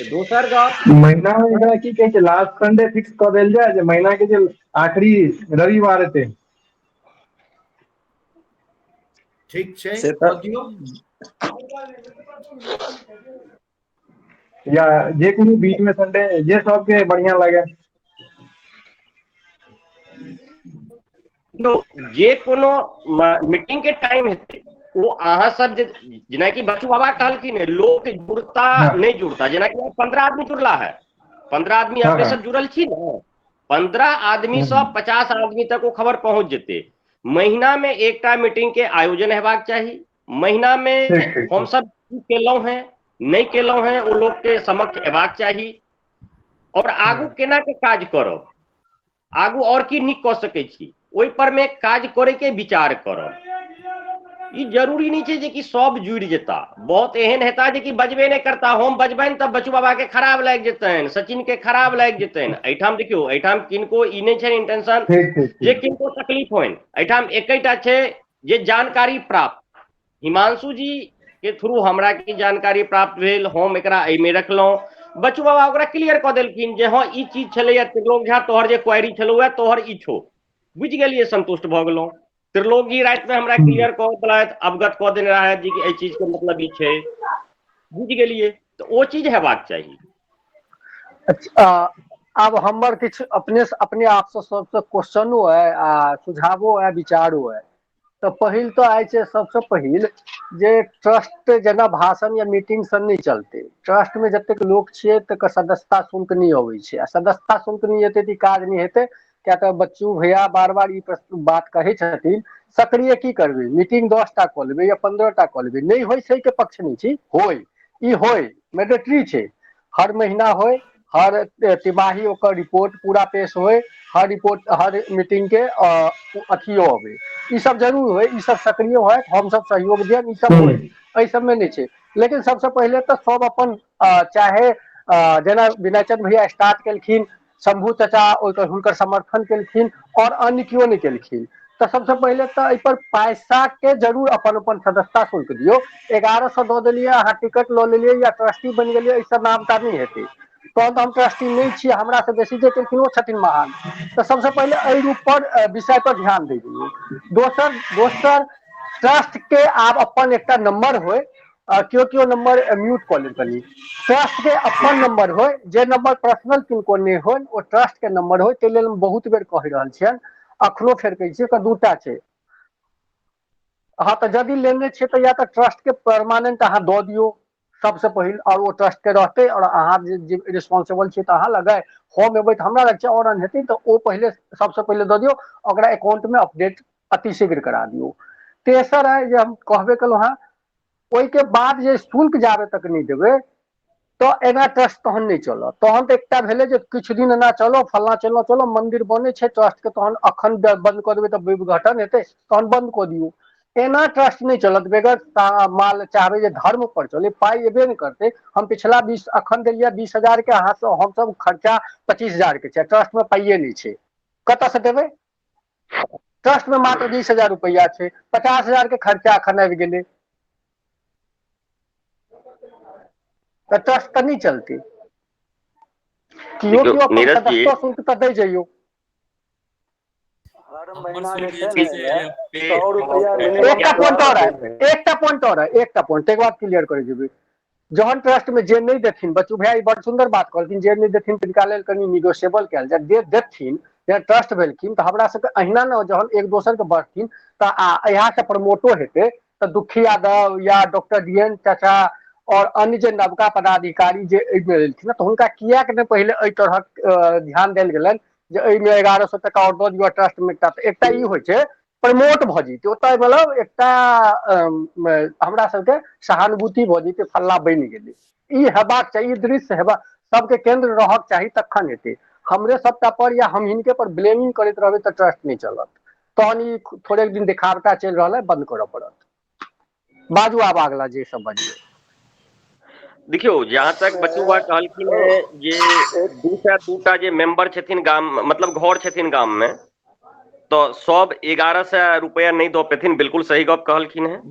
दोसर गप, महीना में एकरा की कहै छै, लास्ट संडे फिक्स कऽ देल जाय, जे महीना के जे आखिरी रविवार हेतै। ठीक छै, कऽ दियौ। या जे कोनो बीच में संडे जे सबके बढ़िया लागे। जे कोनो मीटिंग के टाइम हेतै ओ अहाँ सब जे जेनाकि बच्चू बाबा कहलखिन लोक जुड़ता नहि जुड़ता, जेनाकि 15 आदमी जुड़ला है, 15 आदमी अपने सब जुड़ल छी ने, 15 आदमी से 50 आदमी तक ओ खबर पहुंच जेतै। महीना में एकटा मीटिंग के आयोजन हेबाक चाही। महीना में हम सब की केलहुं हैं नहि केलहुं हैं ओ लोक के समक्ष एबाक चाही, और आगू केना के काज करब, आगू और की नीक कऽ सकै छी, ओहि पर में काज करे के विचार करब। ई जरूरी नहीं छै जे कि सब जुड़ि जेता, बहुत एहन हेता जे कि बजबे नहि करता, हम बजबनि तऽ बच्चू बाबा के खराब लागि जेतनि, सचिन के खराब लागि जेतनि। एहिठाम देखियौ, एहिठाम किनको ई नहि छै इंटेंशन जे किनको तकलीफ होइन, एहिठाम एकेटा छै जे जानकारी प्राप्त। हिमांशु जी के थ्रू हमरा की जानकारी प्राप्त भेल, हम एकरा एहिमे रखलहुँ। बच्चू बाबा ओकरा क्लियर कऽ देलखिन जे हँ ई चीज छलैया त्रिलोक झा तोहर जे क्वेरी छलौ हे तोहर ई छौ। बुझि गेलियै, संतुष्ट भऽ गेलहुँ। त्रिलोक जी रातिमे हमरा क्लियर कऽ देलथि, अवगत कऽ देने रहथि जे कि एहि चीजके मतलब ई छै, बुझि गेलियै। तऽ ओ चीज हेबाक चाही। अच्छा, आब हमर किछु अपने अपने आपसँ सबसँ क्वेश्चनो है आ सुझावो है, विचारो है। तऽ पहिल तऽ आइ छै, सबसँ पहिल जे ट्रस्ट जेना भाषण या मीटिंग से नहि चलतै। ट्रस्ट मे जतेक लोक छियै तकर सदस्यता शुल्क नहि अबै छै, आ सदस्यता शुल्क नहि एतै तऽ ई काज नहि हेतै। किया तऽ बच्चू भैया बार बार ई बात कहै छथिन, सक्रिय की करबै, मीटिंग 10 टा कऽ लेबै या 15 टा कऽ लेबै, नहि होइ से के पक्ष नहि छी, होइ ई होइ मैंडेटरी छै, हर महीना होइ, हर तिमाही ओकर रिपोर्ट पूरा पेश होय, हर रिपोर्ट हर मीटिंग के अथियो अबै, ई सब जरूर होय, ई सब सक्रिय होय, हमसब सहयोग दियन, ई सब होय, एहि सबमे नहि छै। लेकिन सबसँ पहिले तऽ सब अपन चाहे जेना विनयचंद भैया स्टार्ट केलखिन, शंभू चाचा ओकर हुनकर समर्थन केलखिन और अन्य केओ नहि केलखिन, तऽ सबसँ पहिले तऽ एहि पर पैसा के जरूर अपन अपन सदस्यता शुल्क दियौ। 1100 दऽ देलियै, अहाँ टिकट लऽ लेलियै या ट्रस्टी बनि गेलियै, एहिसँ नाम टा नहि हेतै। तहन तऽ हम ट्रस्टी नहि छियै, हमरा से बेसी जे केलखिन ओ छथिन महान। तऽ सबसँ पहिले एहि रूप पर विषय पर ध्यान दै दियौ। दोसर दोसर ट्रस्ट के आब अपन एकटा नंबर होय, केओ केओ नंबर म्यूट कऽ लेब कनि। ट्रस्ट के अपन नंबर होय, जे नंबर पर्सनल किनको नहि होय ओ ट्रस्ट के नंबर होय, ताहि लेल हम बहुत बेर कहि रहल छियनि, अखनो फेर कहै छियै, ओकर दूटा छै। हँ, तऽ यदि लेने छियै तऽ या तऽ ट्रस्ट के परमानेंट अहाँ दऽ दियौ सबसँ पहिल, और ओ ट्रस्ट के रहतै, और अहाँ जे रिस्पॉन्सिबल छियै तऽ अहाँ लग, हम एबै तऽ हमरा लग छै, और हेतै तऽ ओ पहिले सबसँ पहिले दऽ दियौ, ओकरा अकाउंट मे अपडेट अतिशीघ्र करा दियौ। तेसर है जे हम कहबे केलहुँ हेँ, ओहिके बाद जे शुल्क जाबे तक नहि देबै तऽ एना ट्रस्ट तहन नहि चलत। तहन तऽ एकटा भेलै जे किछु दिन एना चलो, फल्लाँ चलो चलो, मंदिर बनै छै ट्रस्ट के, तहन अखन बंद कऽ देबै तऽ विघटन हेतै, तहन बंद कऽ दियौ। एना ट्रस्ट नहि चलत बगैर माल चाहबै जे धर्म पर चले, पाइ एबे नहि करतै। हम पिछला 20 अखन देलियै 20,000 के, अहाँ सब हमसब खर्चा 25,000 के छै, ट्रस्ट में पाइए नहि छै, कतऽ से देबै? ट्रस्ट में मात्र 20,000 रुपैआ छै, 50,000 के खर्चा अखन आबि गेलै, तऽ ट्रस्ट तऽ नहि चलतै। केओ देखियौ केओ अपन नीरज जी, सदस्यो शुल्क तऽ दै जइयौ। हर हमर महीना शुल्क जे जे छै छै ने से एहिमे पे 100 रुपैआ मिनिमम एकटा पॉइंट देबाक और है, छै। एकटा पॉइंट और है, एकटा पॉइंट ताहिके बाद क्लियर करै जेबै। जहन ट्रस्ट में जे नहि देथिन, बच्चू भैया ई बड़ सुन्दर बात कहलखिन, जे नहि देथिन तिनका लेल कनि निगोशिएबल कयल जाय, जे देथिन जेना ट्रस्ट भेलखिन तऽ हमरा सबके अहिना ने जहन एक दोसर के बढ़थिन तऽ आ यहाँ से प्रमोटो हेतै, तऽ दुखी यादव या डॉक्टर डी एन चाचा और अन्य जे नवका पदाधिकारी जे एहिमे एलखिन तऽ हुनका किएक नहि पहिले एहि तरहक ध्यान देल गेलनि जे एहिमे 1100 टका और दऽ दियौ ट्रस्ट मे। एकटा ई होइ छै प्रमोट भऽ जैतै ओतऽ, मतलब एकटा हमरा सबके सहानुभूति भऽ जैतै, फल्ला बनि गेलै। ई हेबाक चाही, ई दृश्य हेबा सबके केंद्र रहक चाही, तखन हेतै। हमरे सबटा पर या हम हिनके पर ब्लेमिंग करैत रहबै तऽ ट्रस्ट नहि चलत। तहन ई थोड़ेक दिन देखावटा चलि रहल है, बंद करऽ पड़त। बाजू आब अगला जे सब बजियौ। देखियौ, जहाँ तक बच्चू बा कहलखिन है जे 202 जे मेंबर छथिन गाम, मतलब घर छथिन गाम में, तऽ सब 1100 रुपया नहि दऽ पेथिन, बिल्कुल सही गप कहलखिन है।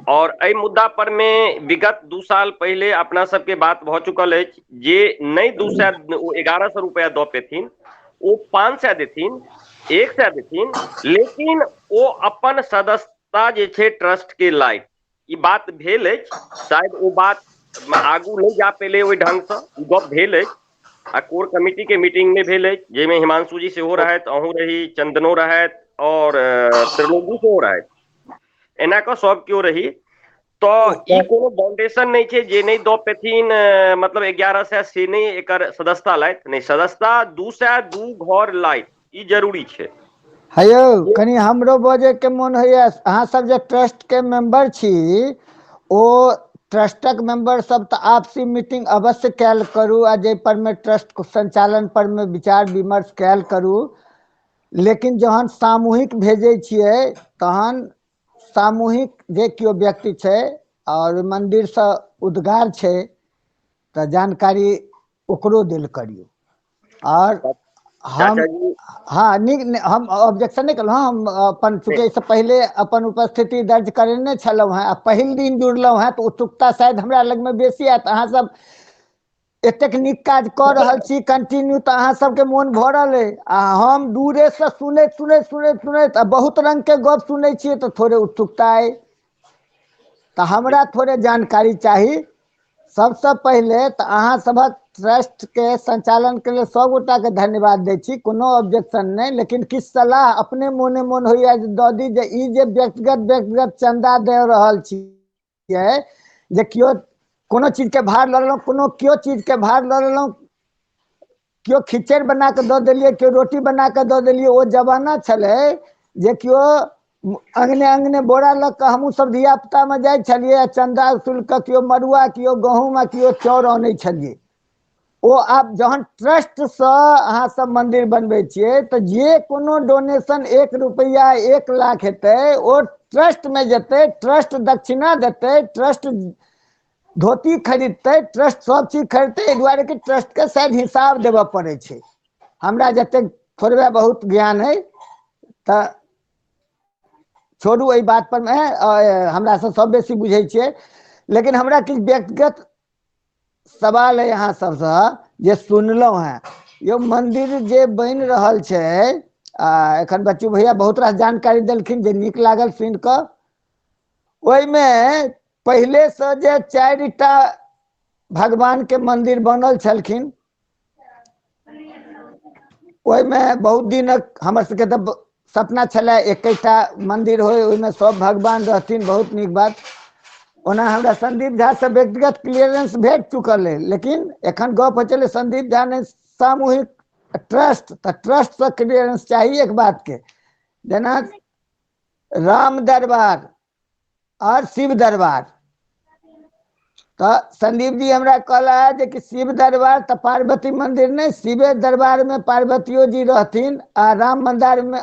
और एहि मुद्दा पर में विगत 2 साल पहिले अपना सबके बात भऽ चुकल अछि जे नहि 200 ओ 1100 रुपया दऽ पेथिन, ओ 500 देथिन, 100 देथिन, लेकिन ओ अपन सदस्यता जे छै ट्रस्ट के लायक, ई बात भेल अछि। शायद ओ बात आगू नहि जा पेलै ओहि ढंगसँ, ई गप भेल अछि आ कोर कमिटी के मीटिंग में भेल अछि, जाहिमे हिमांशु जी सेहो रहथि, अहूँ रही, चंदनो रहथि और त्रिलोकी सेहो रहथि, एना कऽ सब केओ रही। तऽ ई कोनो फाउंडेशन नहि छै जे नहि दऽ पेथिन, मतलब 1100 से नहि एकर सदस्यता लायक, नहि, सदस्यता 202 घर लायक, ई जरूरी छै। हे यौ, कनि हमरो बजै के मोन होइया, अहाँ सब जे ट्रस्ट के मेंबर छी, ओ ट्रस्टक मेंबर सब तऽ आपसी मीटिंग अवश्य कयल करू आ जाहि पर मे ट्रस्ट संचालन पर मे विचार विमर्श कयल करू। लेकिन जहन सामूहिक भेजै छियै तहन सामूहिक जे केओ व्यक्ति छै और मंदिर से उद्गार छै तऽ जानकारी ओकरो देल करियौ। और हम हाँ नीक, हम ऑब्जेक्शन नहि केलहुँ, हम अपन चूँकि एहिसँ पहिले अपन उपस्थिति दर्ज करेने छलहुँ हेँ आ पहिल दिन जुड़लहुँ हेँ तऽ उत्सुकता शायद हमरा लगमे बेसी आयत। अहाँ सब एतेक नीक काज कऽ रहल छी कंटिन्यू, तऽ अहाँ सबके मोन भरल अइ, आ हम दूरेसँ सुनैत सुनैत सुनैत सुनैत आ बहुत रङ्गके गप सुनै छियै तऽ थोड़े उत्सुकता अइ, तऽ हमरा थोड़े जानकारी चाही। सबसँ पहिले तऽ अहाँ सभक ट्रस्टके संचालनके लेल सब गोटाके धन्यवाद दै छी, कोनो ऑब्जेक्शन नहि, लेकिन किछु सलाह अपने मोने मोन होइया जे दऽ दी जे ई जे व्यक्तिगत व्यक्तिगत चन्दा दऽ रहल छियै, जे केओ कोनो चीजके भार लऽ लेलहुँ, कोनो केओ चीजके भार लऽ लेलहुँ, केओ खिचड़ि बना कऽ दऽ देलियै, केओ रोटी बना कऽ दऽ देलियै। ओ जमाना छलै जे केओ अङ्गने अङ्गने बोरा लऽ कऽ हमहूँ सब धियापुतामे जाइ छलियै आ चन्दा वसूल कऽ केओ मड़ुआ, केओ गहूँम आ केओ चाउर अनै छलियै। ओ आब जहन ट्रस्टसँ अहाँ सब मन्दिर बनबै छियै तऽ जे कोनो डोनेशन 1 रुपैआ 1 लाख हेतै ओ ट्रस्टमे जेतै, ट्रस्ट दक्षिणा देतै, ट्रस्ट धोती खरीदतै, ट्रस्ट सब चीज खरीदतै। एहि दुआरे कि ट्रस्टके शायद हिसाब देबऽ पड़ै छै। हमरा जतेक थोड़बे बहुत ज्ञान अइ तऽ छोड़ू एहि बात पर मे, हमरा से सब बेसी बुझै छियै, लेकिन हमरा किछु व्यक्तिगत सवाल अइ अहाँ सबसँ जे सुनलहुँ हेँ। यौ मन्दिर जे बनि रहल छै, आ एखन बच्चू भैया बहुत रास जानकारी देलखिन जे नीक लागल सुनि कऽ। ओहिमे पहिलेसँ जे 4टा भगवान के मंदिर बनल छलखिन, ओहिमे बहुत दिनक हमर सबके तऽ सपना छलै एकेटा मंदिर होय, ओहिमे सब भगवान रहथिन, बहुत नीक बात। ओना हमरा संदीप झा से व्यक्तिगत क्लियरेंस भेट चुकल अइ, लेकिन एखन गप होइ छलै संदीप झा नहि, सामूहिक ट्रस्ट, तऽ ट्रस्टसँ क्लियरेंस चाही एक बातके, जेना राम दरबार और शिव दरबार। तऽ संदीप जी हमरा कहला जे कि शिव दरबार तऽ पार्वती मंदिर नहि, शिवे दरबार में पार्वतियो जी रहथिन आ राम मंदिर में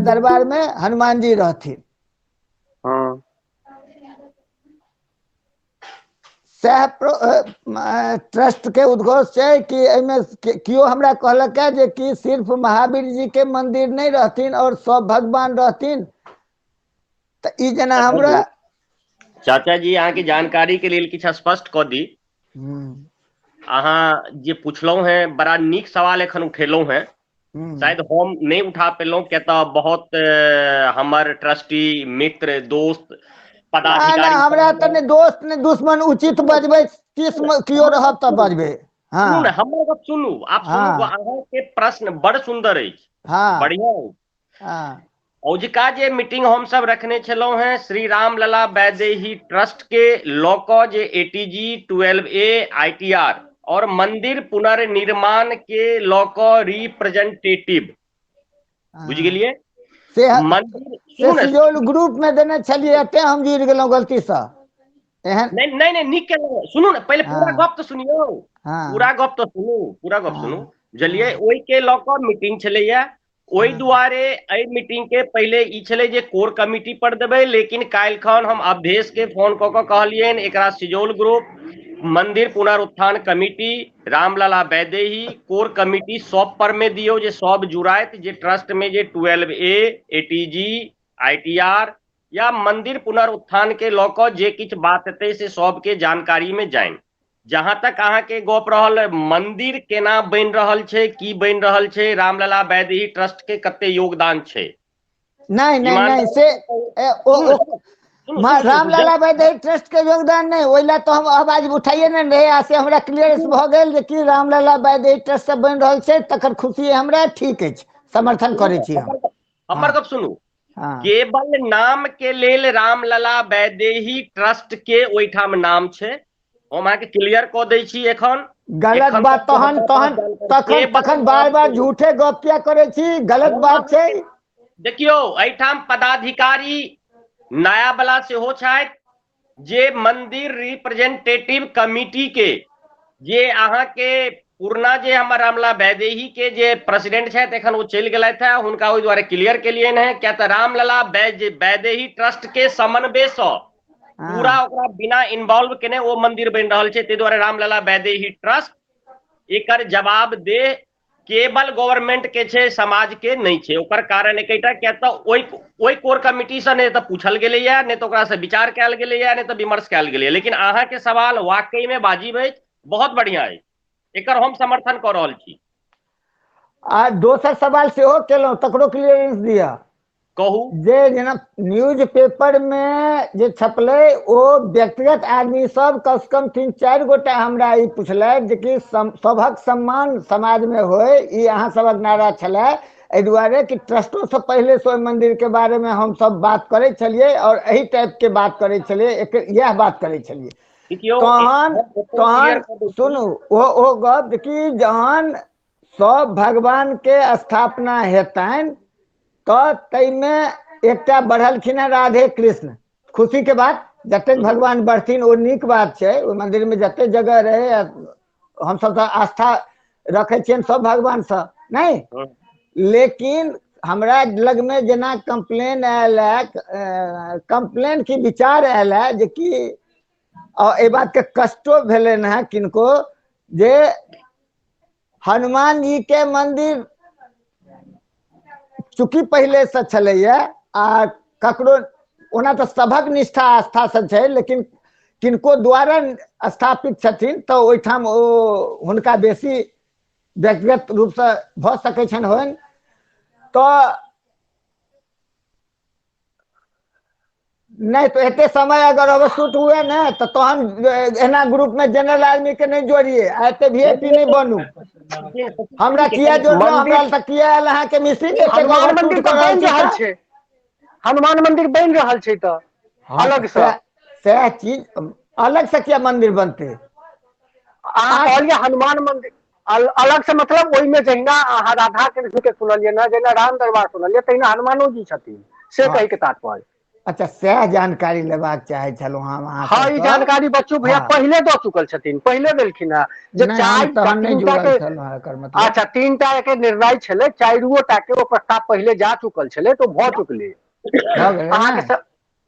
दरबार में हनुमान जी रहथिन। हाँ। सएह ट्रस्ट के उद्घोष छै कि एहिमे केओ हमरा कहलक है जे कि सिर्फ महावीर जी के मंदिर नहीं रहथिन और सब भगवान रहथिन, तऽ ई जेना हमरा चाचा जी अहाँके जानकारी के लेल किछु स्पष्ट कऽ दी। अहाँ जे पुछलहुँ हेँ बड़ा नीक सवाल एखन उठेलहुँ हेँ, शायद हम नहि उठा पेलहुँ किया तऽ बहुत हमर ट्रस्टी मित्र दोस्त पदाधिकारी हमरा तऽ नहि दोस्त नहि दुश्मन, उचित बजबै कियो रहब तऽ बजबै। सुनू ने हमर गप सुनू, आप सुनू, अहाँके प्रश्न बड़ सुन्दर अछि, बढ़िया अछि। औजका जे मीटिंग हम सब रखने छलहुँ हेँ श्री रामलला वैदेही ट्रस्ट के लऽ कऽ जे एटीजी 12A ITR और मंदिर पुनर्निर्माण के लऽ कऽ रिप्रेजेंटेटिव, बुझि गेलियै, मंदिर ग्रुप में देने छलियै तें हम जुड़ि गेलहुँ गलती से। एहन नहीं नहीं नहीं नीक केलहुँ। सुनू ने पहिले पूरा गप तऽ सुनियौ, पूरा गप तऽ सुनू, पूरा गप सुनू, बुझलियै। ओहि के लऽ कऽ मीटिंग छलैया, ओहि दुआरे एहि मीटिंग के पहिले ई छलै जे कोर कमिटी पर देबै, लेकिन काल्हि खन हम अवधेश के फोन कऽ कऽ कहलियनि एकरा सिजौल ग्रुप, मंदिर पुनरुत्थान कमिटी, रामलला वैदेही कोर कमिटी सब पर में दियौ जे सब जुड़ायत, जे ट्रस्ट में जे 12A ATG ITR या मंदिर पुनरुत्थान के लऽ कऽ जे किछु बात हेतै से सबके जानकारी में जानि। जहां तक अहाँके गप रहल मंदिर केना बनि रहल छै, की बनि रहल छै, रामलला वैदेही ट्रस्ट के कते योगदान छै, नहीं नहीं नहीं से ओ रामलला वैदेही ट्रस्ट के योगदान नहीं, ओहि ला तो हम आवाज उठाइए नहीं रहे, आ से हमरा क्लियरेंस भऽ गेल जे कि रामलला वैदेही ट्रस्ट से बनि रहल छै, तकर खुशी हमरा ठीक अछि, समर्थन करै छी हम। हमर गप सुनू, केवल नाम के लेल रामलला वैदेही ट्रस्ट के ओहिठाम नाम छै, हम अहाँके क्लियर कऽ दै छी एखन। गलत बात तहन तहन तखन तखन बार बार झूठे गप किया करै छी, गलत बात छै। देखियौ एहिठाम पदाधिकारी नया वाला सेहो छथि जे मंदिर रिप्रेजेंटेटिव कमिटी के जे अहाँके पुरना जे हमर रामलला वैदेही के जे प्रेसिडेंट छथि एखन ओ चलि गेलथि हेँ, हुनका ओहि दुआरे क्लियर केलियनि हेँ, किया तऽ रामलला वैदेही ट्रस्ट के समन्वयसँ पूरा ओकरा बिना इन्वॉल्व केने ओ मंदिर बनि रहल छै, ताहि दुआरे रामलला वैदेही ट्रस्ट एकर जवाब दे केवल गवर्नमेंट के छै, समाज के नहि छै। ओकर कारण एकेटा, किया तऽ ओहि कोर कमिटी से नहि तऽ पूछल गेलैया, नहि तऽ ओकरा से विचार कयल गेलैया, नहि तऽ विमर्श कयल गेलैया। लेकिन अहाँके सवाल वाकई में वाजिब अछि, बहुत बढ़िया अछि। एकर हम समर्थन कऽ रहल छी। आ दोसर सवाल सेहो केलहुँ, तकरो क्लियरेंस दिअ। कहू। जे जेना न्यूज पेपर मे जे छपलै ओ व्यक्तिगत आदमी सब कम से कम 3-4 गोटा हमरा ई पुछलथि जे कि सभक सम्मान समाज मे होय, ई अहाँ सभक नारा छलै। एहि दुआरे कि ट्रस्टो से पहिले से ओहि मंदिर के बारे मे हम सब बात करै छलियै और एहि टाइप के बात करै छलियै, इएह बात करै छलियै। तहन तहन सुनू ओ गप कि जहन सब भगवान के स्थापना हेतनि तऽ ताहिमे एकटा बढ़लखिन हेँ राधे कृष्ण, खुशी के बात, जतेक भगवान बढ़थिन ओ नीक बात छै। ओहि मंदिर मे जते जगह रहै, हमसब तऽ आस्था रखै छियनि सब भगवानसँ, नहि? लेकिन हमरा लगमे जेना कंप्लेन आयल है, कंप्लेन की विचार आयल है जे कि एहि बात के कष्टो भेलनि हेँ किनको, जे हनुमान जी के मंदिर चूँकि पहिले से छलैया आ ककरो ओना तऽ सभक निष्ठा आस्था से छै, लेकिन किनको द्वारा स्थापित छथिन तऽ ओहिठाम ओ हुनका बेसी व्यक्तिगत रूपसँ भऽ सकै छनि होइन। तऽ नहि तऽ एते समय अगर अवसूट हुए ने तऽ तहन एना ग्रुप में जनरल आदमी के नहि जोड़िए, आ एते वीआईपी नहि बनू। हमरा किया जोड़लो, हमरा तऽ किया आयल अहाँके मिश्री? हनुमान मंदिर तऽ बनि रहल छै, हनुमान मंदिर बनि रहल छै तऽ अलग से सएह चीज अलग से किया मंदिर बनते? अहाँ कहलियै हनुमान मंदिर अलग से, मतलब ओहिमे जहिना अहाँ राधा कृष्ण के सुनलियै ने, जहिना राम दरबार सुनलियै, तहिना हनुमानो जी छथिन, से कहे के तात्पर्य। अच्छा, सएह जानकारी लेबाक चाहै छलहुँ हम अहाँ। हाँ, ई जानकारी बच्चू भैया पहिले दऽ चुकल छथिन, पहिले देलखिन हेँ जे चारि तीनटा के, अच्छा 3टा के निर्णय छलै, 4 टा के ओ प्रस्ताव पहिले जा चुकल छलै, तऽ भऽ चुकलै अहाँके।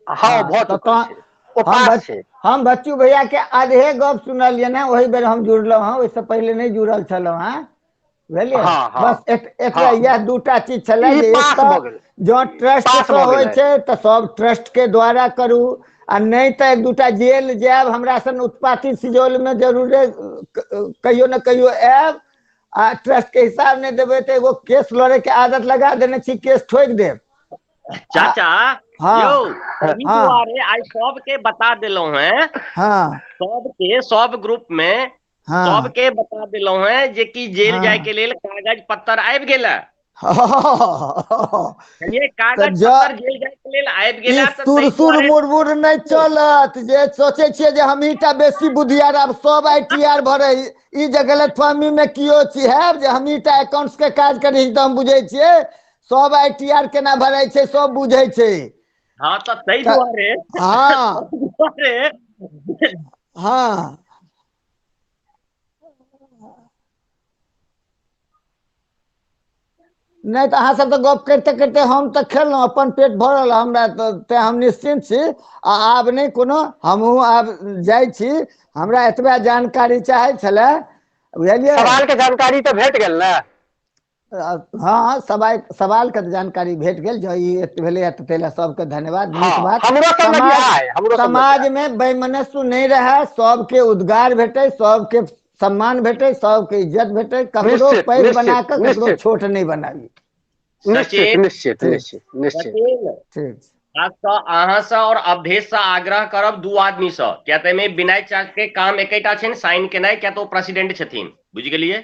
हाँ, भऽ चुकल छै, ओ पास छै। हम बच्चू भैया के आधे गप सुनलियै ने, ओहि बेर हम जुड़लहुँ हँ, ओहिसँ पहिले नहि जुड़ल छलहुँ हँ, बुझलियै? बस एकरा इएह 2टा चीज छलै जे जँ ट्रस्ट से होइ छै तऽ सब ट्रस्ट के द्वारा करू, आ नहि तऽ 1-2टा जेल जायब, हमरा सन उत्पाती सिजौल मे जरूरे कहियो ने कहियो आयब, आ ट्रस्ट के हिसाब नहि देबै तऽ एगो केस लड़े के आदत लगा देने छी, केस ठोकि देब। चाचा यौ, एहि दुआरे आइ सबके बता देलहुं हैं, सबके सब ग्रुप में सबके बता देलहुं हैं जे कि जेल जाय के लेल कागज पत्तर आबि गेल है। कागज पत्तर जेल जाय के लेल आबि गेल। सुर मुरमुर नहि चलत जे सोचै छियै जे हमही टा बेसी बुधियार, आब सब आईटीआर भरै, ई जे गलतफहमी में कियो छी हैब जे हमही टा अकाउंट्स के काज करै छी, तऽ हम बुझै छियै सब आईटीआर केना भरै छै, सब बुझै छै। हाँ, तऽ ताहि दुआरे। हाँ हाँ, नहि तऽ अहाँ सब तऽ गप करिते करिते हम तऽ खेलहुँ, अपन पेट भरल हमरा, तऽ तें हम निश्चिन्त छी। आ आब नहि कोनो, हमहूँ आब जाइ छी, हमरा एतबा जानकारी चाहै छलै, बुझलियै? सवाल के जानकारी तऽ भेट गेल ने? हाँ, सवाल के जानकारी भेट गेल। जँ ई भेलै तऽ ताहि लए सबके धन्यवाद, नीक बात। समाज मे वैमनस्य नहि रहै, सबके उद्गार भेटै, सबके सम्मान भेटै, सबके इज्जत भेटै, ककरो पैघ बना कऽ ककरो छोट नहि बनाबी। निश्चित निश्चित निश्चित निश्चित। ठीक। अहाँ से और अवधेश से आग्रह करब 2 आदमी से, किया तऽ एहिमे विनय चाचा के काम एकेटा छनि साइन केनाइ, किया तऽ ओ प्रेसिडेंट छथिन, बुझि गेलियै?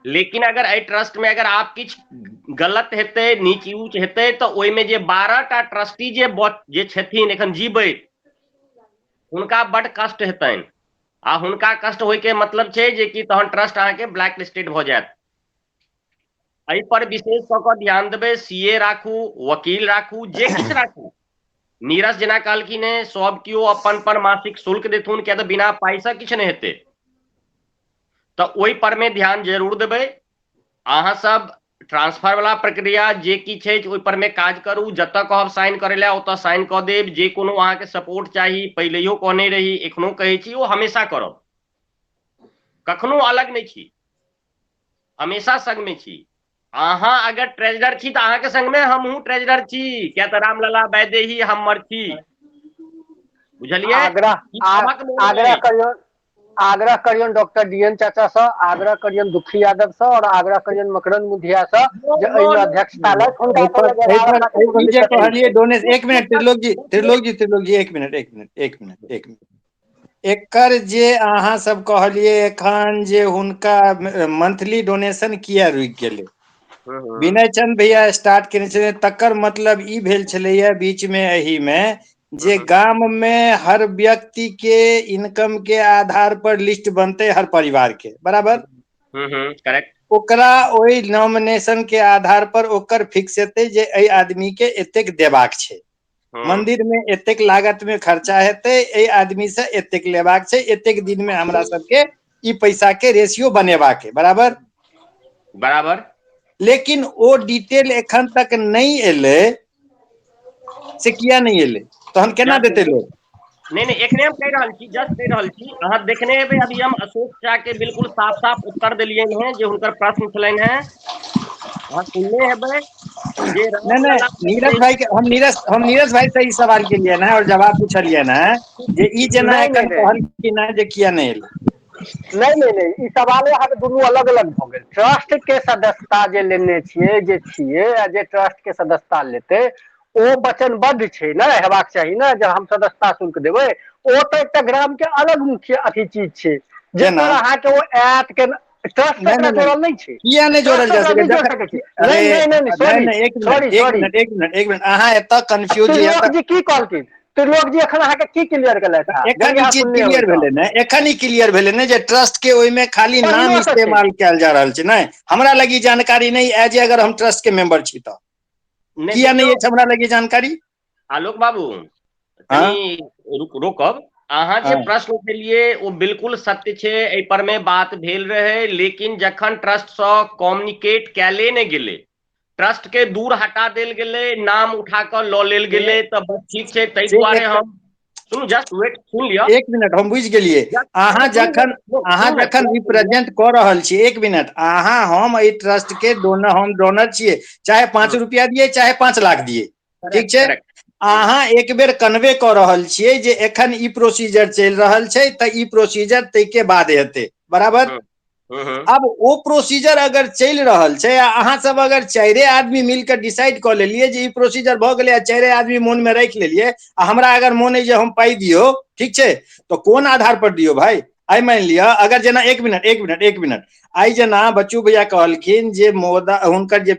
लेकिन अगर एहि ट्रस्ट में अगर आप किछु गलत हेतै, नीच ऊच हेतै, तऽ ओहिमे जे 12टा ट्रस्टी जे छथिन एखन जीबैत, हुनका बड कष्ट हेतनि, आ हुनका कष्ट होइके मतलब छै जे कि तहन ट्रस्ट अहाँके ब्लैक लिस्टेड भऽ जायत। एहि पर विशेष कऽ कऽ ध्यान देबै, सी ए राखू, वकील राखू, जे किछु राखू। नीरज जेना कहलखिन हेँ, सब केओ अपन अपन मासिक शुल्क देथुन, किया तऽ बिना पाइसँ किछु नहि हेतै, तऽ ओहि पर मे ध्यान जरूर देबै। अहाँ सब ट्रांसफर वाला प्रक्रिया जे की छै ओहि पर मे काज करू, जतऽ कहब साइन करै लए ओतऽ साइन कऽ देब। जे कोनो अहाँके सपोर्ट चाही, पहिलैयो कहने रही, एखनो कहै छी, ओ हमेशा करब, कखनो अलग नहि छी, हमेशा संगमे छी। अहाँ अगर ट्रेजरर छी तऽ अहाँके संगमे हमहूँ ट्रेजरर छी, किया तऽ रामलला वैदेही हमर छी, बुझलियै? आग्रह करियौ, आग्रह करियौन डॉक्टर डी एन चाचा सँ, आग्रह करियौन दुखी यादव सँ और आग्रह करियौन मकरंद मुधिया सँ जे एहिमे अध्यक्षता लथि। हुनका एहि पर सब लग एहि पर 11 लाख ई कोनो जे दिक्कत नहि कहलियै छै। डोनेशन, एक मिनट त्रिलोक जी, त्रिलोक जी, त्रिलोक जी, एक मिनट, एक मिनट, एक मिनट, एक मिनट। एकर जे अहाँ सब कहलियै एखन जे हुनका मंथली डोनेशन किया रुकि गेलै, विनय चंद भैया स्टार्ट केने छलै, तकर मतलब ई भेल छलैया बीच मे एहि मे जे गाम मे हर व्यक्ति के इनकम के आधार पर लिस्ट बनतै हर परिवार के, बराबर? करेक्ट। ओकरा ओहि नॉमिनेशन के आधार पर ओकर फिक्स हेतै जे एहि आदमी के एतेक देबाक छै, मंदिर में एतेक लागत में खर्चा हेतै, एहि आदमी से एतेक लेबाक छै, एतेक दिन में हमरा सबके ई पैसा के रेशियो बनेबाक है, बराबर? बराबर। लेकिन ओ डिटेल एखन तक नहि एलै, से किया नहि एलै? तहन केना देतै लोक? नहि नहि, एखने हम कहि रहल छी, जस्ट कहि रहल छी, अहाँ देखने हेबै अभी हम अशोक झा के बिल्कुल साफ साफ उत्तर देलियनि हेँ जे हुनकर प्रश्न छलनि हेँ, अहाँ सुनने हेबै जे नहि नहि, नीरज भाई के हम नीरज, हम नीरज भाई से ई सवाल केलियनि हेँ और जवाब पूछलियनि हेँ जे ई जेना नहि, एखन नहि, कहलखिन हेँ जे किया नहि एलै। नहि नहि नहि, ई सवाले अहाँके दुनू अलग अलग भऽ गेल। ट्रस्ट के सदस्यता जे लेने छियै, जे छियै, आ जे ट्रस्ट के सदस्यता लेतै ओ वचनबद्ध छै ने, हेबाक चाही ने जे हम सदस्यता शुल्क देबै। ओ तऽ एकटा ग्राम के अलग मुख्य अथी चीज छै जेना जेकर अहाँके ओ आयत के ट्रस्ट नहि एकरा नहि जोड़ल नहि छै, किया नहि जोड़ल ट्रस्ट जा ओकरा सकै? नहि जोड़ सकै छै। अरे नहि नहि नहि, नहि सॉरी नहि, एक मिनट, सॉरी एक सॉरी। मिनट, एक मिनट, एक मिनट, अहाँ एतऽ कंफ्यूज त्रिलोक जी की कहलखिन? त्रिलोक जी एखन अहाँके की क्लियर केलथि हँ? एखन जदि ई अहाँ चीज सुनने हेबै क्लियर तऽ भेलै ने, एखन ई क्लियर भेलै ने जे ट्रस्ट के ओहिमे खाली नाम पहिनो से छै। इस्तेमाल कयल जा रहल छै। नहि, हमरा लग ई जानकारी नहि आय जे अगर हम ट्रस्ट के मेंबर छी तऽ नहि, किया नहि देखियौ अछि हमरा लग ई जानकारी? आलोक बाबू, हँ कनि रोकब। अहाँ जे हँ प्रश्न उठेलियै ओ बिल्कुल सत्य छै, एहि पर मे बात भेल रहै, लेकिन जखन ट्रस्ट सँ कम्युनिकेट कयले नहि गेलै, ट्रस्ट के दूर हटा देल गेलै, नाम उठा कऽ लऽ लेल से गेलै, तऽ बस ठीक छै, ताहि से दुआरे एक हम सुनू, जस्ट वेट, सुन लिअ। एक मिनट, हम बुझि गेलियै। अहाँ जखन, अहाँ जखन रिप्रेजेंट कऽ रहल छी, एक मिनट, अहाँ हम एहि ट्रस्ट के डोनर, हम डोनर छियै, चाहे 5 रुपया दियै चाहे 5 लाख दियै, ठीक छै? अहाँ एक बेर कन्वे कऽ रहल छियै जे एखन ई प्रोसीजर चलि रहल छै, तऽ ई प्रोसीजर ताहिके बाद हेतै, बराबर? अब ओ प्रोसीजर अगर चलि रहल छै आ अहाँ सब अगर 4 आदमी मिलके डिसाइड कऽ लेलियै जे ई प्रोसीजर भऽ गेलै आ 4 आदमी मोन मे राखि लेलियै, आ हमरा अगर मोन अइ जे हम पाइ दियौ, ठीक छै, तऽ कोन आधार पर दियौ भाई? आइ मानि लिअ अगर जेना, एक मिनट, एक मिनट, एक मिनट, आइ जेना बच्चू भैया कहलखिन जे मोदा हुनकर जे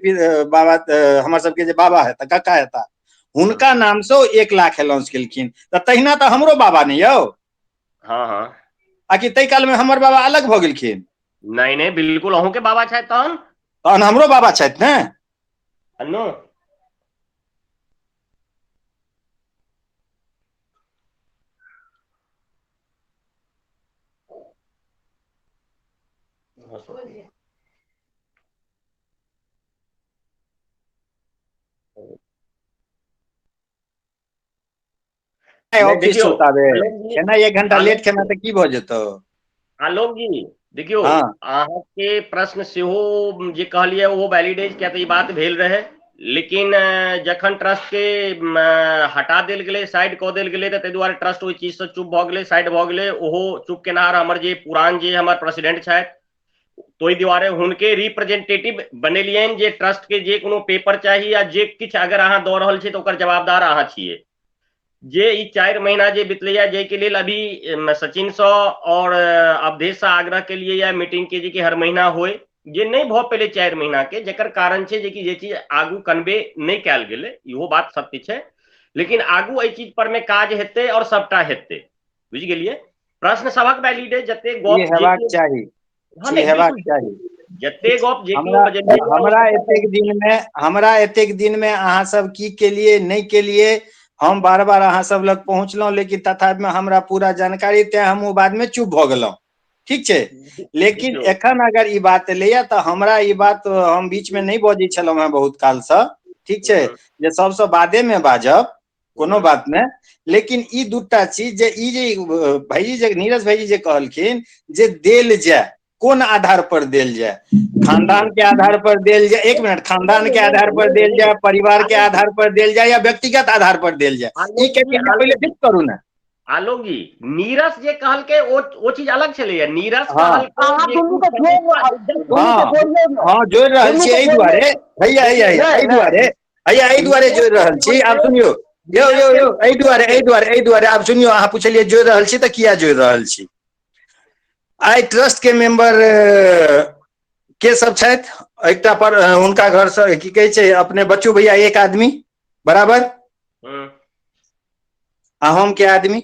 बाबा, हमर सबके जे बाबा हेता, काका हेता, हुनका नाम से 1 लाख अनाउंस केलखिन, तऽ तहिना तऽ हमरो बाबा नहि यौ। हँ हँ। आकि ताहि काल मे हमर बाबा अलग भऽ गेलखिन? नहि नहि, बिल्कुल अहूँ के बाबा छथि तहन। तहन हमरो बाबा छथि ने। अन्नू। नहि, नहि ऑफिस देखियौ छौ ताबे आलोक जी, खेनाइ 1 घंटा आलोक लेट खेना तऽ की भऽ जेतौ? आलोक जी, देखियौ हँ अहाँके प्रश्न सेहो जे कहलियै ओहो वैलिड अछि, किया तऽ ई बात भेल रहै, लेकिन जखन ट्रस्ट के हटा देल गेलै, साइड कऽ देल गेलै, तऽ ताहि दुआरे ट्रस्ट ओहि चीजसँ चुप भऽ गेलै, साइड भऽ गेलै। ओहो चुप केनहार हमर जे पुरान जे हमर प्रेसिडेंट छथि, ताहि दुआरे हुनके रिप्रेजेंटेटिव बनेलियनि जे ट्रस्ट के जे कोनो पेपर चाही या जे किछु अगर अहाँ दऽ रहल छी तऽ ओकर जवाबदार अहाँ छियै। जे ई 4 महीना जे बितलैया, जाहिके लेल अभी सचिन सँ और अवधेश सँ आग्रह केलियै या मीटिंग के जे कि हर महीना होय, जे नहि भऽ पेलै 4 महीना के, जकर कारण छै जे कि जे चीज आगू कन्वे नहि कयल गेलै, इहो बात सत्य छै, लेकिन आगू एहि चीज पर मे काज हेतै और सबटा हेतै, बुझि गेलियै? प्रश्न सबक वैलिड है, जते ई गप जे हेबाक कियो चाही, हँ ई नहि, हेबाक बिल्कुल चाही। जते गप जे कियो हमरा बजलियै ओ हमरा सबटा एतेक दिन मे, हमरा एतेक दिन मे अहाँ सब की केलियै नहि केलियै, हम बार बार अहाँ सब लग पहुँचलहुँ, लेकिन तथापि हमरा पूरा जानकारी, तें हम ओ बाद मे चुप भऽ गेलहुँ, ठीक छै? लेकिन देखियौ एखन अगर ई बात एलैया तऽ हमरा ई बात, हम बीच मे नहि बजै छलहुँ हेँ बहुत कालसँ, ठीक छै, जे सबसँ बादे मे बाजब, कोनो बात नहि, लेकिन ई दूटा चीज जे ई जे भाईजी जे नीरज भाईजी जे कहलखिन जे देल जाय, कोन आधार पर देल जाय? खानदान के आधार पर देल जाय, एक मिनट, खानदान के आधार पर देल जाय, परिवार के आधार पर देल जाय या व्यक्तिगत आधार पर देल जाय, ई कैटेगरी पहिले फिक्स करू ने। आलोक जी, नीरस जे कहलकै ओ चीज अलग छलैया। नीरस हँ कहलकै अहाँ जे दुनू कि के जोड़ रहल, दुनू के हँ जोड़ियौ ने, हँ, जोड़ि रहल दुनू छी के एहि जोड़ियौ। दुआरे, हैया हैया हैया नहि एहि नहि दुआरे, हैया एहि दुआरे नीरस जोड़ि के रहल छी। आब कहलकै, सुनियौ, यौ नीरस यौ के यौ, एहि दुआरे एहि दुआरे एहि दुआरे आब सुनियौ, अहाँ पुछलियै जोड़ि रहल छी तऽ किया जोड़ि रहल छी। आइ ट्रस्ट के मेंबर के सब छथि? एकटा पर हुनका घर से की कहै छै अपने बच्चू भैया एक आदमी बराबर, हम्म। आ हम के आदमी?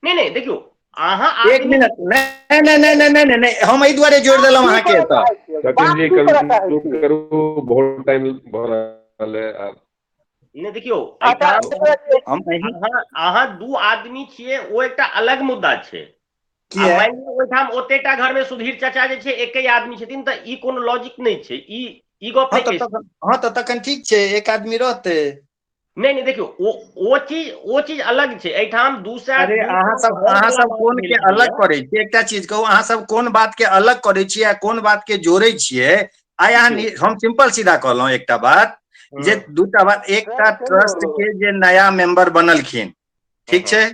नहि नहि, देखियौ अहाँ एक आदमी मिनट, नहि नहि नहि नहि नहि नहि, हम एहि दुआरे जोड़ि बात देलहुँ की अहाँके करऽ एतऽ। चाहै छियै, सचिन बात जी की करऽ चाहै कंक्लूड छियै? करू, बहुत टाइम भऽ रहल है आब। नहि, देखियौ अच्छा एहिठाम हम एहि अहाँ अहाँ दू आदमी छियै, ओ एकटा अलग मुद्दा छै। आ किया मानि लिअ ओहिठाम ओतेटा घर मे सुधीर चाचा जे छै एके आदमी छथिन, तऽ ई कोनो लॉजिक नहि छै, ई ई गप हँ नहि तऽ कहि तखन, हँ तऽ तखन ठीक छै, एक आदमी रहतै। नहि नहि, देखियौ ओ चीज, ओ चीज अलग छै। एहिठाम 202 अरे अहाँ टा सब घर अहाँ वाला सब बात कोन भेल के अलग छलैया। करै छियै? एकटा चीज कहू, अहाँ सब कोन बात के अलग करै छियै आ कोन बात के जोड़ै छियै? आइ अहाँ देखियौ हम सिंपल सीधा कहलहुँ एकटा बात, जे हूँ दूटा बात, एकटा ट्रस्ट के ट्रस्ट जोड़लहुँ। के जे नया मेंबर बनलखिन, ठीक हूँ छै,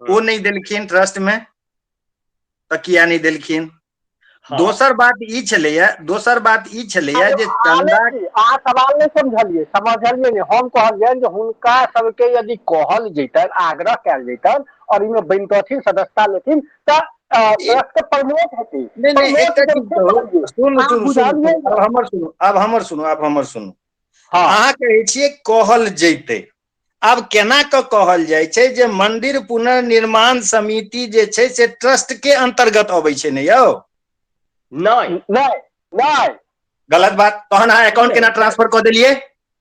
ओ हूँ नहि देलखिन ट्रस्ट मे, तऽ किया नहि देलखिन? हँ दोसर बात ई छलैया, दोसर बात ई छलैया अरे जे चन्दा आलोक जी, अहाँ सवाल नहि समझलियै, समझलियै नहि। हम कहलियनि जे हुनका सबके यदि कहल जैतनि, आग्रह कयल जैतनि और एहिमे बनितथिन, सदस्यता लेथिन, तऽ ट्रस्ट के प्रमोट हेतै। नहि नहि, प्रमोट एकटा हेतै चीज से कहू, कहलियै, सुनू अहाँ सुनू सुनू बुझलियै सुनू, आब नहि। हमर सुनू, आब हमर सुनू, आब हमर सुनू। हँ अहाँ कहै छियै कहल जैतै, आब केना कऽ कहल जाइ छै जे मंदिर पुनर्निर्माण समिति जे छै से ट्रस्ट के अन्तर्गत अबै छै ने यौ? नहि नहि नहि, गलत बात। तहन अहाँ अकाउंट केना नहि ट्रांसफर कऽ देलियै?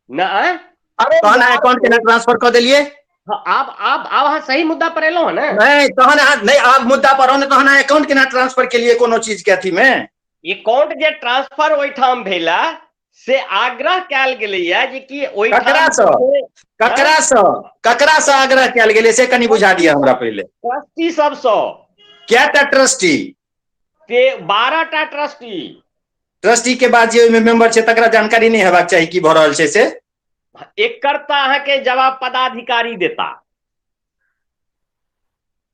नहि, अरे तहन अहाँ यार अकाउंट केना ट्रांसफर कऽ देलियै? हँ, आब आब आब अहाँ सही मुद्दा पर एलहुँ हँ ने। नहि तहन अहाँ नहि, आब मुद्दा पर आउ ने, तहन अहाँ अकाउंट केना ट्रांसफर केलियै कोनो चीज के अथी मे? अकाउंट जे ट्रांसफर ओहिठाम भेला से आग्रह कयल गेलैया जे कि ओहिठाम ककरासँ जे छै ककरासँ ककरासँ आग्रह कयल गेलै से कनि बुझा दिअ हमरा पहिले। ट्रस्टी सबसँ। कएटा ट्रस्टी? ते 12 टा ट्रस्टी। ट्रस्टी के बाद जे ओहिमे मेंबर छै तकरा जानकारी नहि हेबाक चाही की भऽ रहल छै से? एकर तऽ अहाँके जवाब पदाधिकारी देता।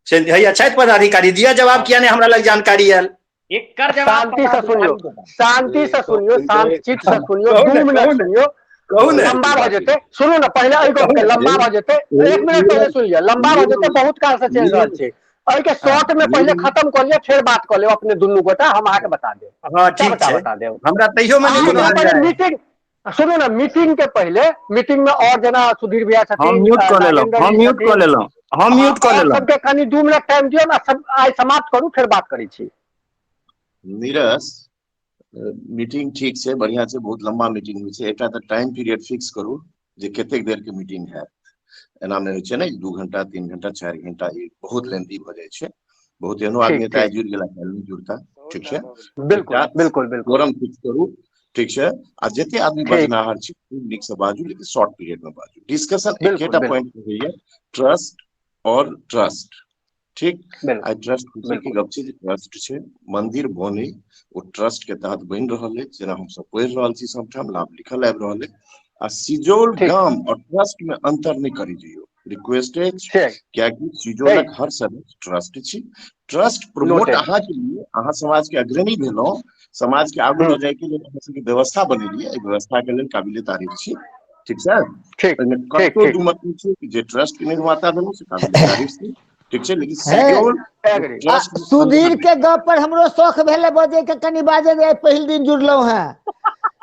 से हैया छथि पदाधिकारी, दिअ जवाब, किया नहि हमरा लग जानकारी आयल? एकर जवाब शांति से पदाधिकारी सुनियो, देता। शांति से सुनियो, शांतचित से सुनियो, कहू 2 ने, मिनट कहू ने, सुनियो, कहू ने, लंबा भऽ जेतै। सुनू ने पहिले एहि कहू गपके, ने। लंबा भऽ जेतै, 1 मिनट पहिले सुनि लिअ, लंबा भऽ जेतै, बहुत काल से चलि रहल छै। एहिके शॉर्ट में पहिले खत्म कऽ लिअ, फेर बात कऽ लेब अपने दुनू गोटा, हम अहाँके बता देब, हँ ठीक सबटा छै, बता देब। हमरा तैयो मे नहि अहाँ कोनो पहिले हर्जा है। मीटिंग सुनू ने, मीटिंग के पहिले मीटिंग में और जेना सुधीर भैया हम छथिन, म्यूट कऽ लेलहुँ, नागेंद्र हम जी म्यूट कऽ छथिन, लेलहुँ, हम हँ म्यूट कऽ और लेलहुँ। सबके कनि 2 मिनट टाइम दियौ ने, सब आइ समाप्त करू, फेर बात करै छी। नीरस, मीटिंग ठीक छै, बढ़िया छै, बहुत लंबा मीटिंग होइ छै। एकटा तऽ टाइम पीरियड फिक्स करू जे कतेक देर के मीटिंग हैत। एना नहि होइ छै ने 2 घंटा 3 घंटा 4 घंटा, ई बहुत लेंथी भऽ जाइ छै। बहुत एहनो आदमी ठीक एतऽ आइ ठीक, जुड़ि गेला, काल्हि नहि जुड़ता। ठीक छै, बिल्कुल एकटा बिल्कुल बिल्कुल, कोरम फिक्स करू, ठीक छै। आ जते आदमी ठीक, बजनाहर छी खूब नीक से बाजू, लेकिन शॉर्ट पीरियड में बाजू। डिस्कशन बिल्कुल एकेटा बिल्कुल पॉइंट होइया, ट्रस्ट और ट्रस्ट। ठीक, बिल्कुल आइ ट्रस्ट खुशी के बिल्कुल, गप छै जे ट्रस्ट छै, मंदिर बने ओ ट्रस्ट के तहत बनि रहल अछि, जेना हमसब पढ़ि रहल छी सबठाम लाभ लिखल आबि रहल अछि। आ सिजौल ठीक गाम और ट्रस्ट में अंतर नहि करी जइयौ, रिक्वेस्ट अछि, ठीक कियाकि सिजौलक ठीक, हर सदस्य ट्रस्ट छी। ट्रस्ट प्रमोट नोटेड, अहाँ के लिए, अहाँ समाज के अग्रणी भेलहुँ, समाज के आगू हम्म लऽ जाय के लेल अहाँ सबके व्यवस्था बनेलियै, एहि व्यवस्था के लेल काबिले तारीफ छी। ठीक छै, ठीक ओहिमे ठीक कतौ ठीक, दू मत नहि छै, जे ट्रस्ट के निर्माता भेलहुँ से काबिले तारीफ छै। ठीक छै, लेकिन हे सिजौल एग्री, आ ट्रस्ट में अंतर सुधीर नहि। के गप पर हमरो शौख भेलै बजै के, कनि बाजै जे पहिल दिन जुड़लहुँ हेँ।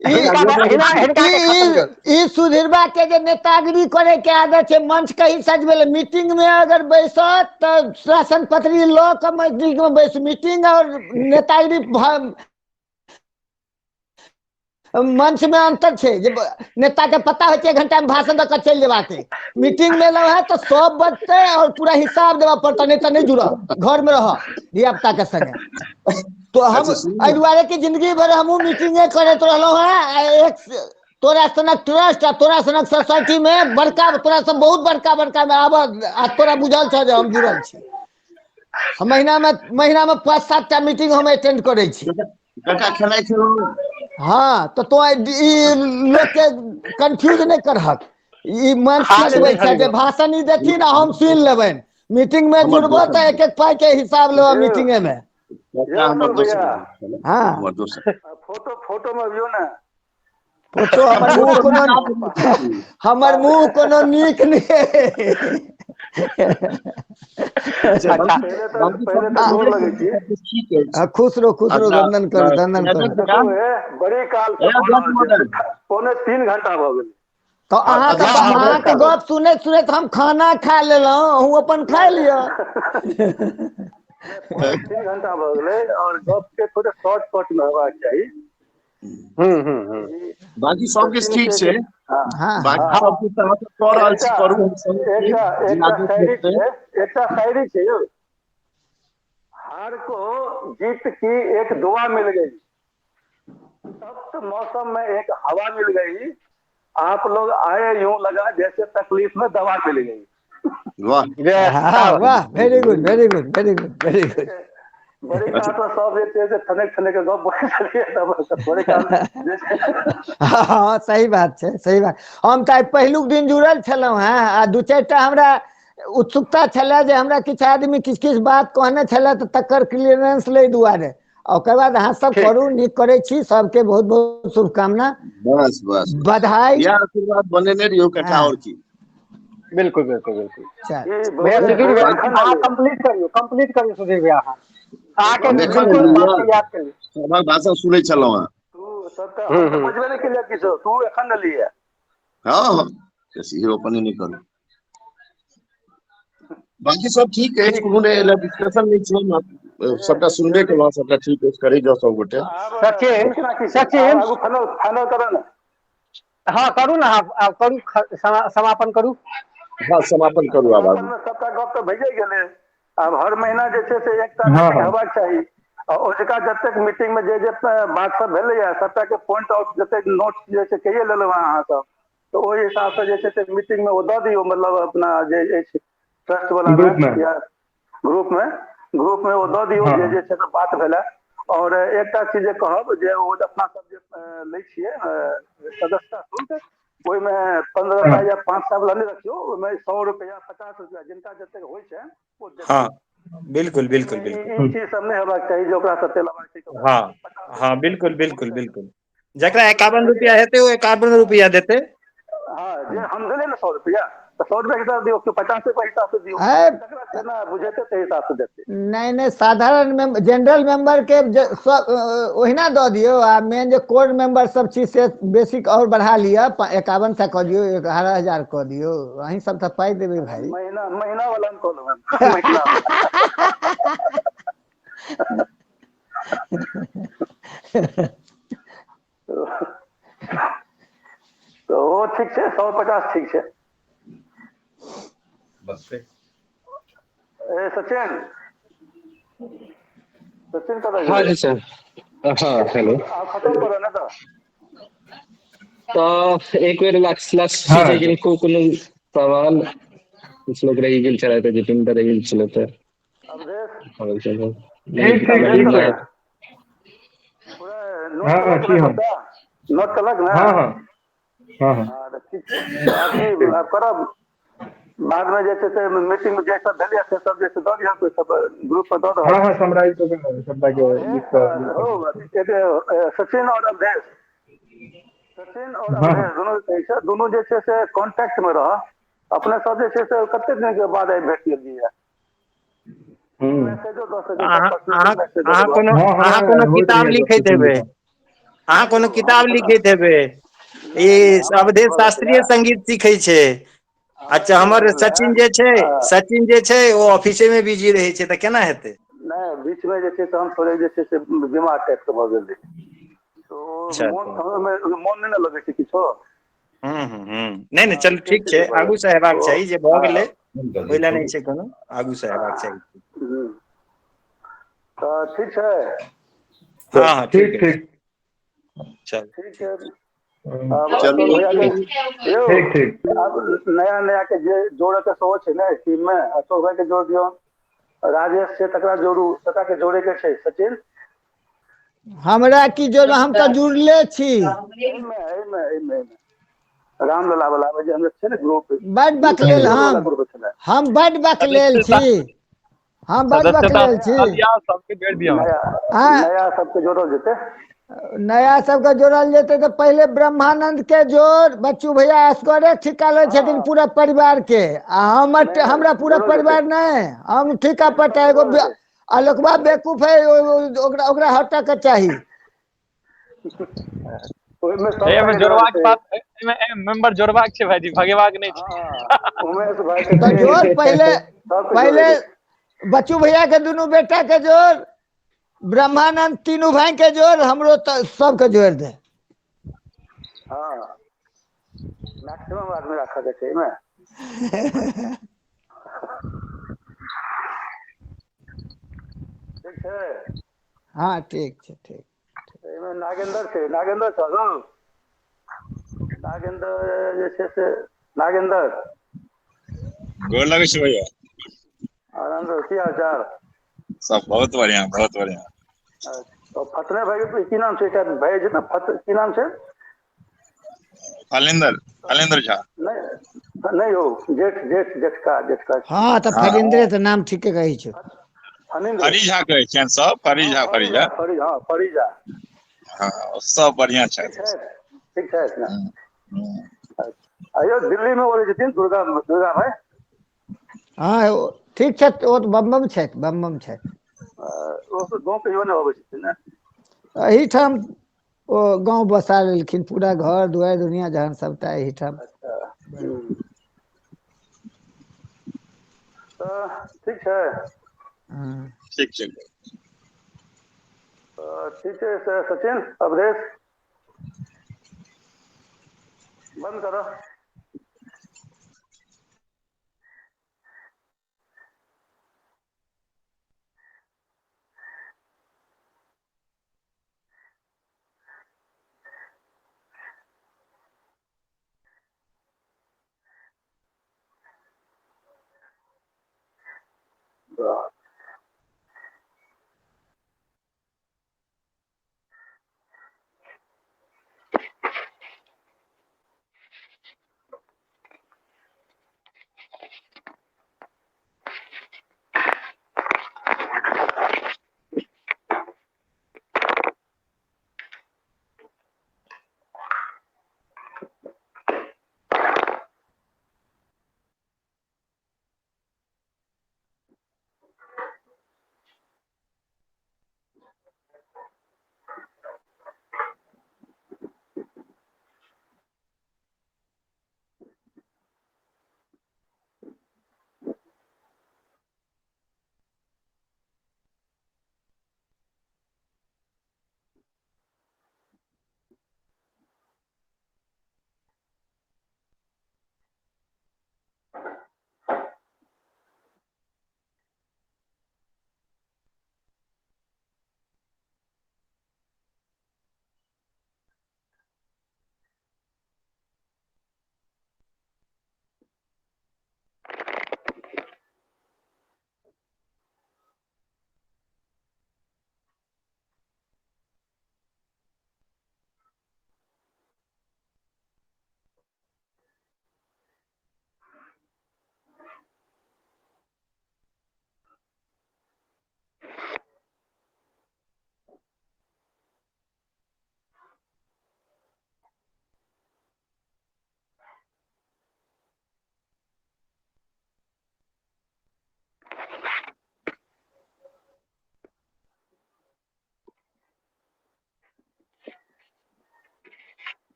ई हिनका हिनका हिनका के खत्म ई करू। ई सुधीरबा के जे नेतागिरी करे के आदत छै, मंच कहीं सजबे मीटिंग में अगर बैसत तऽ शासन पत्री लऽ कऽ मीटिंग में बैस, मीटिंग और नेतागिरी मंच में अंतर छै। जे नेता के पता होइ छै 1 घंटा में भाषण दऽ कऽ चलि जेबाक है, मीटिंग में एलहुँ है तऽ सब बजतै और पूरा हिसाब देबऽ पड़तै, नहीं तऽ नहीं जुड़ब, घर में रह धिया पुता के संगे। तो हम अच्छा सुनू एहि ने, दुआरे कि जिंदगी भर हमहूँ मीटिंगे करैत रहलहुँ हेँ। आ एक तोरा सनक ट्रस्ट आ तोरा सनक सोसाइटी में बड़का, तोरा सब बहुत बड़का बड़का में आब, आ तोरा बुझल छौ जे हम जुड़ल छी। हम महीना में 5-7 टा मीटिंग हम अटेंड करै छी। काका खेनाइ खेलहुँ? हाँ तऽ तो ई लोक के कंफ्यूज नहि करहक। ई मंच खा लेने सजबै छै छलियै जे भाषण ई देथिन आ हम सुनि लेबनि, मीटिंग में हमर जुड़बो दोसर तऽ एक एक पाई के हिसाब लेबऽ यौ मीटिंगे में। यौ कक्का हमर अशोक दोसर भैया ग्रुप छलै हाँ हमर दोसर फोटो फोटो में अबियौ ने। फोटो हमर मुँह फोटो कोनो निकाल देने छी। हमर बाप मुँह कोनो नीक नहि। अच्छा अच्छा पहिले तऽ बाकी पहिले सब तऽ आ, गोर लगै छी। ठीक अछि। आ, खुश रहो खुश रहो अच्छा वंदन करू वंदन रजत करू। भैया देखू हे बड़ी काल ए से भऽ रजत रहल छै मदन 2.75 घंटा भऽ गेलै। तऽ अहाँके अध्यक्ष हँ महोदय अहाँके गप सुनैत सुनैत हम खाना खा लेलहुँ, अहूँ अपन खाय नहि लिअ। नहि 2.75 घंटा भऽ गेलै और गप के थोड़े शॉर्ट कट मे हेबाक चाही। हूँ हूँ हूँ ई बाकी सब किछु सचिन ठीक के छै। हँ हाँ बाकी हँ सब किछु अहाँ सब कऽ रहल छी एकटा करू हम संग छी एकटा जे एकटा आदेश शायरी भेटतै। छै, एकटा शायरी छै यौ। हार को जीत की एक दुआ मिल गई, तप्त मौसम में एक हवा मिल गई, आप लोग आए यूं लगा जैसे तकलीफ में दवा मिल गई। वाह यस हाँ शाबाश। वाह, very good very good very good very good. बड़ी अच्छा काल तऽ सब जे छै से ठनक ठनक के गप बोलै छलियै तब बड़ी काल जे छै। हाँ सही बात छै सही बात। हम तऽ आइ पहिलुक दिन जुड़ल छलहुँ हेँ आ दू चारिटा हमरा उत्सुकता छलए जे हमरा किछु आदमी किछु किछु बात कहने छलए तऽ तकर क्लियरेंस लै दुआरे। आ ओकर बाद अहाँ सब ठीक करू, नीक करै छी, सबके बहुत बहुत शुभकामना बस बस बस बधाई। इएह आशीर्वाद बनेने रहियौ कक्का हाँ और की। बिल्कुल बिल्कुल बिल्कुल। चल ई भैया बौआ सुधीर बौआ भैया एखन अहाँ एलैया। कम्प्लीट करियौ, कम्प्लीट करियौ सुधीर भैया अहाँ अहाँके बौआ हम एखन बिल्कुल एलियै बात के याद करियौ। सभक भाषा सुनै छलहुँ हेँ। तू सब तऽ हूँ हम तऽ हूँ बजबे नहि केलियै किछो, तू एखन एलियै। हँ हँ बेसी अपने नहि करू। बाकी सब ठीक अछि ठीक कोनो नहि एहि डिस्कशन नहि छै सबटा सुनबे जल्दी केलहुँ सबटा ठीक अछि करै जाउ सब गोटे। आब सचिन केना की छै, आब सचिन आगू फाइनल फाइनल करऽ ने। हाँ करू ने अहाँ आब करू, समापन करू। हँ समापन करू आब समापन आगू। मे सबटा गप तऽ भइए गेलै। आब हर महीना जे छै से एकटा हँ मीटिंग हँ हेबाक चाही आ ओजुका जतेक मीटिंग मे जे जे बात सब भेलैया सबटा के पॉइंट आउट जतेक नोट्स जे छै कहिये लेलहुँ अहाँ सब, तऽ ओहि हिसाब से जे छै से मीटिंग मे ओ दऽ दियौ, मतलब अपना जे अछि ट्रस्ट वाला ग्रुप मे मे या ग्रुप मे ओ दऽ दियौ हँ जे हँ जे छै से बात भेलै। और एकटा चीज जे कहब जे ओ अपना सब जे लै छियै सदस्यता शुल्क, ओहिमे 15 हँ सए या 500 वाला नहि रखियौ, ओहिमे 100 रुपया 50 रुपया जिनका जतेक होइ छै ओ देतै। हँ बिल्कुल बिल्कुल एहिमे बिल्कुल। ई चीज सब नहि हेबाक चाही जे ओकरा सते लेबाक छै ओकरा हाँ 50 हाँ रुपया बिल्कुल बिल्कुल होइ छै। बिल्कुल। जकरा 51 रुपया हेतै ओ 51 रुपया देतै। हाँ जे हम देलियै ने 100 रुपया तऽ 100 रुपया के हिसाब दियौ, 50 रुपया के हिसाब से दियौ, है तकरा जेना बुझेतै ताहि हिसाब से देतै। नहीं नहीं, साधारण जनरल मेंबर के ओहिना दऽ दियौ आ मेन जे कोर मेंबर सब छी से बेसिक और बढ़ा लिअ, 5100 कऽ दियौ, 11,000 कऽ दियौ, अहीं सब तऽ पाइ देबै भाई। महीना महीना वाला हम कहलहुँ हेँ, महीना वाला। तऽ ओ ठीक छै, 150 ठीक छै। बस ए सचिन सचिन कतऽ हाँ गेलै? जी सर। हाँ हेलो। आब खतम करऽ ने तऽ। तऽ एक बेर लास्ट लास्ट हँ छै जे किनको कोनो सवाल किछु लोक रहि गेल छलै तऽ जितेंद्र रहि गेल छलै तऽ अवधेश नहीं ठीक ठीक अवधेश ठीक कतऽ छै। गेलै? पूरा नोट हँ हँ केलक छी ने हम। सबटा? नोट केलक ने? हँ हँ हँ हँ हँ तऽ ठीक छै। तऽ आब की ठीक। आब करब बाद मे जे छै से मीटिंग जे सब भेलैया से सब जे छै दऽ दिहक ओहि सब ग्रुप पर दऽ हँ दहक। हँ समराइज कऽ के सबटा के और लिख कऽ ग्रुप पर हो भेज देब। एक सचिन और अवधेश, सचिन और हँ हँ अवधेश दुनू कहै छै, दुनू जे छै से कॉन्टैक्ट मे रह। अपने सब जे छै से कते दिन के बाद आइ भेट गेलियै, हूँ मैसेजो दऽ सकै छह, अहाँ पर्सनली अहाँ मैसेज दऽ अहाँ देबह। कोनो हँ अहाँ हमरा कोनो होइत किताब रहैया गप लिखैत सचिन हेबै, जी सँ। अहाँ नहि कोनो यौ हम किताब एखन लिखैत हेबै। नहि ई नहि हमरा की अवधेश भऽ गेल छलै, शास्त्रीय संगीत सीखै छै। हमरा अच्छा की भऽ हमर गेल रहए, सचिन जे छै, सचिन जे छै ओ ऑफिसे मे बिजी रहै छै तऽ केना हेतै? नहि बीचमे जे छै से हम थोड़े जे छै से बीमार टाइपके भऽ गेल रही, तऽ अच्छा मोन अच्छा। ओहिमे मोन नहि ने लगै छै किछो। हूँ हूँ हूँ नहि नहि हँ चलू से ठीक चीज छै, भऽ आगू गेल से हेबाक ओ चाही जे भऽ हँ गेलै ओहि लए नहि छै कोनो, आगू से हेबाक चाही। हूँ तऽ ठीक छै। हाँ हाँ ठीक ठीक अछि। ठीक चल ठीक छै। हम्म, आब चलू अशोक भैया के यौ ठीक ठीक। आब नया नया के जे जोड़े के सेहो छै ने टीम मे, अशोक भाई के जोड़ दियौ, राजेश छै तकरा जोड़ू, तकरा के जोड़े के छै सचिन। हमरा की जोड़, हम तऽ जुड़ले छी। एहिमे एहिमे एहिमे एहिमे रामलला वाला जे हमर छै ने ग्रुप। बड बकलेल वाला हम ग्रुप छलै। हम बड बकलेल सदस्यता छी, हम बड सदस्यता बकलेल छी। लिअ, सबके जोड़ि दियौ। नया आँ नया सबके जोड़ल जेतै। नया सबके जोड़ल जेतै तऽ पहिले ब्रह्मानंद के जोड़। बच्चू भैया असगरे ठीका लै छथिन हँ पूरा परिवार के, आ हमर नहि नहि हमरा पूरा जोड़ल जेतै। परिवार नहि, हम ठीका पट्टा सबके एगो जोड़ल जेतै। आलोकबा बेवकूफ है, ओकरा ओकरा हटा के चाही। ओहिमे एहिमे सबटा के जोड़ल जोड़बाक जेतै। बात, एहिमे मेंबर जोड़बाक छै भाईजी, भगेबाक नहि छै। हँ उमेश भाई के तऽ छै, जोड़ पहिले, सबके पहिले जोड़े के छै। बच्चू भैया के दुनू बेटा के जोड़, ब्रह्मानंद तीनू भाई के जोड़, हमरो तऽ सबके जोड़ दे। हँ मैक्सिमम आदमी राखऽ के छै एहिमे। ठीक छै। हाँ ठीक छै, ठीक। एहिमे नागेंद्र छै, नागेंद्र छल हौ। नागेंद्र जे छै से नागेंद्र। गोर लगै छै भैया। आनंद, की हाल चाल? सब बहुत बढ़िया, बहुत बढ़िया। अच्छा, फतने भाई के की नाम छै? एकटा भाई छै ने, की नाम छै? फलेंद्र, फलेंद्र झा। नहि नहि यौ, जेठ जेठ जेठका जेठका। हाँ तऽ हँ फरिन्द्रे तऽ नाम ठीके कहै छौ। फणीन्द्र। फरी झा कहै छियनि सब, फरी हँ झा, फरी फरी झा। झा, फरी, हँ फरी झा। हँ सब बढ़िया ठीक छथि। छै, ठीक छै ने। हूँ, हूँ। अच्छा यौ, दिल्ली मे ओ रहै छथिन दुर्गा, दुर्गा भाई। हाँ ठीक छथि, ओ तऽ बम बम छथि, बम बम छथि। ओ सब गाँव कहियो नहि अबै छथिन ने? एहिठाम ओ गाँव बसा लेलखिन, पूरा घर दुआरि दुनिया जहान सबटा एहिठाम। अच्छा। हूँ। तऽ ठीक छै। हँ ठीक छै। तऽ ठीक छै सचिन, अवधेश, बंद करो। वाह।